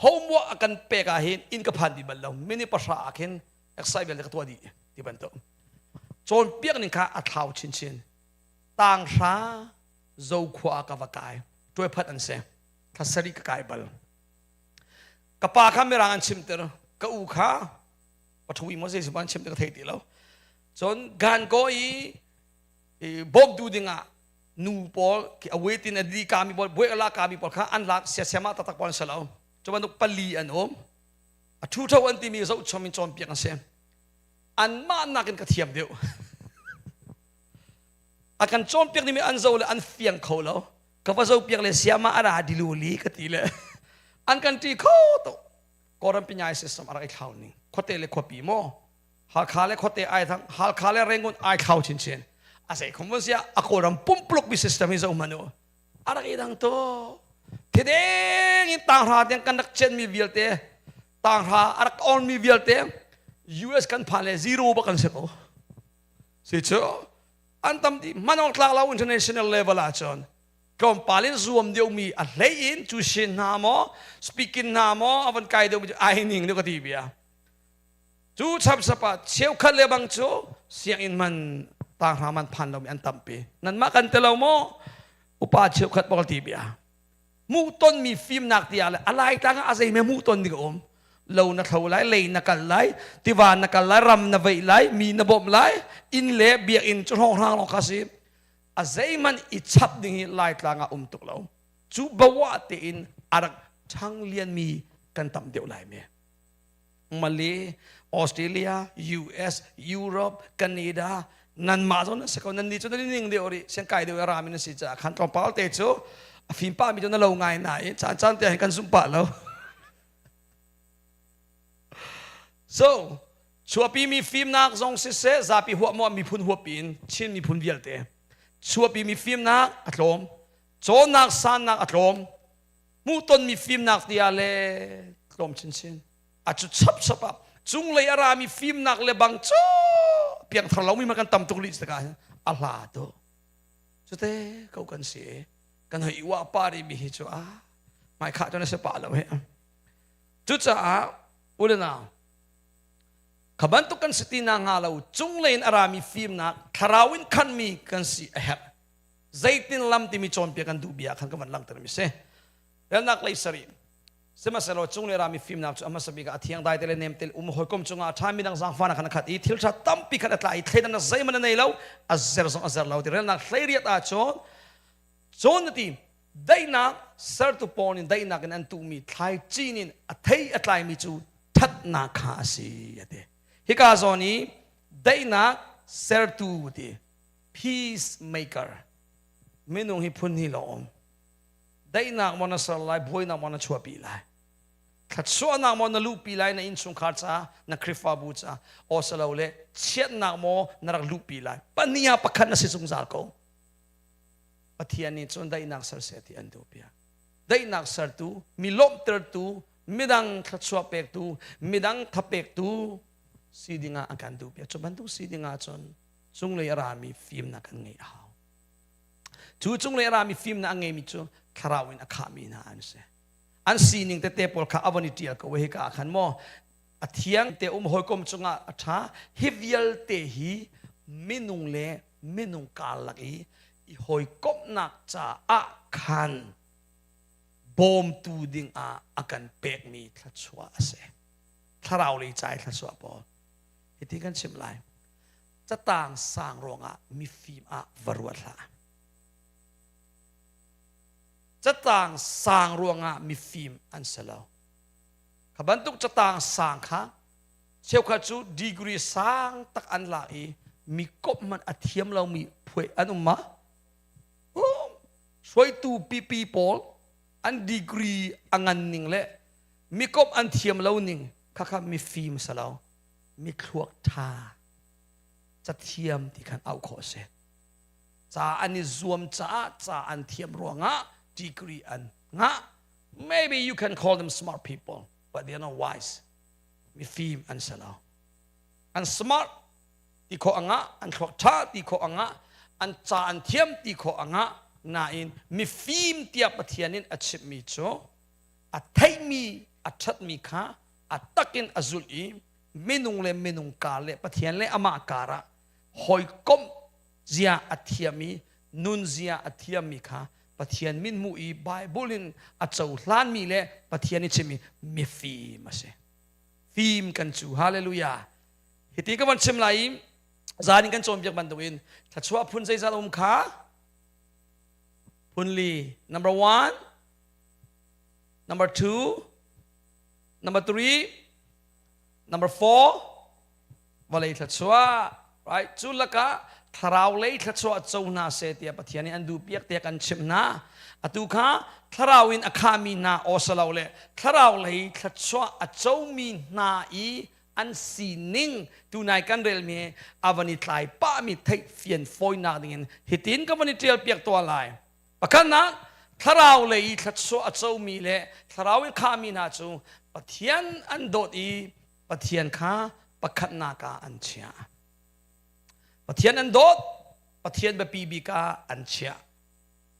Homework akan pek ah hin in ka phan di bal lo. Mini pasra ah khin exercise bel ka tua di ti bantuk. Cawnpiak ning kha a thlau chinchin. Tanghra Zokhua ah ka va kai. Tuaiphat an si. Thla sarih ka kai bal. Ka pa kha mirang an chimter. Ka u kha pathui maw zei an chim ti ka thei ti lo. Cun gan ko i bawmtu dingah nu pawl awaitin a di kami pawl buai la kami pawl kha an lak siasiama taktak pawl an si lo. Cu bantuk pali an um. A thu tho an timi zoh chom in cawnpiak an si. Anmah nakin ka thiam deuh. A kan cawnpiak nimi an zo le an fiang kho lo. Ka va zo piak le siama a ra dilu li ka ti le an kan ṭi kho to. Kawlram pinyai system a rak i thlau ning. Khuate le khuapi maw? Halkha le khuate ai thang, Halkha le Rangoon ai thlau chinchin. A zei khom sia a Kawlram pumpluk mi system hi zo hmanh u. A rak i dang to. Thideng in tanghra tiang kan rak chen mi vialte tanghra a rak on mi vialte US kan phan le zero bak kan si ko. Si cu an tam di manong tlak lo international level ah cun tlawmpal in zuam deuhmi a hlei in cu sin hna maw speaking hna maw a van kai deuhmi cu ai ning deuh ka ti bia cu chapsap ah cheukhat le bang cu sianginn man tanghra man phan lomi an tampi nanmah kan te lo maw upa cheukhat bak ti bia Hmuhtonmi fimnak ti ah le a laitlang ah a zeime hmuhton ding a um. Lo na thlo lai, lei na kal lai, tiva na kal lai, ram na veih lai, mi na bawmh lai, inn le biakinn cu hrawnghrang lawng kha si. A zeihmanh i chap ding hi laitlang ah um tuk lo. Cu bawa tein a rak ṭhang lianmi kan tam deuh lai me. Malay, Australia, US, Europe, Canada, nanmah zong nan si ko nan ni cu nan i ning deuh rih siang kai deuh i rami nan si caah khan tlawmpal te cu a fim pah mi cu na lo ngai na i caan caan te hin kan zumh pah lo so chuapi mi fimnak zong siseh zapi huah maw miphun huap in Chin miphun vialte chuapi mi fimnak a tlawm cawnnak sannak a tlawm hmuhtonmi fimnak tiah le tlawm chinchin a cu chapchap ah cunglei a rami fimnak le bang cu piangthar lomi ma kan tam tuk rih tikah a hla tu cute ko kan si kan hoi uah pa ri mi hi cu a mai kha cu na se pa lo he cucaah ulenau kha bantuk kan si ti na nga lo cunglei in a rami fimnak thlarau in khanmi kan si a herh Zeitin lam timi cawnpiak kan duh bia khan ka van langhter mi si. Relnak lei sarih. Sihmanhsehlaw cung le rami fimnak cu a hmasa bik ah a thiang dai te le nem te um hawikom cungah a ṭha mi dang zaangfahnak khan a khat i thil ṭha tampi khan a tla i thleidannak zeihmanh a nei lo a zer zong a zer lo ti relnak hleiriat ah cun cun na ti daihnak sertu pawl in daihnak in an tuhmi thlai cin in a thei a tlaimi cu ṭhatnak kha a si a ti hika zawn i daihnak sertu ti Peacemaker. Minung hi phun hi lo um. Daihnak maw na ser lai, buainak maw na chuahpi lai. Thluachuahnak maw na luhpi lai na innchungkhar ca, na Khrihfabu ca, awsalo le chiatnak maw na rak luhpi lai. Pahnih ah pakhat na si zungzal ko. Pathian nih cun daihnak ser seh ti an duh piak. Daihnak sertu, mi lawmhtertu, midang thluachuah pektu, midang thapektu si dingah an kan duh piak. Cu bantuk si dingah cun cunglei a rami fimnak kan ngeih a hau. Cu cunglei a rami fimnak a ngeimi cu thlarau in a khahmi hna an si. An sining tete pawl kha a von i ṭial ko hika ah khan maw a thiang te um hawikom cungah a ṭha hi vialte hi minung le minung karlak i i hawikomhnak caah khan bawmtu dingah a kan pekmi thluachuah a si. Thlarau lei ca i thluachuah pawl. Hiti kan chim lai. Catang sang ruangah mifim ah va ruat hlah. Catang sang ruangah mifim an si lo. Kha bantuk catang sang kha cheukhat cu degree sang tak an la i mi kop hmanh a thiam lomi phuai an um ma? Um, hruaitu pipi pawl an degree a ngan ning le mikop an thiam lo ning khakha mifim si lo mithluak ṭha cathiam ti khan auh khawh a si. Ca an i zuam caah ca an thiam ruangah degree an ngah. Maybe you can call them smart people, but they are not wise. Mifim an si lo. An smart ti khawh a ngah, an thluak ṭha ti khawh a ngah, an ca an thiam ti khawh a ngah, nain mifim tiah Pathian in a chimhmi cu a theihmi, a ṭhatmi kha a takin a zulh i minung le minung kar le Pathian le amah kar ah Hawikomh zia a thiam i nun zia a thiammi kha Pathian min hmuh i Bible in a cohlanmi le Pathian i chimmi mifim a si. Fim kan cu. Hallelujah. Hiti ka van chim lai i zan in kan cawnpiak bantukin thluachuah phun zeizat um kha phun li. Number one, number two, number three, number four, vawlei thluachuah right cu lakah thlarau lei thluachuah co hna seh tiah Pathian nih an duh piak tiah kan chimh hna atu kha thlarau in a khami hna awsalo le thlarau lei thluachuah a comi hna i an sining tunai kan relmi a van i tlai pahmi theih fian fawinak dingin hitin ka van i ṭial piak tuah lai pakhatnak thlarau lei thluachuah a comi le thlarau in khami hna cu Pathian an dawt i Pathian kha pakhatnak ah an chiah. Pathian an dawt, Pathian biapi bik ah an chiah.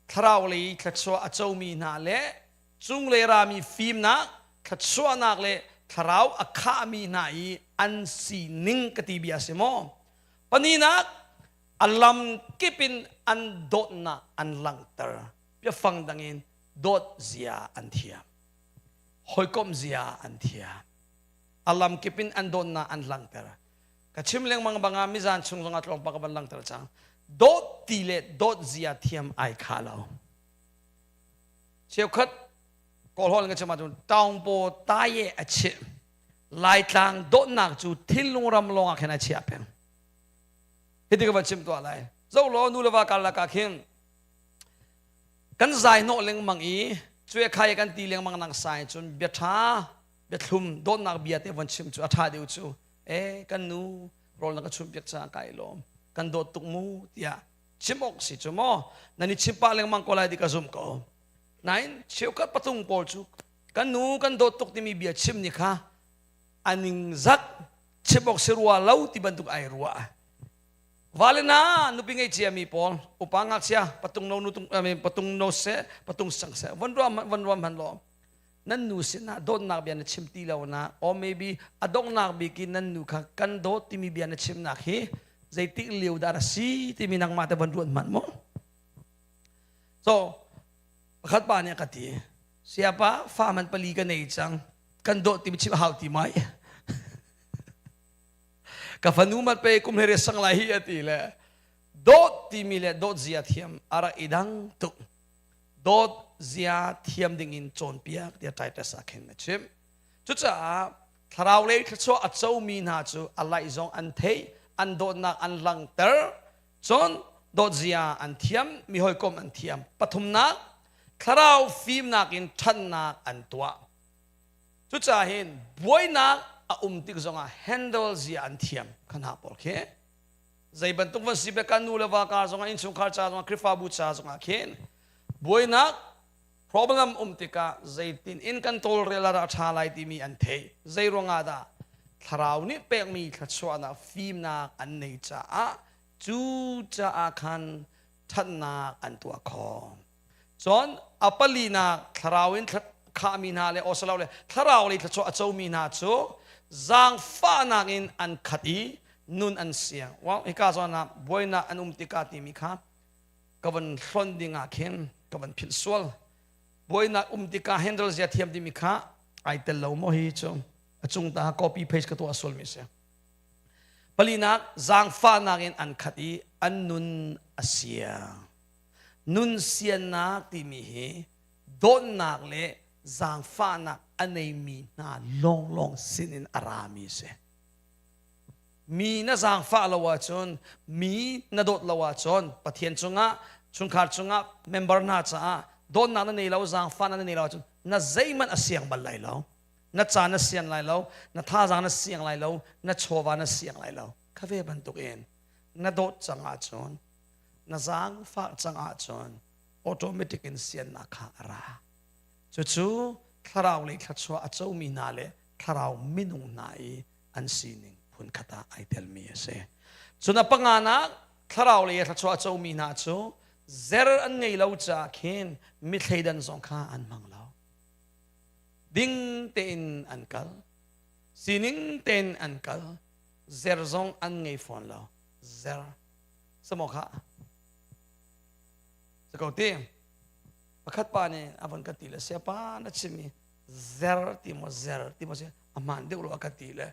Thlarau lei thluachuah a comi hna le cunglei rami fimnak, thluachuahnak le thlarau a khahmi hna i an sining ka ti bia si maw? Pahnihnak, a lam kip in an dawtnak an langhter. Biafang dangin dawt zia an thiam. Hawikomh zia an thiam. A lamkip in an dawtnak an langhter. Ka chim lengmang bangah mizan chung zongah tlawmpal ka van langhter cang. Dawt ti le dawt zia thiam ai kha lo. Cheukhat Kawlhawl ka chim ahcun taungpaw taye a chih. Laitlang dawtnak cu thinlung ram lawngah khin a chiah peng. Hiti ka van chim tuah lai. Zo law nu le va karlak ah khin kan zai hnawh lengmang i cuai khai kan ti lengmang nang sai cun bia ṭha biathlum dawtnak bia te von chim cu a ṭha deuh cu e kan nu rawl na ka chumh piak caah kai lawm kan dawt tuk mu tiah chim awk si cu maw nan i chim pah lengmang ko lai ti ka zum ko nain cheukhat patung pawl cu kan nu kan dawt tuk timi bia chim ni kha aning zak chim awk si rua lo ti bantuk ai rua vale na nupi ngei cia mi pawl upa ngakchia patung no nutung patung no se patung sang se von ruam von ruam han lo Nan nu sinah dawtnak bia na chim ti lo na or maybe a donghnak bik in nan nu kha kan dawt timi bia na chimnak hi zeitik lio dah a si timi nangmah te van ruat hmanh mu. So pakhat pa nih a ka ti, siapa fa man pali ka nei cang, kan dawt timi chim hau ti mai. Ka fanu mat pe kum he sang lai hi a ti le dawt timi le dawt zia thiam ara idang tuk. Dawt zia thiam dingin cawnpiak tiah Titus ah khin a chimh. Cucaah thlarau lei thluachuah a comi hna cu a laih zong an theih, an dawtnak an langhter, cun dawt zia an thiam, mi hawikom an thiam. Pathumnak, thlarau fimnak in ṭhannak an tuah. Cucaah hin buainak a um tik zongah handle zia an thiam kha hna pawl khi. Zei bantuk van si bia kan nu le va kar zongah innchungkhar ca zongah Khrihfabu ca zongah khin buainak problem um tikah zeitin in kan tawlrel ah ṭha lai timi an theih. Zei ruangah dah thlarau nih pekmi thluachuahnak fimnak an nei caah cu caah khan ṭhatnak an tuah khawh. Cun a palinak thlarau in khahmi hna le awsalo le thlarau lei thluachuah a comi hna cu zaangfahnak in an khat i nun an siang. Well, hika zawn ah buainak an um tikah timi kha ka van hlonh ding ah khin ka van philh sual. Buainak um tikah handle zia thiam timi kha ai tel lo maw hi cu a cung ta copy paste ka tuah sual mi si. Palinak zaangfahnak in an khat i an nun a siang. Nun siannak timi hi dawtnak le zaangfahnak a neimi hna lawnglawng sinin a rami a si. Mi na zaangfah lo ahcun, mi na dawt lo ahcun Pathian cungah, chungkhar cungah, member hna caah dawtnak na nei lo, zaangfahnak na nei lo ahcun na zeihmanh a siang bal lai lo. Na ca na sian lai lo, na thazaang na siang lai lo, na chawva na siang lai lo. Kha ve bantuk in na dawt cang ahcun na zaangfah cang ahcun automatic in siannak kha a ra. Cucu thlarau lei thluachuah a comi hna le thlarau minung hna i an sining phunkhat ah ai telmi a si. Cun a panganak thlarau lei thluachuah a comi hna cu zer an ngei lo caah khin mi thleidan zong kha an hmang lo. Ding tein an kal. Sining tein an kal. Zer zong an ngei fawn lo. Zer. Samo kha. Sako ti. Pakhat pa nih a von ka ti le siapa na chim i zer ti maw zer ti maw si a hmaan deuh lo a ka ti le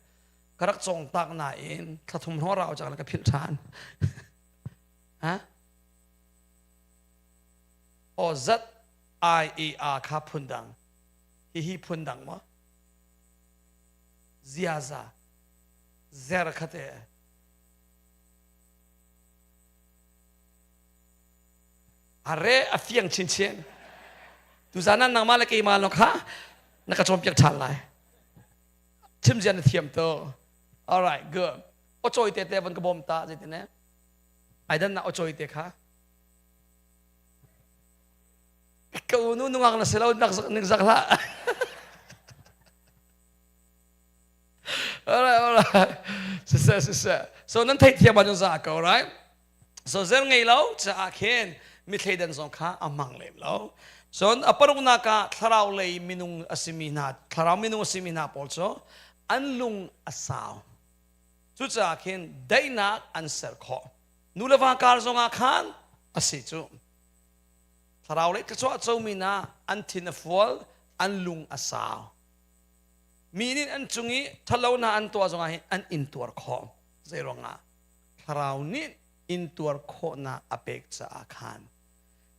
ka rak cawng tak nain thla thum hrawng rau cang le ka philh ṭhan. Ha? O Z I E R kha phundang. Hihi phundang maw? Ziaza. Zer kha te. Are a fiang chinchin. Tuzan ah nangmah le keimah lawng kha na ka cawnpiak ṭhan lai. Chim zia na thiam to. All right, good. O choi te te van ka bawm ta zeitin ne? Ai dan na o choi te kha. Ka unu nungak na silo nak nik zak hlah. All right, all right. Siseh, siseh. So nan theih thiam ahcun za ko, right? So zer ngei lo caah khin mi thleidan zong kha a hmang lem lo. Cun a paruknak ah thlarau lei minung a simi hna, thlarau minung a simi hna pawl cu an lung a sau. Cucaah khin daihnak an ser khawh. Nu le va kar zong ah khan a si cu. Thlarau lei thluachuah comi hna an thin a fual, an lung a sau. Mi nih an cung i ṭhatlonak an tuah zongah hin an intuar khawh. Zeiruangah? Thlarau nih intuar khawhnak a pek caah khan.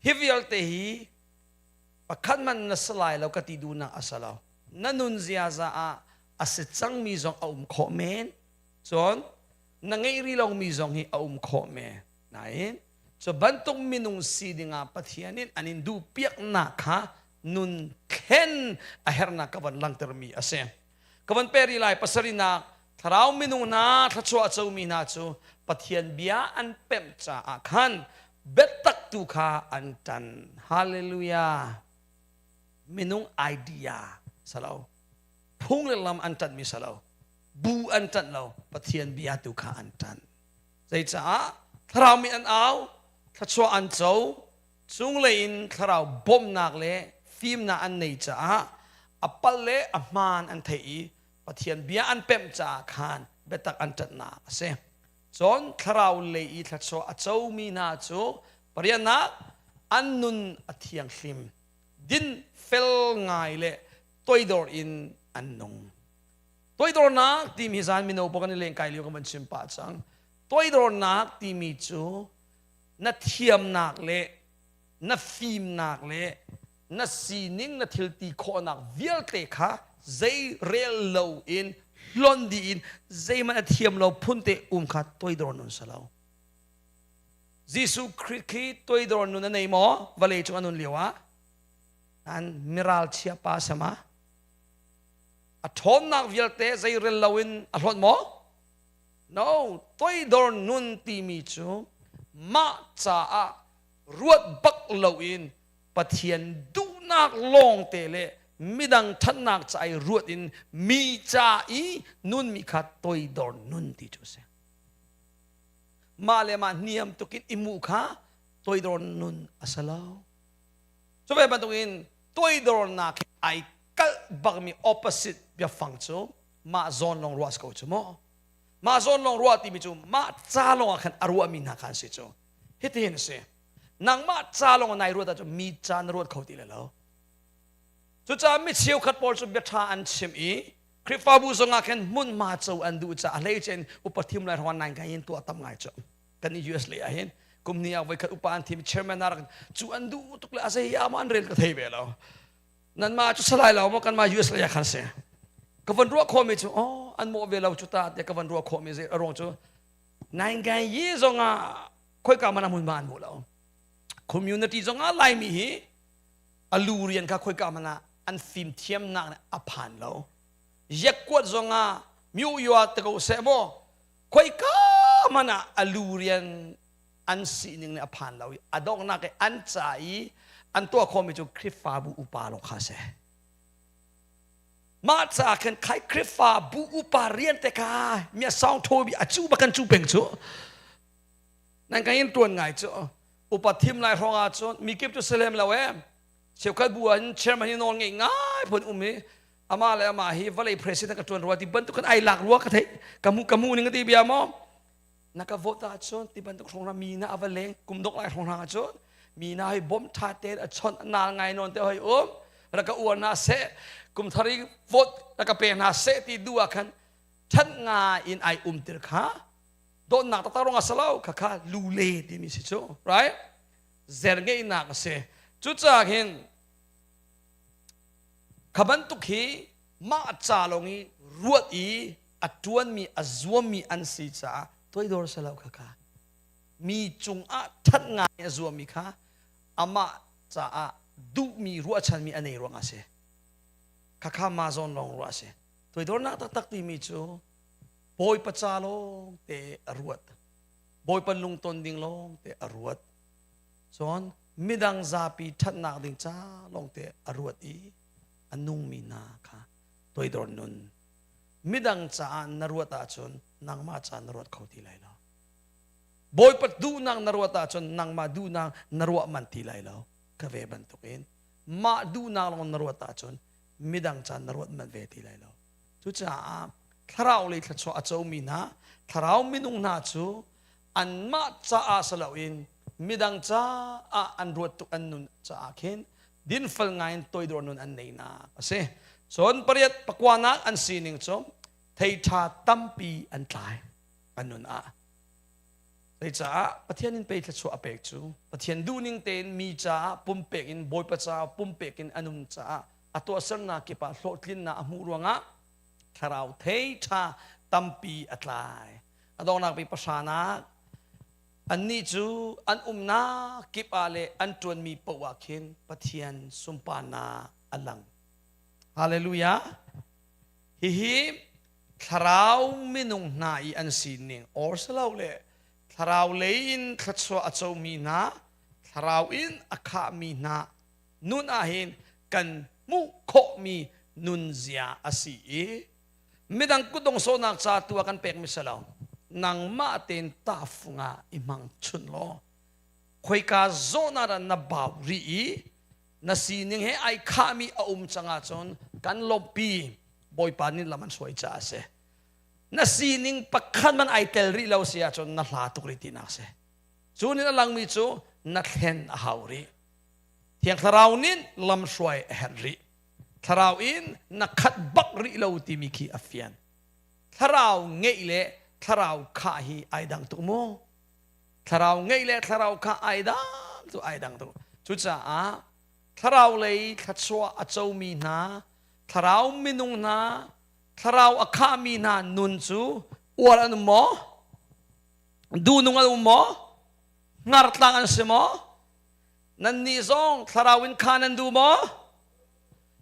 Hi vialte hi pakhat hmanh na si lai lo ka ti duhnak a si lo. Na nun ziaza ah a si cangmi zong a um khawh men. Cun na ngeih rih lomi zong hi a um khawh men. Nain cu bantuk minung si dingah Pathian in an in duhpiaknak kha nun thlen a herhnak ka van langhtermi a si. Ka van pe rih lai pasarinak thlarau minung hna thluachuah comi hna cu Pathian bia an pemh caah khan biatak tu kha an ṭan. Hallelujah. Minung idea salo. Phung le lam an ṭanhmi salo. Bu an ṭanh lo. Pathian bia tu kha an ṭanh. Zeicaah thlarau mi an au, thluachuah an co, cunglei in thlarau bawmhnak le fimnak an nei caah a palh le a hmaan an theih i Pathian bia an pemh caah khan biatak an ṭanhnak a si. Cun thlarau lei i thluachuah a comi hna cu pariatnak an nun a thianghlim, din fel ngai le toidor in an nung. Toidornak timi zan mino pawl kan i lengkai lio kan van chim pah cang. Toidornak timi cu na thiamnak le na fimnak le na sining na thil ti khawhnak vialte kha zei rel lo in hlon dih in zeihmanh a thiam lo phunte um kha toidor nun si lo. Jesuh Khrih khi toidor nun a nei maw vawlei cung a nun lio ah? Nan miral chia pa sama a ṭhawnnak vialte zeirel loin a hlawt maw? No, toidor nun timi cu mah caah ruat bak loin Pathian duhnak lawngte le midang ṭhatnak ca i ruat in mi ca i nunmi kha toidor nun ti cu a si. Mah le mah niam tukin i muh kha toidor nun a si lo. Cu ve bantukin toidornak he ai kalh bakmi opposite biafang cu mah zawn lawng ruah si ko cu mu. Mah zawn lawng ruah timi cu mah ca lawng ah khan a ruahmi hna kha an si cu. Hitihin a si. Nangmah ca lawng nai ruat ahcun mi ca na ruat kho ti le lo. Cucaah mi cheukhat pawl cu bia ṭha an chim i Khrihfabu zongah khin hmunhma co an duh caah a hleice in upa thim lai hrawng nai ngai in tuah tam ngai cu. Kan i US lei ah hin kum ni ah voikhat upa an thim chairman ah rak cu an duh tuk le a zei ah maw an rel ka thei ve lo. Nanmah cu salai lo maw kanmah US lei ah khan si. Ka van ruah khawhmi cu oh an mawh ve lo cu ta tiah ka van ruah khawhmi zei a ruang cu nai ngai yi zongah khoika man a hmunhma an hmu lo. Community zongah Laimi hi a lu rian kha khoika hmanh ah an fimthiamnak nih a phan lo. Yakuat zongah myu yua te ko seh maw khoika hmanh ah a lu rian an sining nih a phan lo i a donghnak i an ca i an tuah khawhmi cu Khrihfabu upa lawng kha a si. Mah ca khan khai Khrihfabu upa rian te kha mi a sawng thaw bi a cu ba kan cu peng cu. Nan kan in tuan ngai cu. Upa thim lai hrawng ah cun mi kip cu selem lo e. Cheukhat bu ah hin chairman hi nawl ngei ngai phun um i amah le amah hi vawlei president ka tuan rua ti bantuk kan ai lak rua ka theih ka mu ka mu ning ka ti bia maw. Na ka vote ahcun ti bantuk hrawng mi na ava leng kum dok lai hrawng hna ahcun mi na hei bawmh tha te a chawnh a nal ngai nawn te hoi um rak ka uar na seh kum thar i vote rak ka pe hna seh ti duh ah khan ṭhat nga in ai um tir kha dawtnak taktak rong a si lo kha kha lule timi si cu, right? Zer ngeihnak a si. Cucaah hin kha bantuk hi mah ca lawng i ruat i a ṭuanmi a zuammi an si caah toidor si lo kha kha mi cungah ṭhat ngai a zuammi kha amah caah duhmi ruahchanmi a nei ruangah a si. Khakha mah zawn lawng ruah a si. Toidornak taktak timi cu Bawipa ca lawng te a ruat, Bawipa lungton ding lawng te a ruat, cun midang zapi ṭhatnak ding ca lawng te a ruat i a nungmi hna kha toidor nun. Midang caah na ruat ahcun nangmah ca na ruat kho ti lai lo. Bawipa duhnak na ruat ahcun nangmah duhnak na ruah man ti lai lo. Ka ve bantukin mah duhnak lawng na ruat ahcun midang ca na ruat man ve ti lai lo. Cucaah thlarau lei thluachuah a comi hna thlarau minung hna cu anmah caah si loin midang caah an ruat tuk an nun caah khin dinfel ngai in toidor nun an neinak a si. Cun pariat pakuanak an sining cu thei ṭha tampi an tlai an nun ah. Zeicah Pathian in pei thluachuah a pek cu Pathian duhning tein mi caah pumpek in Bawipa caah pumpek in a nun caah a tuahsernak kip ah hlawhtlinnak a hmuh ruangah thlarau thei ṭha tampi a tlai. A donghnak bik pahranak annih cu an umnak kip ah le an ṭuanmi paoh ah khin Pathian sunparnak a lang. Hallelujah. Hihi thlarau minung hna i an sining or silole thlarau lei in thluachuah a comi hna, thlarau in a khahmi hna nun ahhin kan hmuh khawhmi nunzia a si i midang kutdong sawhnak ca tu ah kan pekmi si lo. Nangmah tein tahfung ah i hmang chun law khoika zawn ah dah na bau rih i na sining he ai khahmi a um cang ahcun kan lawmhpi. Bawipa nih lam an hruai caah a si. Na sining pakhat man ai tel rih lo si ahcun na hla tuk rih tinak si. Cu nih a langmi cu na thlen a hau rih. Thiang Thlarau nih lam hruai a herh rih. Thlarau in na khat bak rih lo timi khi a fian. Thlarau ngeih le thlarau khah hi ai dang tuk mu. Thlarau ngeih le thlarau khah ai dang tu ai dang tuk. Cucaah thlarau lei thluachuah a comi hna, thlarau minung hna, thlarau a khahmi hna nun cu uar an um maw? Duhnung an um maw? Hngartlang an si maw? Nannih zong thlarau in kha nan duh maw?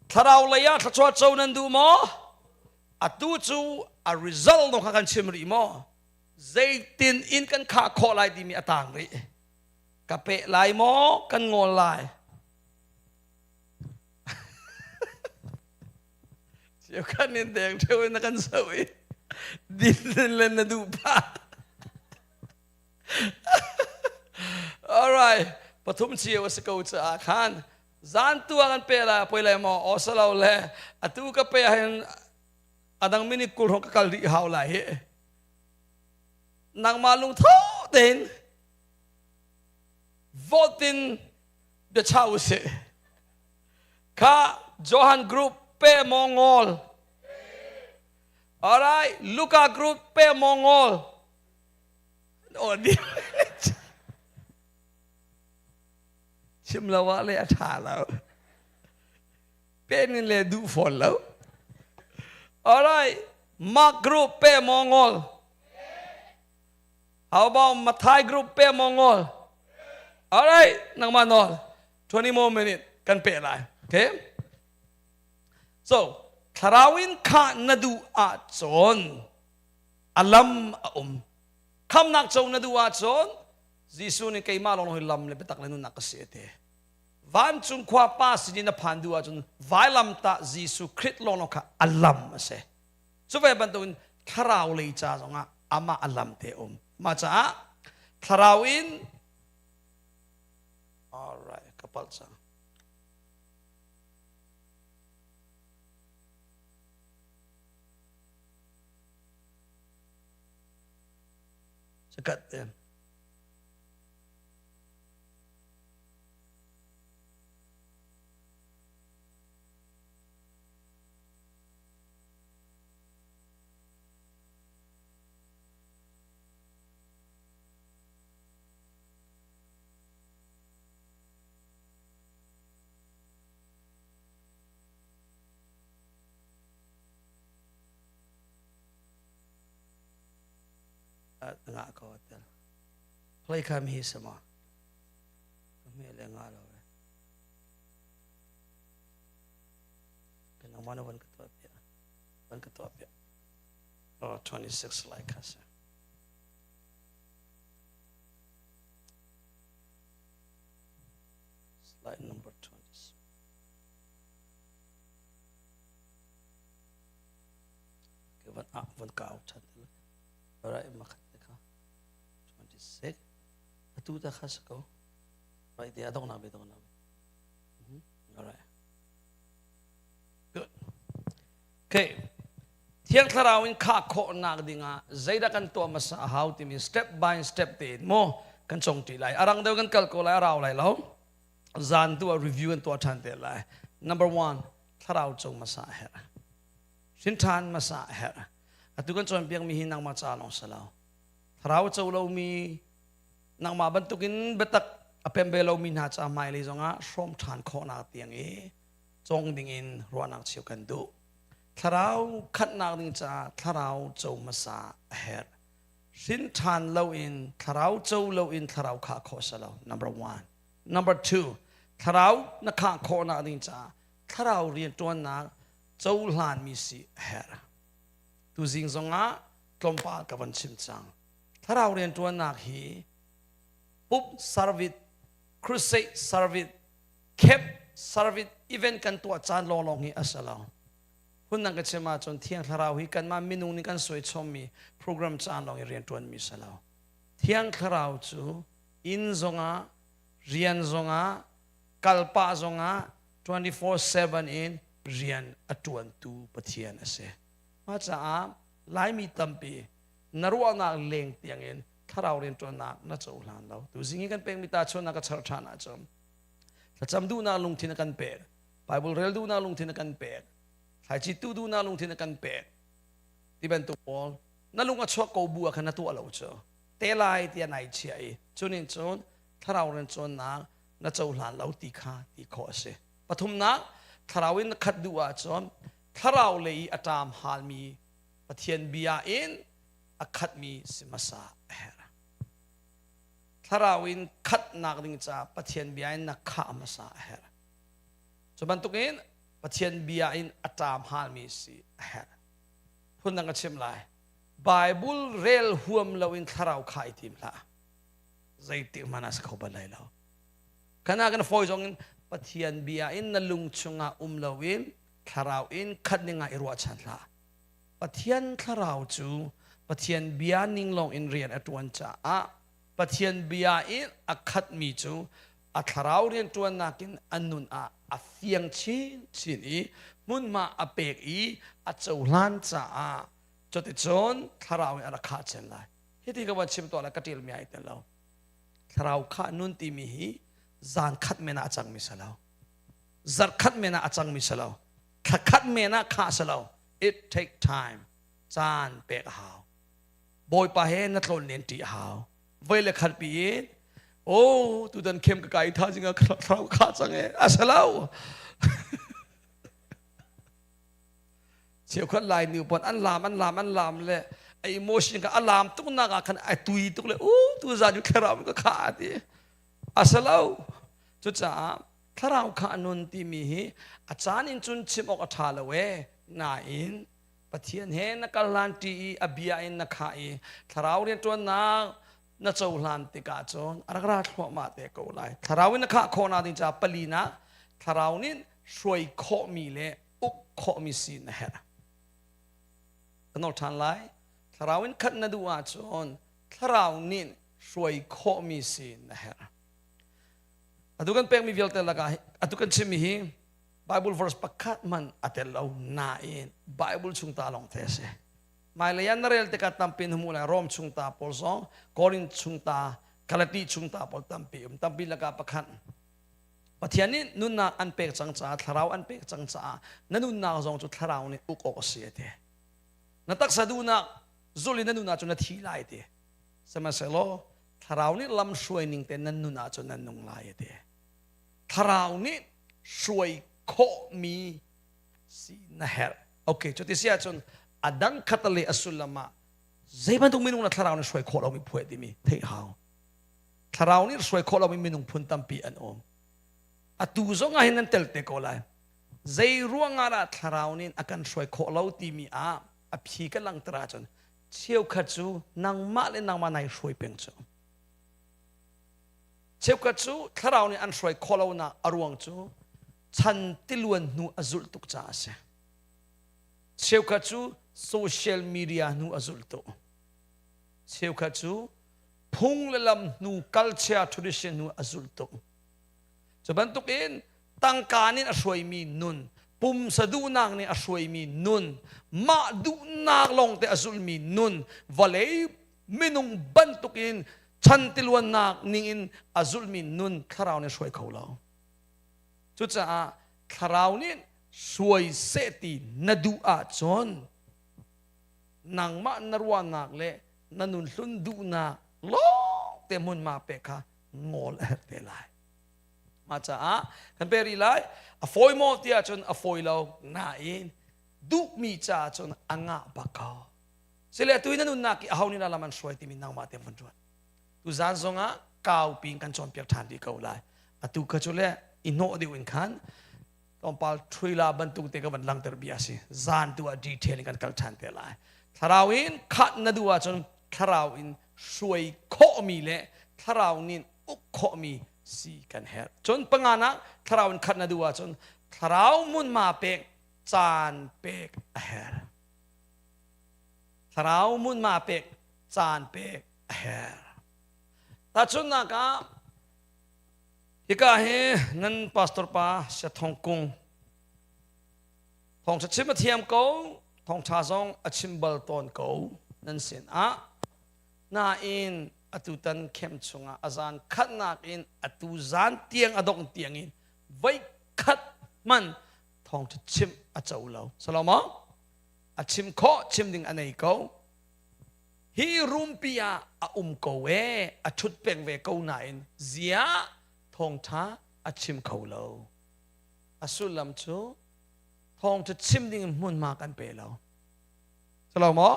Thlarau lei ah thluachuah co nan duh maw? Atu cu a result no kha kan chim rih maw? Zeitin in kan khah khawh lai timi a tang rih. Ka peh lai maw? Kan ngawl lai. Chiu kan in deng theu in na kan so i din len na duh pah. Alright, pathum cio a si ko caah khan zan tu ah kan pe lai poi lai maw osalo le atu ka pe hin adang minute 20 hrawng ka kal rih hau lai hi. Nangmah lungtho tein vote in biacha usih. Kha Johan group pe mongol. Alright, Luka group pe mongol. Oh, di. Chim lo ah le a ṭha lo. Pen in le duh fawn lo. Alright, Mark group pe mongol. How about Mathai group pe mongol? Alright, nangmah nawl. 20 more minute kan pe lai. Okay? So, thlarau in kha na duh ahcun a lam a um. Khamnak co na duh ahcun Jesuh nih keimah lawng hi lam le biatak le nunnak ka si a ti. Vancung khua pa sin in na phan duh ahcun vailamtah Jesuh Khrih lawng kha a lam a si. Cu ve bantukin thlarau lei ca zongah amah a lam te um. Mah caah thlarau in alright ka palh cang. Sakat te. Nga ko tel. Play kam hi sama. Kami le nga lo. Kan amana van ka to pia. Van ka to pia. Oh, 26 like us. Slide number 20. Okay, van ah van ka out chan. Alright, makhat ka. 26. Atu ta khas ko. Right, dia dong na be dong na. Alright. Good. Okay. Thiang Thlarau in khah khawhnak dingah zeidah kan tuah hmasa a hau timi step by step tein maw kan cong ṭi lai. A rang deuh kan kal ko lai, a rau lai lo. Zan tu ah review kan tuah ṭhan te lai. Number one, Thlarau cung hmasa a herh. Hrin ṭhan hmasa a herh. Atu kan cawnpiakmi hi nangmah ca lawng si lo. Thlarau co lomi nangmah bantukin biatak a pem ve lomi hna ca hmailei zongah hrawm ṭhan khawhnak tiang i cawng dingin ruahnak cheu kan duh. Thlarau khatnak ding caah thlarau co hmasa a herh. Hrin ṭhan loin thlarau co loin thlarau khah khawh si lo. Number one. Number two, thlarau na khah khawhnak ding caah thlarau rianṭuannak cohlanmi si a herh. Tuzing zongah tlawmpal ka van chim cang. Thlarau rianṭuannak hi pup service, crusade service, camp service event kan tuah caan lawnglawng hi a si lo. Phundang ka chim ahcun Thiang Thlarau hi kanmah minung nih kan suai chommi program caan lawng i rianṭuanmi si lo. Thiang Thlarau cu inn zongah, rian zongah, kalpah zongah 24/7 in rian a ṭuantu Pathian a si. Mah caah Laimi tampi na ruahnak leng tiangin thlarau rianṭuannak na cohlan lo. Tuzing hi kan pekmi tahchunhnak ka char ṭhan ahcun thlacam duhnak lungthin a kan pek, Bible rel duhnak lungthin a kan pek, thlaici tuh duhnak lungthin a kan pek. Ti bantuk pawl na lung a chuak ko bu ah khan na tuah lo cu te lai tiah nai chiah i cunin cun thlarau rianṭuannak na cohlan lo ti kha ti khawh a si. Pathumnak thlarau in na khat duh ahcun thlarau lei i a ṭam halmi Pathian bia in a khatmi si hmasa a herh. Thlarau in khatnak ding caah Pathian bia in na khah hmasa a herh. Cu bantukin Pathian bia in a ṭam halmi si a herh. Phundang ka chim lai. Bible rel huam loin thlarau kha i tim hlah. Zeitik hmanh ah si kho bal lai lo. Kana kan fawi zong in Pathian bia in na lung chungah um loin thlarau in khat ning ah i ruahchan hlah. Pathian thlarau cu Pathian bia ning lawng in rian a ṭuan caah Pathian bia in a khatmi cu a thlarau rianṭuannak in a nun ah a fiang chinchin i hmunhma a pek i a cohlan caah cuticun thlarau in a rak khah chin lai. Hiti ka van chim tuah lai ka ṭilmi ai tel lo. Thlarau khah nun timi hi zan khat men ah a cangmi si lo. Zarh khat men ah a cangmi si lo. Thla khat men ah khah si lo. It take time. Caan pek a hau. Bawipa he na tlawn len ṭi a hau. Voi le khat pi in oh tutan khem ka kai tha zinga thlarau kha cang e a si lo. Cheukhat Lai nu pon an lam an lam an lam le a emotion ka a lam tuk nak ah khan a tui tuk le u tu zan cu thlarau ka kha ti a si lo. Cucaah thlarau kha a nun timi hi a caan in cun chim awk a ṭha lo e nain Pathian he na kal hlan ṭi i a bia in na khah i thlarau rianṭuannak na cohlan tikah cun a rak ra thluahmah te ko lai. Thlarau in na khah khawhnak ding caah palinak thlarau nih hruai khawhmi le uk khawhmi si na herh. Ka nawl ṭhan lai. Thlarau in khat na duh ahcun thlarau nih hruai khawhmi si na herh. Atu kan pekmi vialte lakah atu kan chimmi hi Bible verse pakhat man a tel lo nain Bible chung ta lawng te a si. Hmailei ah na rel tikah tampi na hmuh lai. Rom chungta pawl zong, Korin chungta, Galati chungta pawl tampi um. Tampi lakah pakhat. Pathian nih nunnak an pek cang caah, thlarau an pek cang caah, na nunnak zong cu thlarau nih uk awk a si a ti. Na taksa duhnak zulh in na nun ahcun na thi lai ti. Sihmanhsehlaw thlarau nih lam hruai ning te nan nun ahcun nan nung lai a ti. Thlarau nih hruai khawhmi si na herh. Okay, cuti si ahcun a dang khat le a sullam ah zei bantuk minung na thlarau nih hruai khawh lomi phuai timi theih hau. Thlarau nih hruai khawh lomi minung phun tampi an um. Atu zong ah hin nan tel te ko lai. Zei ruangah dah thlarau nih a kan hruai khawh lo timi ah a phi kan langhter ahcun cheukhat cu nangmah le nangmah nai hruai peng cu. Cheukhat cu thlarau nih an hruai khawh lonak a ruang cu chan tiluan hnu a zulh tuk caah a si. Cheukhat cu social media hnu a zulh tuk. Cheukhat cu phung le lam hnu culture tradition hnu a zulh tuk. Cu bantukin tangka nih a hruaimi nun, pumsa duhnak nih a hruaimi nun, mah duhnak lawngte a zulhmi nun, vawlei minung bantukin chan tiluannak ningin a zulhmi nun thlarau nih hruai kho lo. Cucaah thlarau nih hruai seh ti na duh ahcun nangmah na ruahnak le na nun hlun duhnak lawng te hmunhma pek kha ngol a herh te lai. Mah caah kan pe rih lai a fawi maw ti ahcun a fawi lo nain duhmi caah cun a ngah bak ko. Sile tu na nunnak i aho nih lam an hruai timi nangmah te vun ruat. Tu zan zongah kau pin kan cawnpiak ṭhan rih ko lai. Atu kha cu le i hnawh deuh in khan tlawmpal ṭhuila bantuk te ka van langter bia si. Zan tu ah detail in kan kal ṭhan te lai. Thlarau in khat na duh ahcun thlarau in hruai khawhmi le thlarau nih uk khawhmi si kan herh. Cun panganak thlarau in khat na duh ahcun thlarau hmunhma pek caan pek a herh. Thlarau hmunhma pek caan pek a herh. Tahchunhnak ah hika hi nan pastor pa Sia Thong Kung thawngṭha chim a thiam ko thawngṭha zong a chim bal tawn ko nan sin ah nain atutan khem chungah a zan khatnak in atu zan tiang a dongh tiang in voi khat hman thawngṭha chim a co lo salomo a chim khawh chim ding a nei ko hi rumpi ah a um ko e a ṭhut peng ve ko nain ziah thawngṭha a chim kho lo a sullam cu thawngṭha chim ding in hmunhma kan pe lo salo maw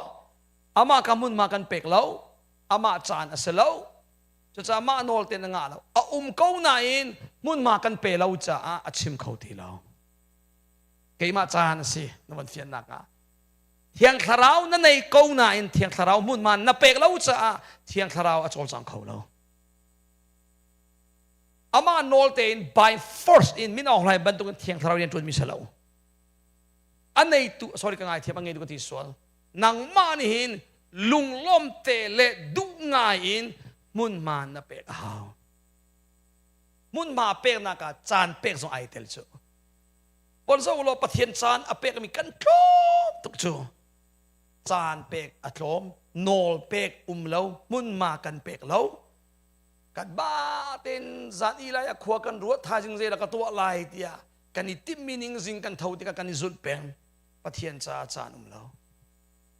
amah ka hmunhma kan pek lo amah caan a si lo cucaah mah nawl te na ngah lo a um ko nain hmunhma kan pe lo caah a chim kho ti lo keimah caan a si na van fiannak ah Thiang Thlarau na nei ko nain Thiang Thlarau hmunhma na pek lo caah Thiang Thlarau a cawlcang kho lo. Amah nawl tein by force in min Aung Hlaing bantukin Thiang Thlarau rian ṭuanmi si lo. A neitu sorry ka ngaithiam a ngeitu ka ti sual. Nangmah nih hin lunglawm te le duh ngai in hmunhma na pek a hau. Hmunhma peknak ah caan pek zong ai tel cu. Ponzo law Pathian caan a pekmi kan tlawm tuk cu. Caan pek a tlawm, nawl pek um lo, hmunhma kan pek lo. Kan ba tein zan i lai a khua kan ruat thaizing zei ka tuah lai tiah kan i timhmi ning zing kan tho tikah kan i zulh peng. Pathian caah caan um lo.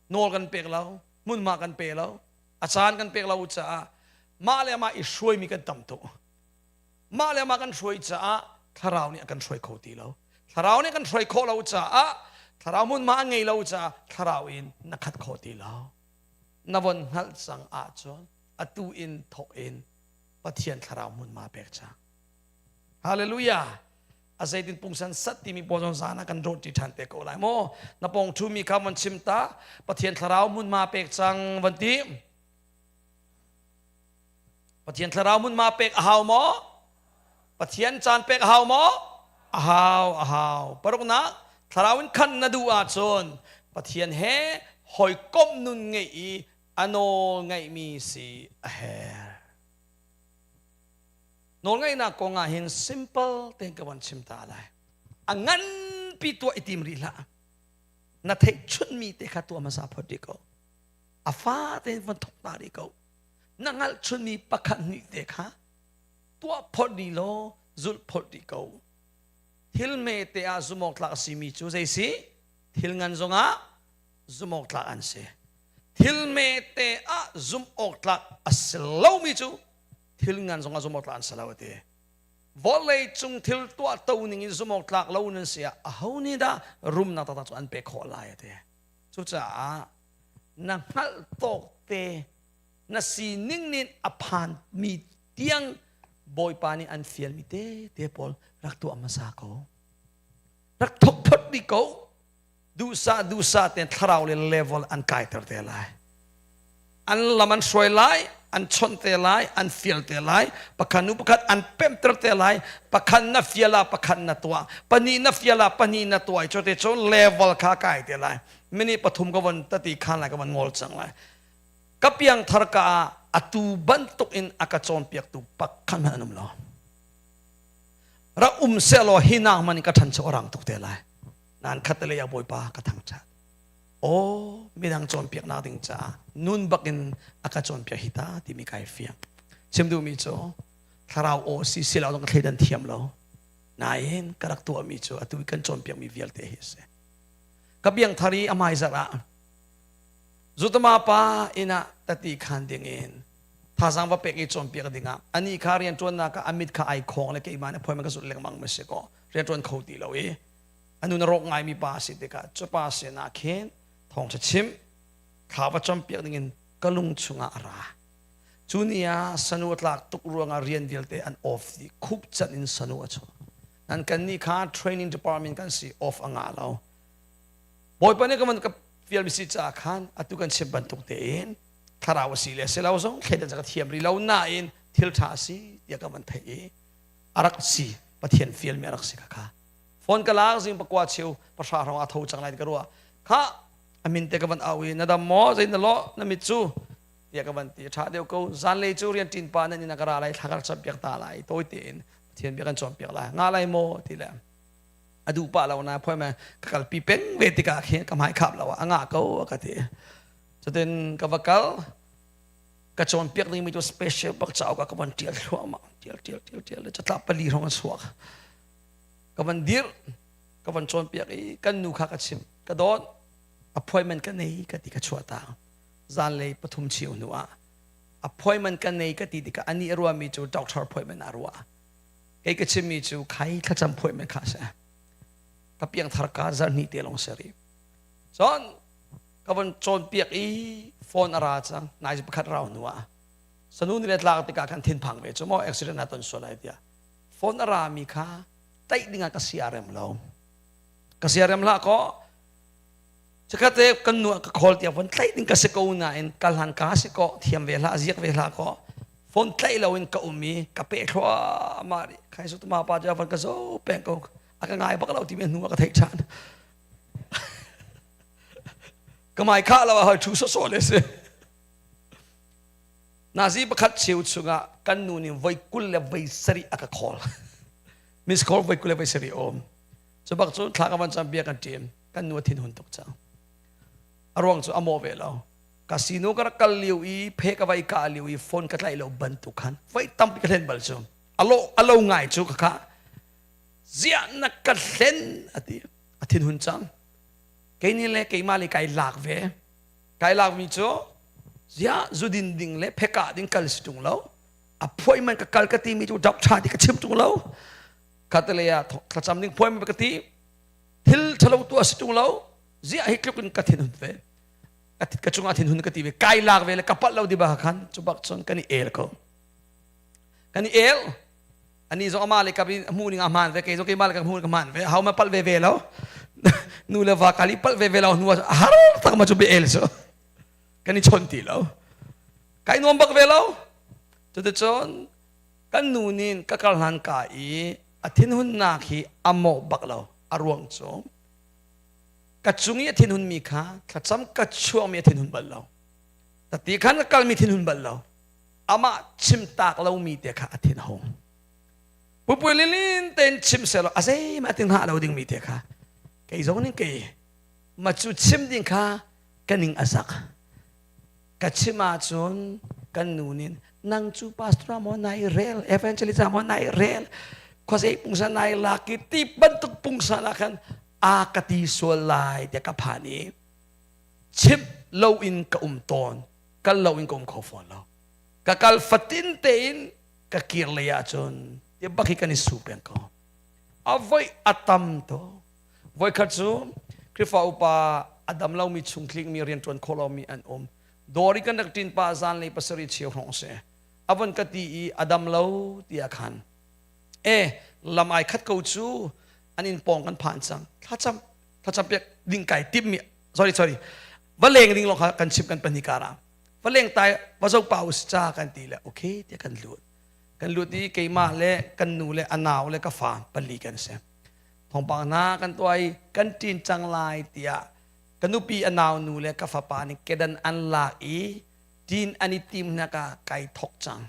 Nawl kan pek lo, hmunhma kan pe lo, a caan kan pek lo caah mah le mah i hruaimi kan tam tuk. Mah le mah kan hruai caah thlarau nih a kan hruai kho ti lo. Thlarau nih kan hruai khawh lo caah thlarau hmunhma a ngei lo caah thlarau in na khat kho ti lo. Na von hngalh cang ahcun atu in thawk in Pathian thlarau hmunhma pek cang. Hallelujah. A zeitin pungsan sat timi pawl zong zan ah kan rawt ti ṭhan te ko lai maw? Na pong ṭhumi kha von chim ta Pathian thlarau hmunhma pek cang van ti. Pathian thlarau hmunhma pek a hau maw? Pathian caan pek a hau maw? A hau, a hau. Paruknak, thlarau in khan na duh ahcun Pathian he hawikomh nun ngeih i a nawl ngaihmi si a herh. Nawlngaihnak kong ah hin simple tein ka van chim ta lai. A nganpi tuah i tim rih hlah. Na theih chunmi te kha tuah hmasa phot rih ko. A fa tein von thok ta rih ko. Na hngalh chunmi pakhat hnih te kha tuah phot rih law zulh phot rih ko. Thil hmete ah zumawk tlak a simi cu zei si? Thil ngan zongah zumawk tlak an si. Thil hmete ah zumh awk tlak a si lomi cu thil ngan zongah zumh awk tlak an si lo a ti. Vawlei cung thil tuah to ning in zumh awk tlak lo nan si ah aho nih dah rumnak taktak cu an pek khawh lai a ti. Cucaah na hngalh tawk te na sining nih a phan mi tiang Bawipa nih an fialmi te te pawl rak tuah hmasa ko. Rak thok phot dih ko. Duhsah duhsah tein thlarau le level an kaiter te lai. An lam an hruai lai, an chawnh te lai, an fial te lai, pakhat nu pakhat an pemhter te lai, pakhat na fial ah pakhat na tuah, pahnih na fial ah pahnih na tuah i cu te cun level kha kai te lai. Minute pathum ka von tati khan lai ka von ngol cang lai. Ka piangthar ka ah atu bantuk in a ka cawnpiaktu pakhat hmanh an um lo. Rak um sehlaw hi nak man in ka ṭhancho a rang tuk te lai. Nan khat le ya Bawipa ka thangṭhat. Aw midang cawnpiaknak ding caah nun bakin a ka cawnpiak hi ta timi kai fiang. Chim duhmi cu thlarau aw si si lo ka thleidan thiam lo. Nain ka rak tuahmi cu atu kan cawnpiakmi vialte hi a si. Ka biangthar i a hmaizarh ah Zutama pa inn ah tati khan dingin thazang va pek i cawnpiak dingah ani kha rianṭuannak ah a mit kha ai khawng le keimah nih appointment ka zulh lengmang ma si kaw rianṭuan kho ti lo i a nun a rawk ngaimi pa a si tikah cu pa sinah khin thawngṭha chim thla va campiak dingin ka lung chungah a ra. Cu ni ah sanu a tlak tuk ruangah rian vialte an off dih khup can in sanu a chuak. Nan kannih kha training department kan si off a ngah lo. Bawipa nih ka van ka fialmi si caah khan atu kan chim bantuk tein thlarau a si le si lo zong thleidan ka thiam rih lo nain thil ṭha a si tiah ka van theih i a rak si Pathian fialmi a rak si kha kha phone ka lak zing pakua cheu pahra hrawng a tho cang lai ka ruah kha a min te ka van au i na dam maw zei na lawh na mit cu tiah ka van ti ṭha deuh ko zanlei cu rian ṭin pa nan inn ah ka ra lai thla ka rak campiak ta lai tawi tein Pathian bia kan cawnpiak lai nga lai maw ti le a duh pah lo na phoi ma ka kalpi peng ve tikah khin ka hmai khap lo a ngah ko a ka ti cutin ka va kal ka cawnpiak dingmi cu special bak cauk ah ka van ṭial thluahmah ṭial ṭial ṭial ṭial le catlap pali hrawng an chuak ka van dir ka van cawnpiak i kan nu kha ka chimh ka dawt appointment ka nei ka ti ka chuah ta zanlei pathum cheu hnu ah appointment ka nei ka ti tikah ani a ruahmi cu doctor appointment a ruah kei ka chimmi cu khai thlacam appointment kha a si ka piangthar ka zarhni te lawng seri cun ka von cawnpiak i phone a ra cang nai pakhat rau hnu ah sanu ni le tlak tikah khan thinphang ve cu maw accident a ton sual lai tiah phone a ra mi kha tlaih dingah ka siarem lo ka siarem hlah kaw Chikkhatte kan nu ka call tiah phone tlaih ding ka si ko nain kal hlan ka si ko thiam ve hlah ziak ve hlah ko phone tlaih lo in ka um i ka pe thluahmah rih khai su tuma pa cu van ka zo peng ko a ka ngai bak lo timi hnu ah ka theih ṭhan ka mai khah lo ah hoi thu sawsawh le si nazi pakhat cheu chungah kan nu nih voi 20 le voi sarih a ka call miss call voi 20 le voi sarih om cu bak cu thla ka van cam bia kan ṭim kan nu a thin hun tuk cang a ruang cu a maw ve lo casino ka rak kal lio i phe ka vai ka lio i phone ka tlaih lo bantuk khan voi tampi ka hlen bal cu alo alo ngai cu ka kha ziah na ka hlen ati a thin hun cang kei ni le keimah le kai lak ve kai lak mi cu ziah zudin ding le pheka ding kal si tung lo appointment ka kal ka ti mi cu doctor ti ka chim tung lo khatale ah thlacam ding appointment ka ti thil ṭhalo tuah si ṭung lo ziah hi tluk in ka thin hun ve ka cungah thin hun ka ti ve kai lak ve le ka palh lo di ba khan cu bak cun kan i el ko kan i el ani zong ama le ka hmu ning a hmaan ve kei zong keimah le ka hmu ning ka hmaan ve hau ma palh ve ve lo nu le va kali palh ve ve lo hnu ah har tak ma cu be el cu kan i chon ti lo kai nuam bak ve lo cuticun kan nu nin ka kal hlan ka i a thinhunnak hi a mawh bak lo a ruang cu ka cung i a thinhunmi kha thlacam ka chuakmi a thinhun bal lo tati khan ka kalmi thinhun bal lo amah chimtak lomi te kha a thin hung pupui lilin tein chim selaw a zeimah ti hngah lo dingmi te kha kei zong ning kei ma cu chim ding kha ka ning a zak. Ka chim ahcun kan nu nih nang cu pastor maw nai rel, evangelist maw nai rel, khuazei pungsan nai lak i ti bantuk pungsan ah khan a ka ti sual lai tiah ka phan i chimh loin ka um tawn, kal loin ka um kho fawn lo. Ka kal fatin tein ka kir lei ahcun ti bak hi kan i su peng ko. A voi a tam to. Voikhat cu Khrihfa upa a dam lomi chungtlikmi rianṭuan khawh lomi an um. Dawr i kan rak ṭin pah zanlei pasarih cheu hrawng si. A von ka ti i a dam lo tiah khan. E, lam ai khat ko cu an inn pawng kan phan cang. Thlacam, thlacam piak ding kai timmi. Sorry, sorry. Va leng ding lawng kha kan chim kan pahnih kar ah. Va leng tai va zo pa us ca kan ti le okay tiah kan lut. Kan lut i keimah le kan nu le a nau le ka fa pali kan si. Thawngpang hna kan tuah i kan ṭin cang lai tiah ka nupi a nau nu le ka fapa nih kedan an lak i ṭin an i tim hna ka kai thok cang.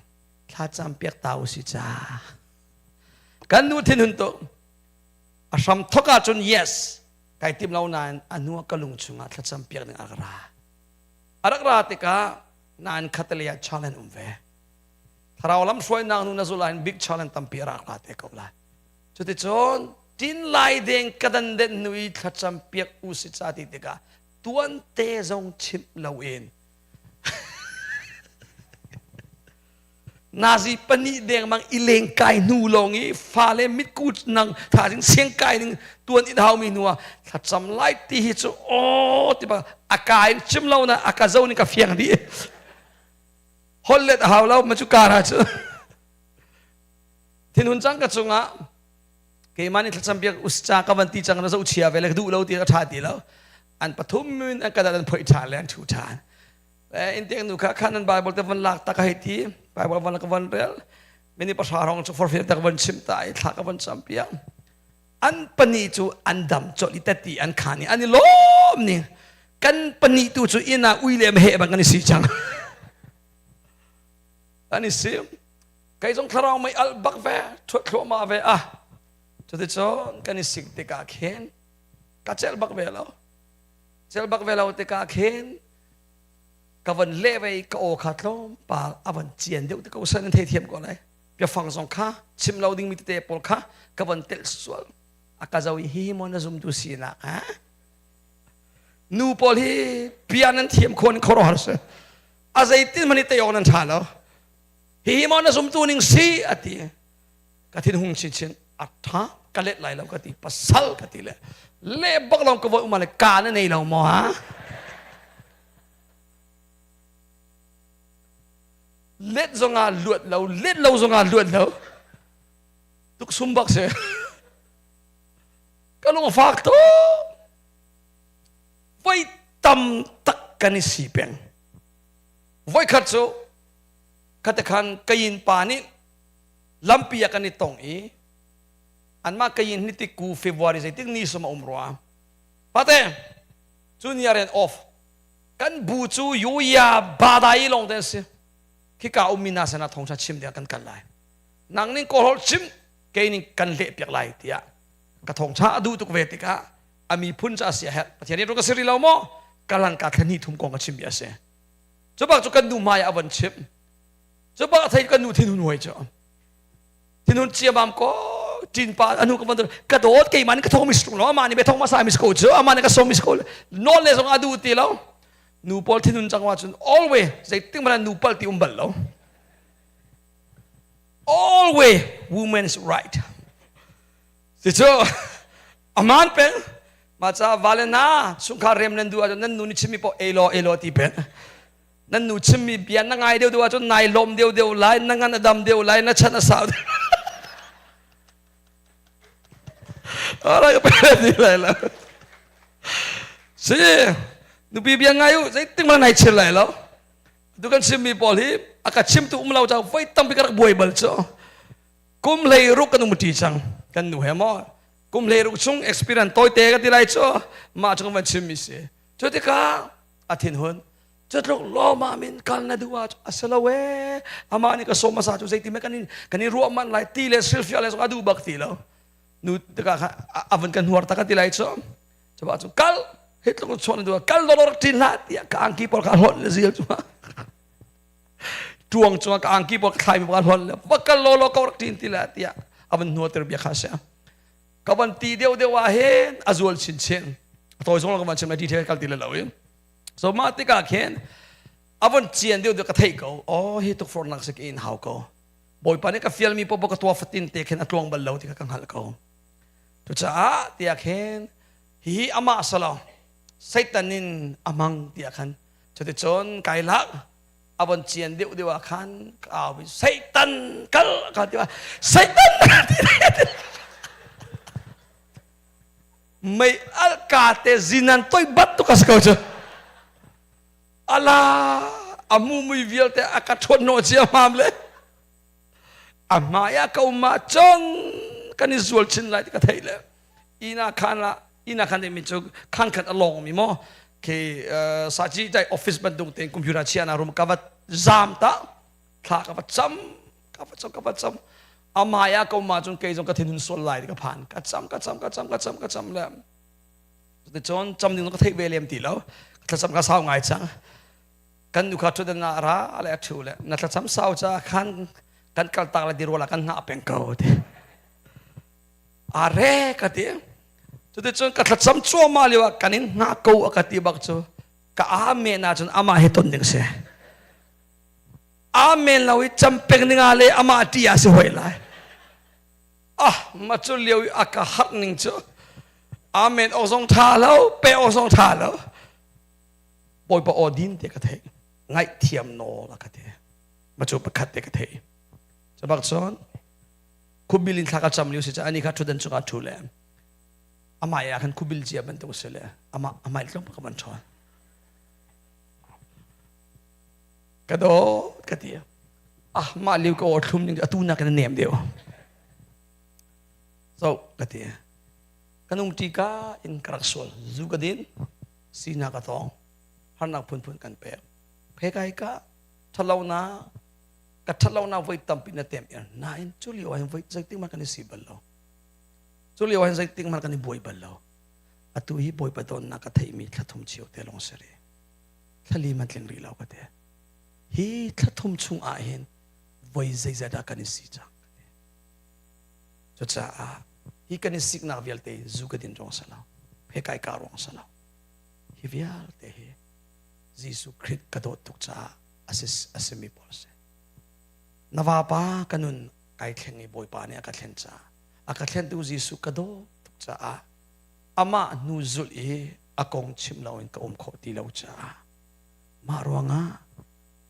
Thlacam piak ta u si ca. Kan nu thinhun tuk. A hram thok ahcun yes kai tim lo nain a hnu ah ka lung chungah thlacam piak ding a rak ra. A rak ra tikah nain khatalei ah challenge um ve. Thlarau lam hruainak nu na zulh ahhin big challenge tampi a rak ra te ko lai. Cuticun tin lai deng ka dan den hnu i thlacam piak u si ca ti tikah tuante zong chimh loin nazi pahnih dengmang i leng kai hnu lawng i fale mitku nang thazing siang kai ning tuan in haumi hnu ah thlacam lai ti hi cu aw ti ba a ka in chim lo na a ka zo ning ka fiang dih holh let a hau lo ma cu kara cu Thinhun cang ka cungah keimah nih thlacam piak usca ka van ti cang na zoh chia ve le ka duh lo ti ka tha ti lo. An pathum in an ka an phoih than le an thu than. In tiang nu kha khan an Bible te van lak ta ka hei ti Bible van ka van rel mini pahra rong cu forfir ta ka van chim ta i thla ka van cam piak. An pani cu an dam colh i tati an khan i an i lawm ning. Kan pani tu cu inn ah ui le he bang kan i si cang. An i sim. Kei zong thlarau mei alh bak ve, ṭhuat thluahmah ve ah. Cuticun kan i sik tikah khin ka celh bak ve lo. Celh bak ve lo tikah khin ka van leh ve i ka aw kha tlawmpal a van cian deuh te ko san in theithiam ko lai. Biafang zong kha chim lo dingmi tete pawl kha ka van telh sual. A ka zo i hi maw na zumtu sinak ha? Nu pawl hi bia nan thiam khon khuaruahhar si. A zeitin hmanh i tei awk nan ṭha lo. Hihi maw na zumtu ning si a ti. Ka thin hung chinchin a ṭha ka let lai lo ka ti pasal ka ti le le bak lawng ka voi uma le ka na nei lo maw ha? Let zongah luat lo, let lo zongah luat lo. Tuk sum bak si. Ka lung a fak tuk. Voi tam tak kan i si peng. Voi khat cu khate khan kayin pa nih lampi ah kan i tong i anmah kayin ni tikku February zeitik ni sum a um rua. Pate cu ni ah rian off kan bu cu yuya badai lawng te si. Khika ummi hna sinah thawngṭha chim ding ah kan kal lai. Nang ning kawlholh chim kei ning kan leh piak lai tiah ka thawngṭha a duh tuk ve tikah a miphun cu a si a herh. Pathian nih ruk a si rih lo maw? Kalan ka thla hnih thum kong a chimmi a si. Cu bak cu kan nu hmai ah a von chimh. Cu bak a thei kan nu thinhun huai cu. Thinhun ciamam ko ṭin pa anu ka van ka dawt keimah nih ka thong mis tung lo amah nih bia thong ma sa mis ko cu amah nih ka som mis ko nawl le zong a duh ti lo nu pawl thinhun cang wa cun always zeitik hmanh nu pal ti um bal lo always woman is right si cu aman peng mah ca vale na chungkhar rem nan duh ahcun nan nu nih chimmi paoh ei law ei law ti peng nan nu chimmi bia na ngai deuh deuh ahcun nai lawm deuh deuh lai na ngan a dam deuh lai na chan a sau deuh Ara ka pe ti lai lo si nupi bia ngai u zeitik mana nai chir lai lo tu kan chimmi pawl hi a ka chimtu um lo ca voi tampi ka rak buai bal cu kum hlei ruk kan um ṭi cang kan nu he maw kum hlei ruk chung experience tawite ka ti lai cu mah cu kan van chimmi si cu tikah a thinhun cu tluk lawmam in kal na duh ah a si lo ee amah nih ka sawm hmasa cu zeiti kan in kan i ruah manh lai ti le silfia le zong a duh bak ti lo nu tikah kha a van kan huar tak ka ti lai cu cu ba cu kal hi tluk chuan na duh kal lawlaw rak ṭin hlah tiah ka angki pawl kha hlawt le zil cu. Tuang cungah ka angki pawl ka thlaimi pawl hlonh le va kal law law ko rak ṭin ti le tiah a van hnuater bia kha a si. Ka van ti deuh deuh ah hin a zual chinchin. A tawi zong ka van chim lai detail kal ti le lo i. So mah tikah khin a van cian deuh deuh ka theih ko. Oh hi tukforhnak si ka in hau ko. Bawipa nih ka fialmi popo ka tuah fatin te khin a tluang bal lo ti kha ka hngalh ko. Cucaah tiah khin hihi amah salo Satan in a hmang tiah khan cuticun kai lak a von cian deuh deuh ah khan ka au i Satan kal ka ti Satan ti mei al ka te zinan toi bat tu ka si ko cu ala amu mui vialte a ka ṭhuat hnawh cia mam le a hmai ah ka um ah cun kan i zual chin lai ti ka theih le ina khan ah ina khan mi cu khan khat a lawng mi maw khi saci dai office bantuk tein computer chia na room ka va zam ta thla ka va cam ka va cam ka va cam amai ah ka um ah cun kei zong ka thinhun sual lai ti ka phan ka cam ka cam ka cam ka cam ka cam le cun cam ding ka theih ve lem ti lo thlacam ka sau ngai cang Kan nu kha ṭhutdan ah ra le a ṭhu le na thlacam sau ca khan kan kaltak le dirawl ah kan hngah peng ko ti. Are ka ti. Cuticun ka thlacam cuahmah lio ah kan in hngah ko a ka ti bak cu ka amen ahcun amah he ton ding si. Amen lo i cam peng ding ah le amah ṭih ah si hoi lai. Ah, ma cu lio i a ka harh ning cu amen awk zong ṭha lo, pe awk zong ṭha lo. Bawipa aw din te ka theih ngaihthiam nawl a ka ti ma cu pakhat te ka theih cu bak cun khubil in thla ka cam lio si ca ani kha ṭhutdan cungah ṭhu le amah ah khan khubil cia bantuk si le amah amah tlawm ka van ṭhawn ka dawt ka ti ah mah liu ka aw thlum ning atu nak in nem deuh so ka ti ka nung ṭi ka in ka rak sual zu ka din sinak a tong harnak phunphun kan pek phe kai ka ṭhatlonak ka ṭhatlonak voi tampi na tem er nain cu lio ah hin voi zeitik hmanh kan i si bal lo cu lio ah hin zeitik hmanh kan i buai bal lo atu hi bawipa donnak ka theihmi thlathum cheu te lawng si rih thlali man tling rih lo ka ti hi thlathum chung ah hin voi zeizat dah kan i si cang ka ti cucaah hi kan i siknak vialte zu ka din ruang si lo he kai ka ruang si lo hi vialte hi Jesuh Khrih ka dawt tuk caah a simi pawl si na vapa ka nun kai thleng i Bawipa nih a ka thlen caah a ka thlentu Jesuh ka dawt tuk caah amah hnu zulh i a kong chim loin ka um khawh ti lo caah mah ruangah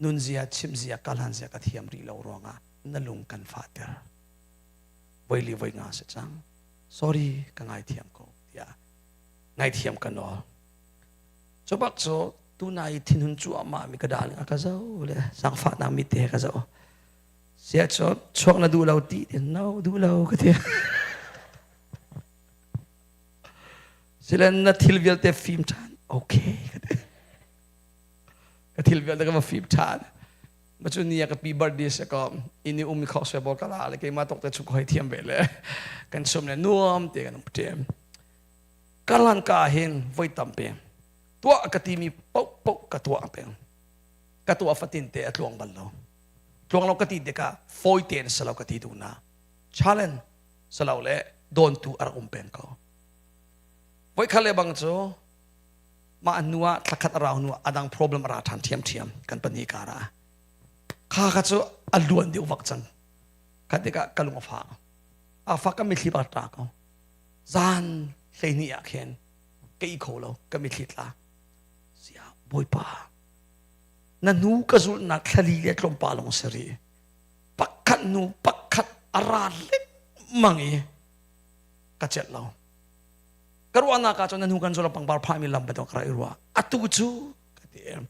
nunzia chimzia kalhan zia ka thiam rih lo ruangah na lung kan fahter voi li voi nga si cang sorry ka ngaithiam ko tiah ngaithiam ka nawl cu bak cu tunai thinhun cu amah mi ka dal a ka zo le zangfahnak mi te ka zo sia cu chuak na duh lo ti no duh lo ka ti silen na thil vialte fim ṭhan okay ka ti ka thil vialte ka va fim ṭhan ma cu ni ka pi birthday se ko ini um kho se bol kala le keima tok te chu ko hei thiam ve le kan sum le nuam te kan um tem kalan ka hin voi tampi tuah ka ti mi poh poh ka tuah peng ka tuah fatin te a tluang bal lo tluang lo ka ti tikah fawi tein salo ka ti du na challenge salo le don tu arak um peng ko voi khale bang cu mah hnu ah thlakhat a rau hnu ah adang problem a ra ṭhan ṭhiamṭhiam kan pahnih kar ah kha kha cu a luan deuh vak cang kha tikah ka lung a fak a fak ka mithli bak ṭa ko zan 12 ah khin ka i kho lo ka mithli tla sia bawipa na hnu ka zulhnak thlali le tlawmpal lawng si rih pakhat hnu pakhat a ra lengmang i ka celh lo Ka ruahnak ah cun na hnu kan zul pangpar phahmi lam bantuk ka rak i ruah. Atu cu ka ti em.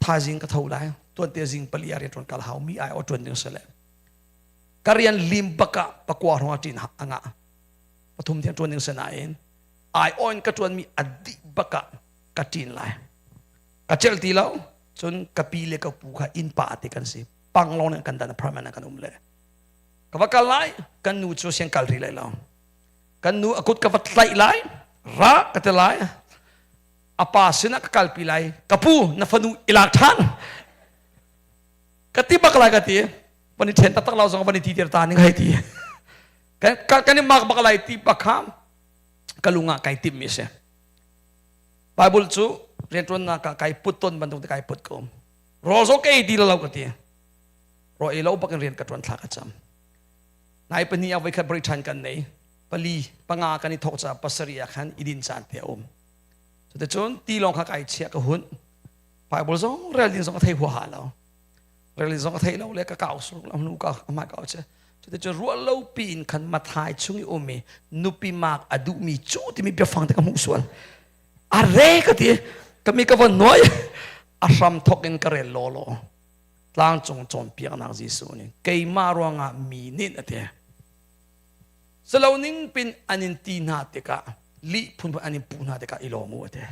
Thaizing ka tho lai. Tuante zing pali ah rian ṭuan kal hau mi ai o ṭuan ding sile. Ka rian lim bak ah pakua hrawng ah ṭin a ngah. Pathum tiang ṭuan ding si nain ai on ka ṭuan mi a dih bak ah ka ṭin lai. Ka celh ti lo. Cun ka pi le ka pu kha inn pa te kan si. Panglong in kan dan apartment ah kan um le. Ka va kal lai. Kan nu cu siang kal rih lai lo. Kan nu a kut ka va tlaih lai ra ka ti lai a pa sinah ka kalpi lai ka pu na fanu i lak ṭhan. Ka ti bak lai ka ti. Van i ṭhen taktak lo zong van i ti tir ta ning hei ti. Kan i mak bak lai ti bak kha ka lung ah kai timh mi si. Bible cu rianṭuannak ah kai put ton bantuk te kai put ko. Rawl zong ka ei ti lo ka ti. Rawl ei lo bak in rian ka ṭuan thla ka cam. Nai pahnih ah voikhat break ṭhan kan nei. Pali, panga kan i thawk caah pasarih ah khan i din caan te a um. Cuticun ti lawng kha kai chiah ka hunh. Bible zong rel ding zong ka thei huaha lo. Rel ding zong ka thei lo le ka kau sur la hnu ka amah kau che. Cuticun ruah lo piin khan Mathai chung i um i nupi mak a duhmi cu timi biafang te ka hmuh sual. A re ka ti ka mi ka von nuai a hram thok in ka rel law law. Tlangcung cawnpiaknak Jesuh nih keimah ruangah mi nih a ti. Salo ning pin an in ti hna tikah lih phunphun an in puh hna tikah i lawm u a ti.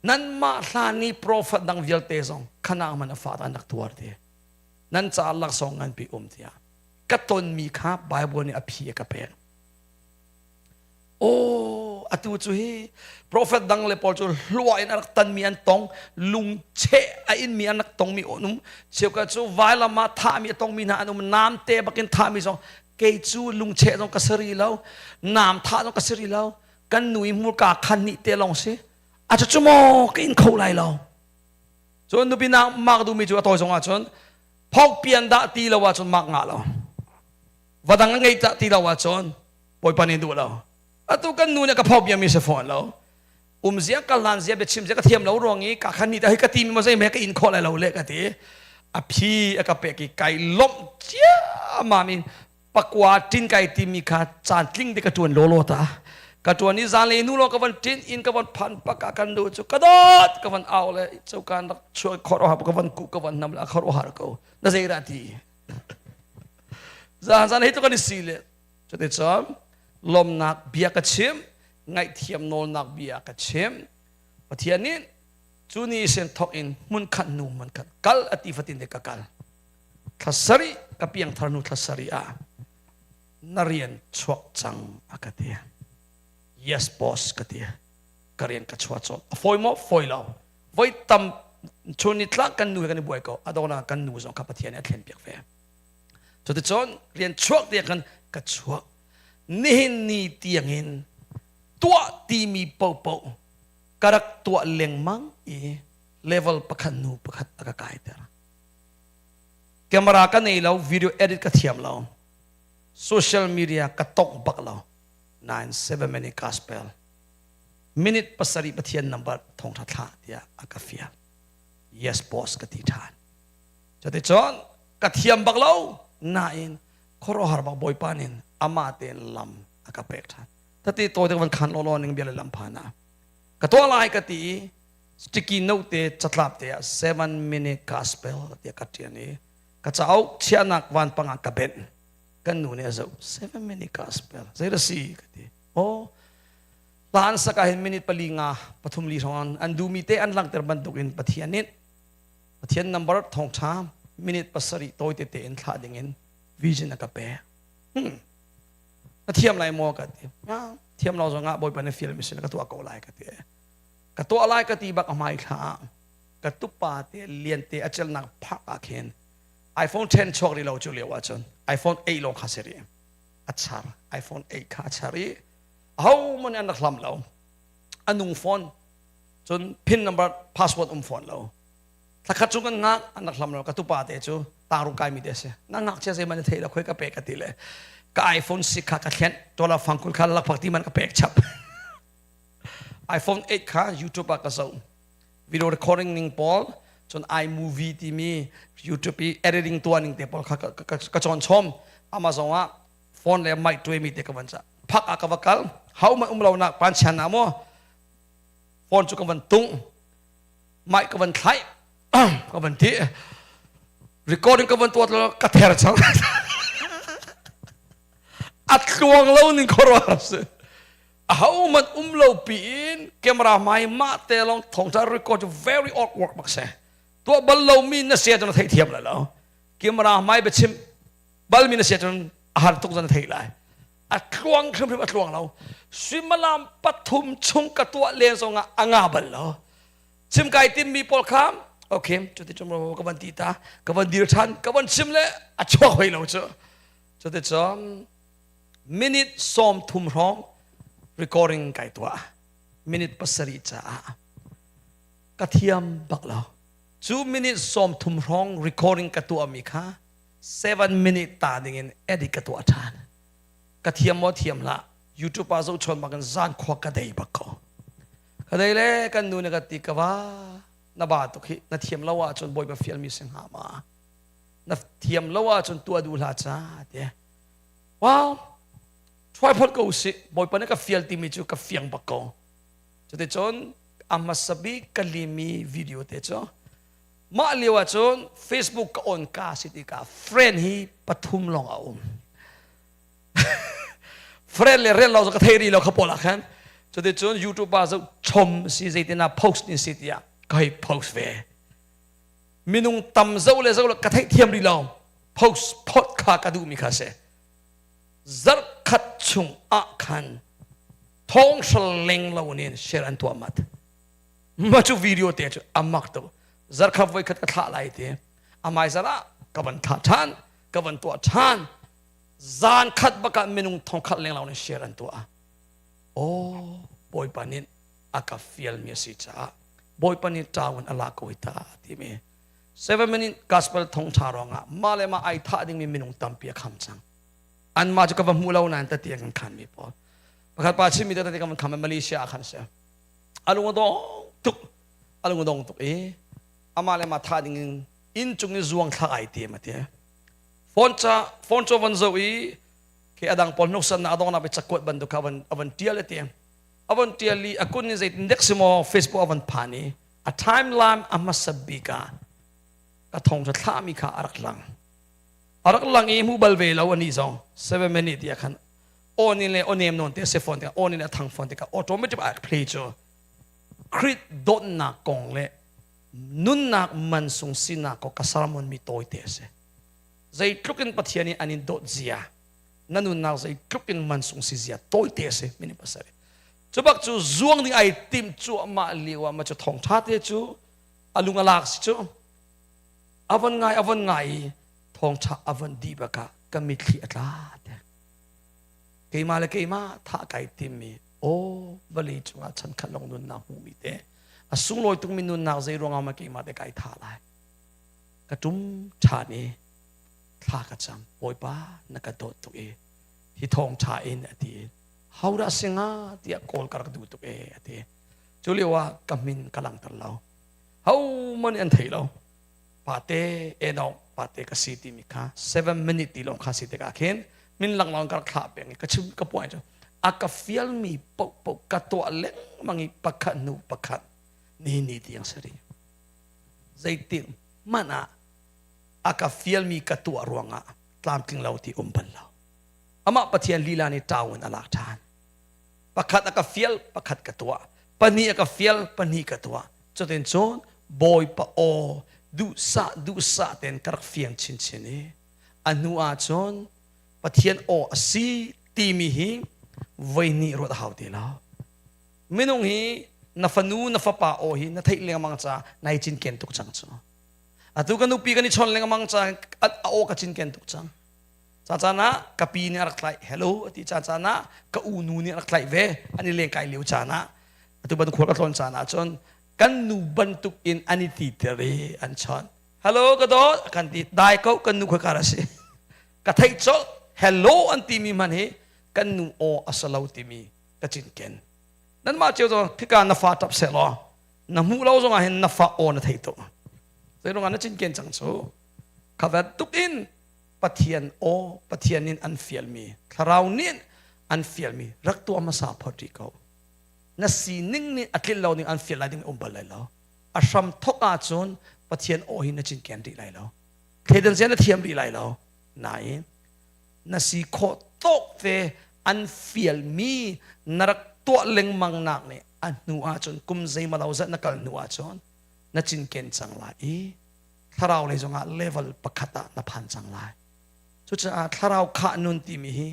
Nanmah hlan i profet dang vialte zong khanang man a fa an rak tuar ti. Nan caah laksawng nganpi um tiah ka tonmi kha Bible nih a phi a ka pek. Oh, atu cu hi profet dang le pawl cu hlua in a rak tanmi an tong, lungcheh a inmi an rak tongmi an um, cheukhat cu vailam ah thahmi a tongmi hna an um, namte bakin thahmi zong kei cu lungcheh zong ka sari lo, nam thah zong ka sari lo, kan nu i hmurka khan nih te lawng si. A cu cu maw ka in kho lai lo. Cun nupi nak mak duhmi cu a tawi zong ahcun phok pian dah ti lo ahcun mak ngah lo. Vadang a ngei dah ti lo ahcun Bawipa nih duh lo. Atu kan nu nih ka phok biami si fawn lo. Um zia ka lan zia biachim zia ka thiam lo ruang i ka khan ni ta hi ka ti mi ma zei me ka in khawh lai lo le ka ti. A phi a ka pek i kai lomh cia mam in pakua tin kai ti mi kha caan tling te ka tuan lawlaw ta. Ka tuan i zan le nu lo ka van tin in ka van phan pak ah kan nu cu ka dawt ka van au le cokan rak chuak khor ka van ku ka van nam la khor har ko na zei ra ti zan zan hi tu kan i si le Cuticun lawmnak bia ka chim, ngaihthiam nawlnak bia ka chim. Pathian nih cu ni sin thawk in hmunkhat hnu hmunkhat kal a ti fatin te ka kal. Thla sarih ka piangthar hnu thla sarih ah na rian chuak cang a ka ti. Yes boss ka ti. Ka rian ka chuah cawt. A fawi maw? Fawi lo. Voi tam chun ni tlak kan nu he kan i buai ko. A dona kan nu zong kha Pathian nih a thlen piak ve. Cuticun rian chuak tiang khan ka chuak. Nihin ni tiangin tuah timi paohpaoh ka rak tuah lengmang i level pakhat hnu pakhat a ka kaiter. Camera ka nei lo, video edit ka thiam lo, social media ka tongh bak lo. 97 minute gospel minute pasarih Pathian number thongtha thlah tiah a ka fial. Yes boss ka ti ṭhan. Cuticun ka thiam bak lo nain khuaruahhar bak Bawipa nin amah tein lam a ka pek ṭhan. Tati tawi te van khan lawlaw ning bia le lam phan ah ka tuah lai ka ti i sticky note te catlap te ah 7 minute gospel tiah ka ṭian i ka cauk chiahnak vanpang ah ka benh. Kan nu nih a zoh 7 minute gospel zei dah si ka ti. Oh hla an sak ah hin minute pali nga pathum li hrawng an duhmi te an langhter bantuk in Pathian nih Pathian number thawngṭha minute pasarih tawi tete in thlah dingin vision a ka pek. Na thiam lai maw ka ti. Thiam lo zongah Bawipa na fial mi sin ka tuah ko lai ka ti. Ka tuah lai ka ti bak a hmai thla ah ka tupa te lian te a celnak park ah khin iPhone 10 chuak rih lo cu lio ahcun iPhone 8 lawng kha si rih. A char iPhone 8 kha a char i ahohmanh an rak hlam lo. A nung phone cun pin number password um fawn lo. Thlakhat cu kan ngak an rak hlam lo ka tupa te cu tangru kai mi te si na ngakchia zei man thei lo khoi ka pek ka ti le ka iPhone 6 kha ka thlen dollar fangkul kha lakphak ti man ka pek chap iPhone 8 kha YouTube ah ka zoh video recording ning pawl cun iMovie timi YouTube i editing tuah ning te pawl kha ka cawn chom Amazon ah phone le mic tuai mi te ka van ca phak ah ka va kal hau man um lo nak pan chan na mo phone cu ka van tung mic ka van thlai ka van ti recording ka van tuat lo ka ther chang a tluang lo ning khoro si aho man um lo piin camera mai ma te long thongtha record very awkward bak se tuah bal lo mi na sia cun thei thiam la lo camera mai bachim bal mi na sia cun a har tuk zan thei lai a tluang hrim hrim a tluang lo suimilam pathum chung ka tuah len zong ah a nga bal lo chim kai tim mi pawl kha. Okay, cuti cun ka van ti ta, ka van dir ṭhan, ka van chim le a chuak hoi lo cu. Cuti cun minute 30 hrawng recording kai tuah. Minute 7 caah ka thiam bak lo. Cu minute 30 hrawng recording ka tuahmi kha 7 minute ta dingin edit ka tuah ṭhan. Ka thiam maw thiam hlah. YouTube ah zohchuan bakin zan khua ka dei bak ko. Ka dei le kan nu nih ka ti ka va na ba tuk hi na thiam lo ahcun Bawipa fialmi si hnga ma? Na thiam lo ahcun tuah duh hlah ca ti. Wow, try phot ko usih. Bawipa nih ka fial timi cu ka fiang bak ko. Cuticun a hmasa bik ka limi video te cu mah lio ahcun Facebook ka on ka si tikah friend hi pathum lawng a um. Friend le rel lo ka thei rih lo kha pawl ah khan. Cuticun YouTube ah zoh chom si zeitin ah post ni si tiah ka hei post ve. Minung tam zo le zo le ka theih thiam rih lo. Post phot kha ka duhmi kha si. Zarh khat chung ah khan thong hral leng lo in share an tuah mat. Ma cu video te cu amak tu. Zarh khat voi khat ka thlah lai ti. Amai zar ah ka van thlah than, ka van tuah than. Zan khat bakah minung thong khat leng lo in share an tuah. Oh, Bawipa nih a ka fial mi a si caah Bawipa nih ṭaun a lak ko ta timi 7 minute gospel thawngṭha ruangah mah le mah ai thah dingmi minung tampi a kham cang. Anmah cu ka va hmu lo nain tati an kan khan mi pawl. Pakhat pa chimmi te tati kan van kham Malaysia ah khan si. A lung a dong tuk. A lung a dong tuk i amah le mah thah ding in inn cung i zuang thlak ai tim a ti. Phone ca phone cu van zoh i khi adang pawl hnuksan na adong na cakuat bantuk kha avan avan tial a ti. Avan tial i a kun in zeitin dek si maw Facebook avan phan i a timeline a hmasa bik ah ka thong cu thlahmi kha a rak lang. A rak lang i hmu bal ve lo ani zong 7 minute ti khan on in le onem non te se phone tikah on in a thang phone tikah automatic a play cu Krit dawtnak kong le nunnak mansung sinak ko ka sermon mi tawi te a si. Zeitluk in Pathian nih an in dawt zia, na nunnak zeitluk in mansung si zia tawi te a si minute 7. Cu bak cu zuang ding ai tim cuahmah lio ah ma cu thawng ṭha te cu a lung a lak si cu a von ngai a von ngai i thawngṭha a von dih bakah ka mitthli a tla te. Keimah le keimah thah kai timmi aw vawlei cungah chan khat lawng nunnak hmuhmi te a sunglawi tukmi nunnak zei ruangah ma keimah te kai tha lai. Ka ṭum ṭhan i thla ka cam. Bawipa na ka dawt tuk i hi thawngṭha in a ti. Hodah si hnga tiah kawl ka rak duh tuk e a ti. Cu lio ah ka min ka langhter lo. Hohmanh nih an thei lo. Pate Enoch pate ka si timi kha 7 minute ti lawng kha si tikah khin min langlawng ka rak thlah peng i ka chim ka puai cu a ka fialmi paohpaoh ka tuah lengmang i pakhat hnu pakhat ni ni tiang sari. Zeitik hmanh ah a ka fialmi ka tuah ruangah tlamtling lo ti um bal lo. Amah Pathian lila nih ṭau in a lak ṭhan. Pakhat a ka fial, pakhat ka tuah. Pahnih a ka fial, pahnih ka tuah. Cutin cun Bawipa aw duhsah duhsah tein ka rak fiang chinchin i a hnu ah cun Pathian aw a si timi hi voihnih ruat a hau ti lo. Minung hi na fanu na fapa aw hi na theih lengmang caah nai cinken tuk cang cu. Atu ka nupi kan i chawn lengmang caah a aw ka cinken tuk cang. Ca caan ah ka pi nih a rak tlaih hello a ti caan caan ah ka unu nih a rak tlaih ve an i lengkai lio caan ah atu bantuk khual ka tlawn caan ah cun kan nu bantuk in an i ti ter i an chawnh hello ka dawt a kan ti dai ko kan nu khoi kar a si ka theih colh hello an timi hman hi kan nu aw a si lo timi ka cinken nanmah cio zong khika na fa tap seh law na hmuh lo zong ah hin na fa aw na thei tuk zeiruang ah na cinken cang cu kha tuk in Pathian aw Pathian in an fialmi thlarau nih an fialmi rak tuah hmasa phot rih ko na sining nih a tlin lo ning an fial lai ding um bal lai lo a hram thok ahcun Pathian aw hi na cinken rih lai lo thleidan zia na thiam rih lai lo nain na si khawh tawk te an fialmi na rak tuah lengmang nak nih a hnu ahcun kum zeimalo zat na kal hnu ahcun na cinken cang lai i thlarau lei zongah level pakhat ah na phan cang lai. Cucaah thlarau khah nun timi hi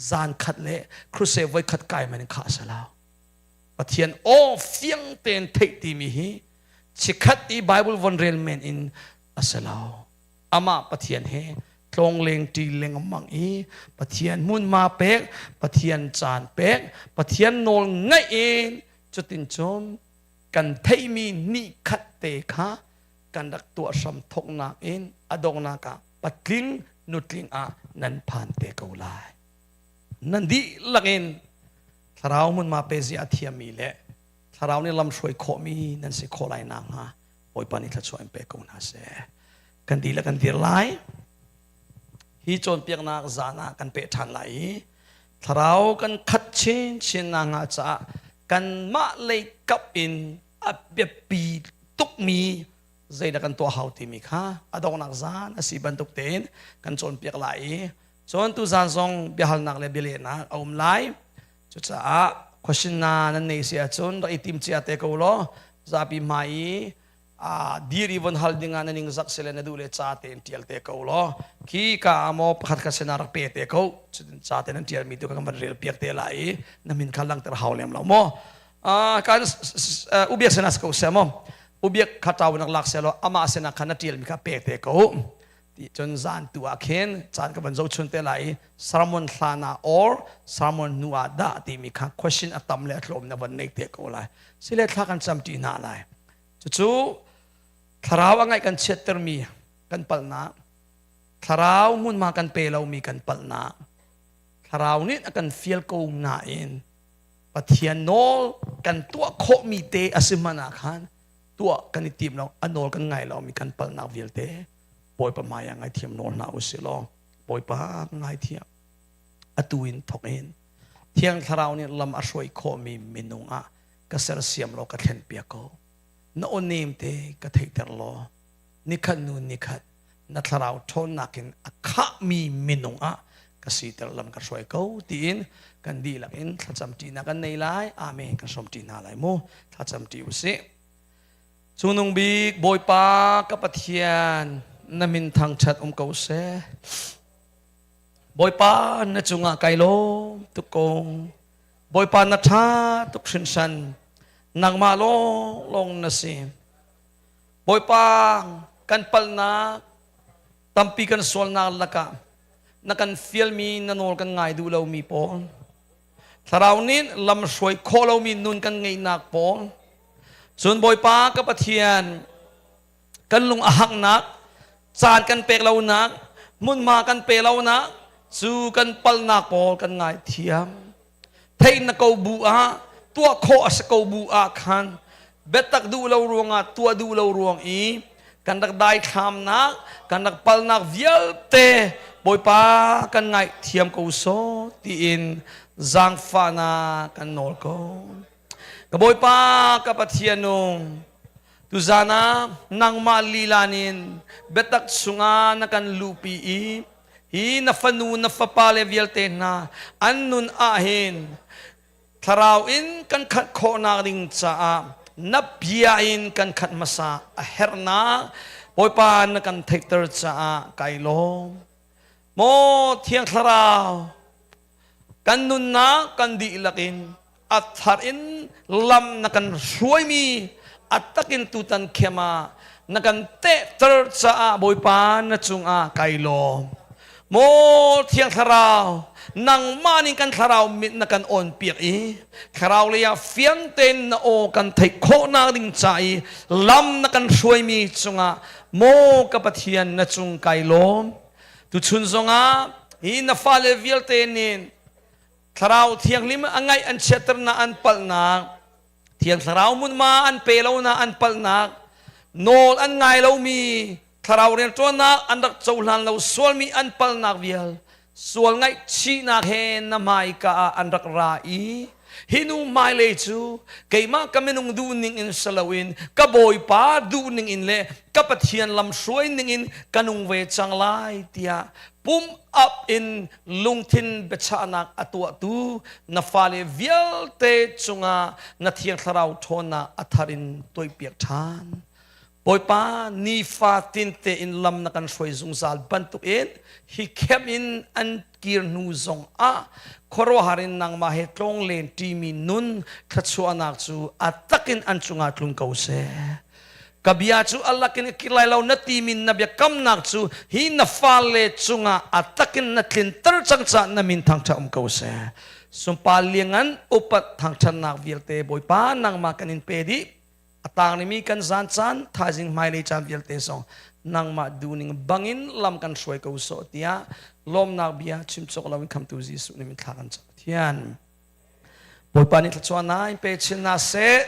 zan khat le crusade voi khat kai man in khah a si lo. Pathian aw fiang tein theih timi hi Chikhat i Bible von rel men in a si lo. Amah Pathian he tlawngleng ṭi lengmang i Pathian hmunhma pek, Pathian caan pek, Pathian nawl ngaih in cutin cun kan theihmi nih khat te kha kan rak tuah hram thawknak in a donghnak ah patling nutling ah nan phan te ko lai. Nan dihlak in thlarau hmunhma pe zia a thiammi le thlarau nih lamhruai khawhmi nan si khawh lai nakhnga Bawipa nih thluachuah in pe ko hna seh. Kan dihlak kan dir lai. Hi cawnpiaknak zan ah kan peh ṭhan lai i thlarau kan khat chinchin nakhnga caah kanmah lei kap in a biapi tukmi zeidah kan tuah hau timi kha a donghnak zan a si bantuk tein kan cawnpiak lai i cun tuzan zong biahalnak le bialehnak a um lai. Cucaah question na nan nei si ahcun rak i tim cia te ko law zapi hmai i dir i von hal ding ah na ning zak sile na duh le ca tein tial te ko law khi ka ah maw pakhat khat sinah rak pe te ko cutin ca te nan tial mi tu kan van rel piak te lai i na min kha langter hau lem lo maw kan ubiak sinah ko se maw ubiak kha tau nak lak se law amah sinah khan na tial mi kha pe te ko ti cun zan tu ah khin caan ka van zo chun te lai i sermon hlan ah or sermon hnu ah dah timi kha question a tam le a tlawm na van nei te ko lai sile thla kan cam ti hna lai cucu thlarau a ngaih kan chiattermi kan palhnak thlarau hmunhma kan pe lomi kan palhnak thlarau nih a kan fial ko nain Pathian nawl kan tuah khawhmi te a si hmanh ah khan tuah kan i tim lo a nawl kan ngai lomi kan palhnak vialte Bawipa hmai ah ngaithiam nawl hna usih law Bawipa ngaithiam atu in thawk in Thiang Thlarau nih lam a hruai khawhmi minung ah ka sersiam law ka thlen piak ko na aw nem te ka theihter law nikhat nu nikhat na thlarau ṭhawnnak in a khahmi minung ah ka siter lam ka hruai ko tiin kan dihlak in thlacam ṭinak kan nei lai. Amen. Kan hrawm ṭi hna lai mu. Thlacam ṭi usih. Cungnung bik Bawipa ka Pathian na min thangṭhat um ko seh. Bawipa na cungah kai lawm tuk ko. Bawipa na ṭha tuk hrinhran. Nangmah lawng lawng na si. Bawipa kan palhnak tampi kan sualnak lakah na kan fialmi na nawl kan ngai duh lomi pawl thlarau nih lam hruai khawh lomi nun kan ngeihnak pawl cun Bawipa ka Pathian kan lung a haknak caan kan pek lonak hmunhma kan pe lonak cu kan palhnak pawl kan ngai thiam theih na ko bu ah tuah khawh a si ko bu ah khan biatak duh lo ruangah tuah duh lo ruang i kan rak daithlamnak kan rak palnak vialte Bawipa kan ngaihthiam ko sawh tiin zaangfahnak kan nawl ko ka Bawipa ka Pathian nung tuzan ah nangmah lila nin biatak chungah na kan luhpi i hi na fanu na fapa le vialte hna an nun ah hin thlarau in kan khat khawhnak ding caah na bia in kan khat hmasa a herhnak Bawipa na kan theihter caah kai lawm maw thiang thlarau kan nunnak kan dihlak in a thar in lam na kan hruaimi a takin tutan khem ah na kan tehter caah Bawipa na cungah kai lawm maw thiang thlarau nangmah nih kan thlarau mit na kan on piak i thlarau lei ah fiang tein na aw kan theih khawhnak ding ca i lam na kan hruaimi cungah maw ka Pathian na cung kai lawm tuchun zongah hi na fale vialte nih Thlarau Thianghlim a ngaih an chiatternak an palhnak, Thiang Thlarau munma an pe lonak an palhnak, nawl an ngai lomi Thlarau rianṭuannak an rak cohlan lo sualmi an palhnak vial sual ngaihchihnak he na hmaika ah an rak ra i hi nu hmailei cu keimah ka minung duhning in si loin ka Bawipa duhning in le ka Pathian lamhruai ning in ka nung ve cang lai tiah pum up in lungthin biachahnak a tuahtu na fale vialte cungah na thiang thlarau ṭhawnnak a thar in tuaipiak ṭhan. Bawipa nifa tinte in lam na kan hruai zungzal bantukin hi khem in an kir hnu zong ah khuaruahhar in nangmah he tlawnglen ṭimi nun thluachuahnak cu a takin an cungah tlung ko seh. Ka bia cu a lakin ka kir lai lo na timi na biakamnak cu hi na fale cungah a takin na tlinter cang caah na min thangṭhat um ko seh. Sunpar liangan upat thangṭhatnak vialte Bawipa nangmah kan in pe dih. A tanglimi kan zan caan, thaizing hmailei caan vialte zong nangmah duhning bangin lam kan hruai ko sawh tiah lawmnak bia chim cawk loin khamtu Jesuh nih min thla kan cam. Pathian Bawipa nih thluachuah in pe chin hna seh.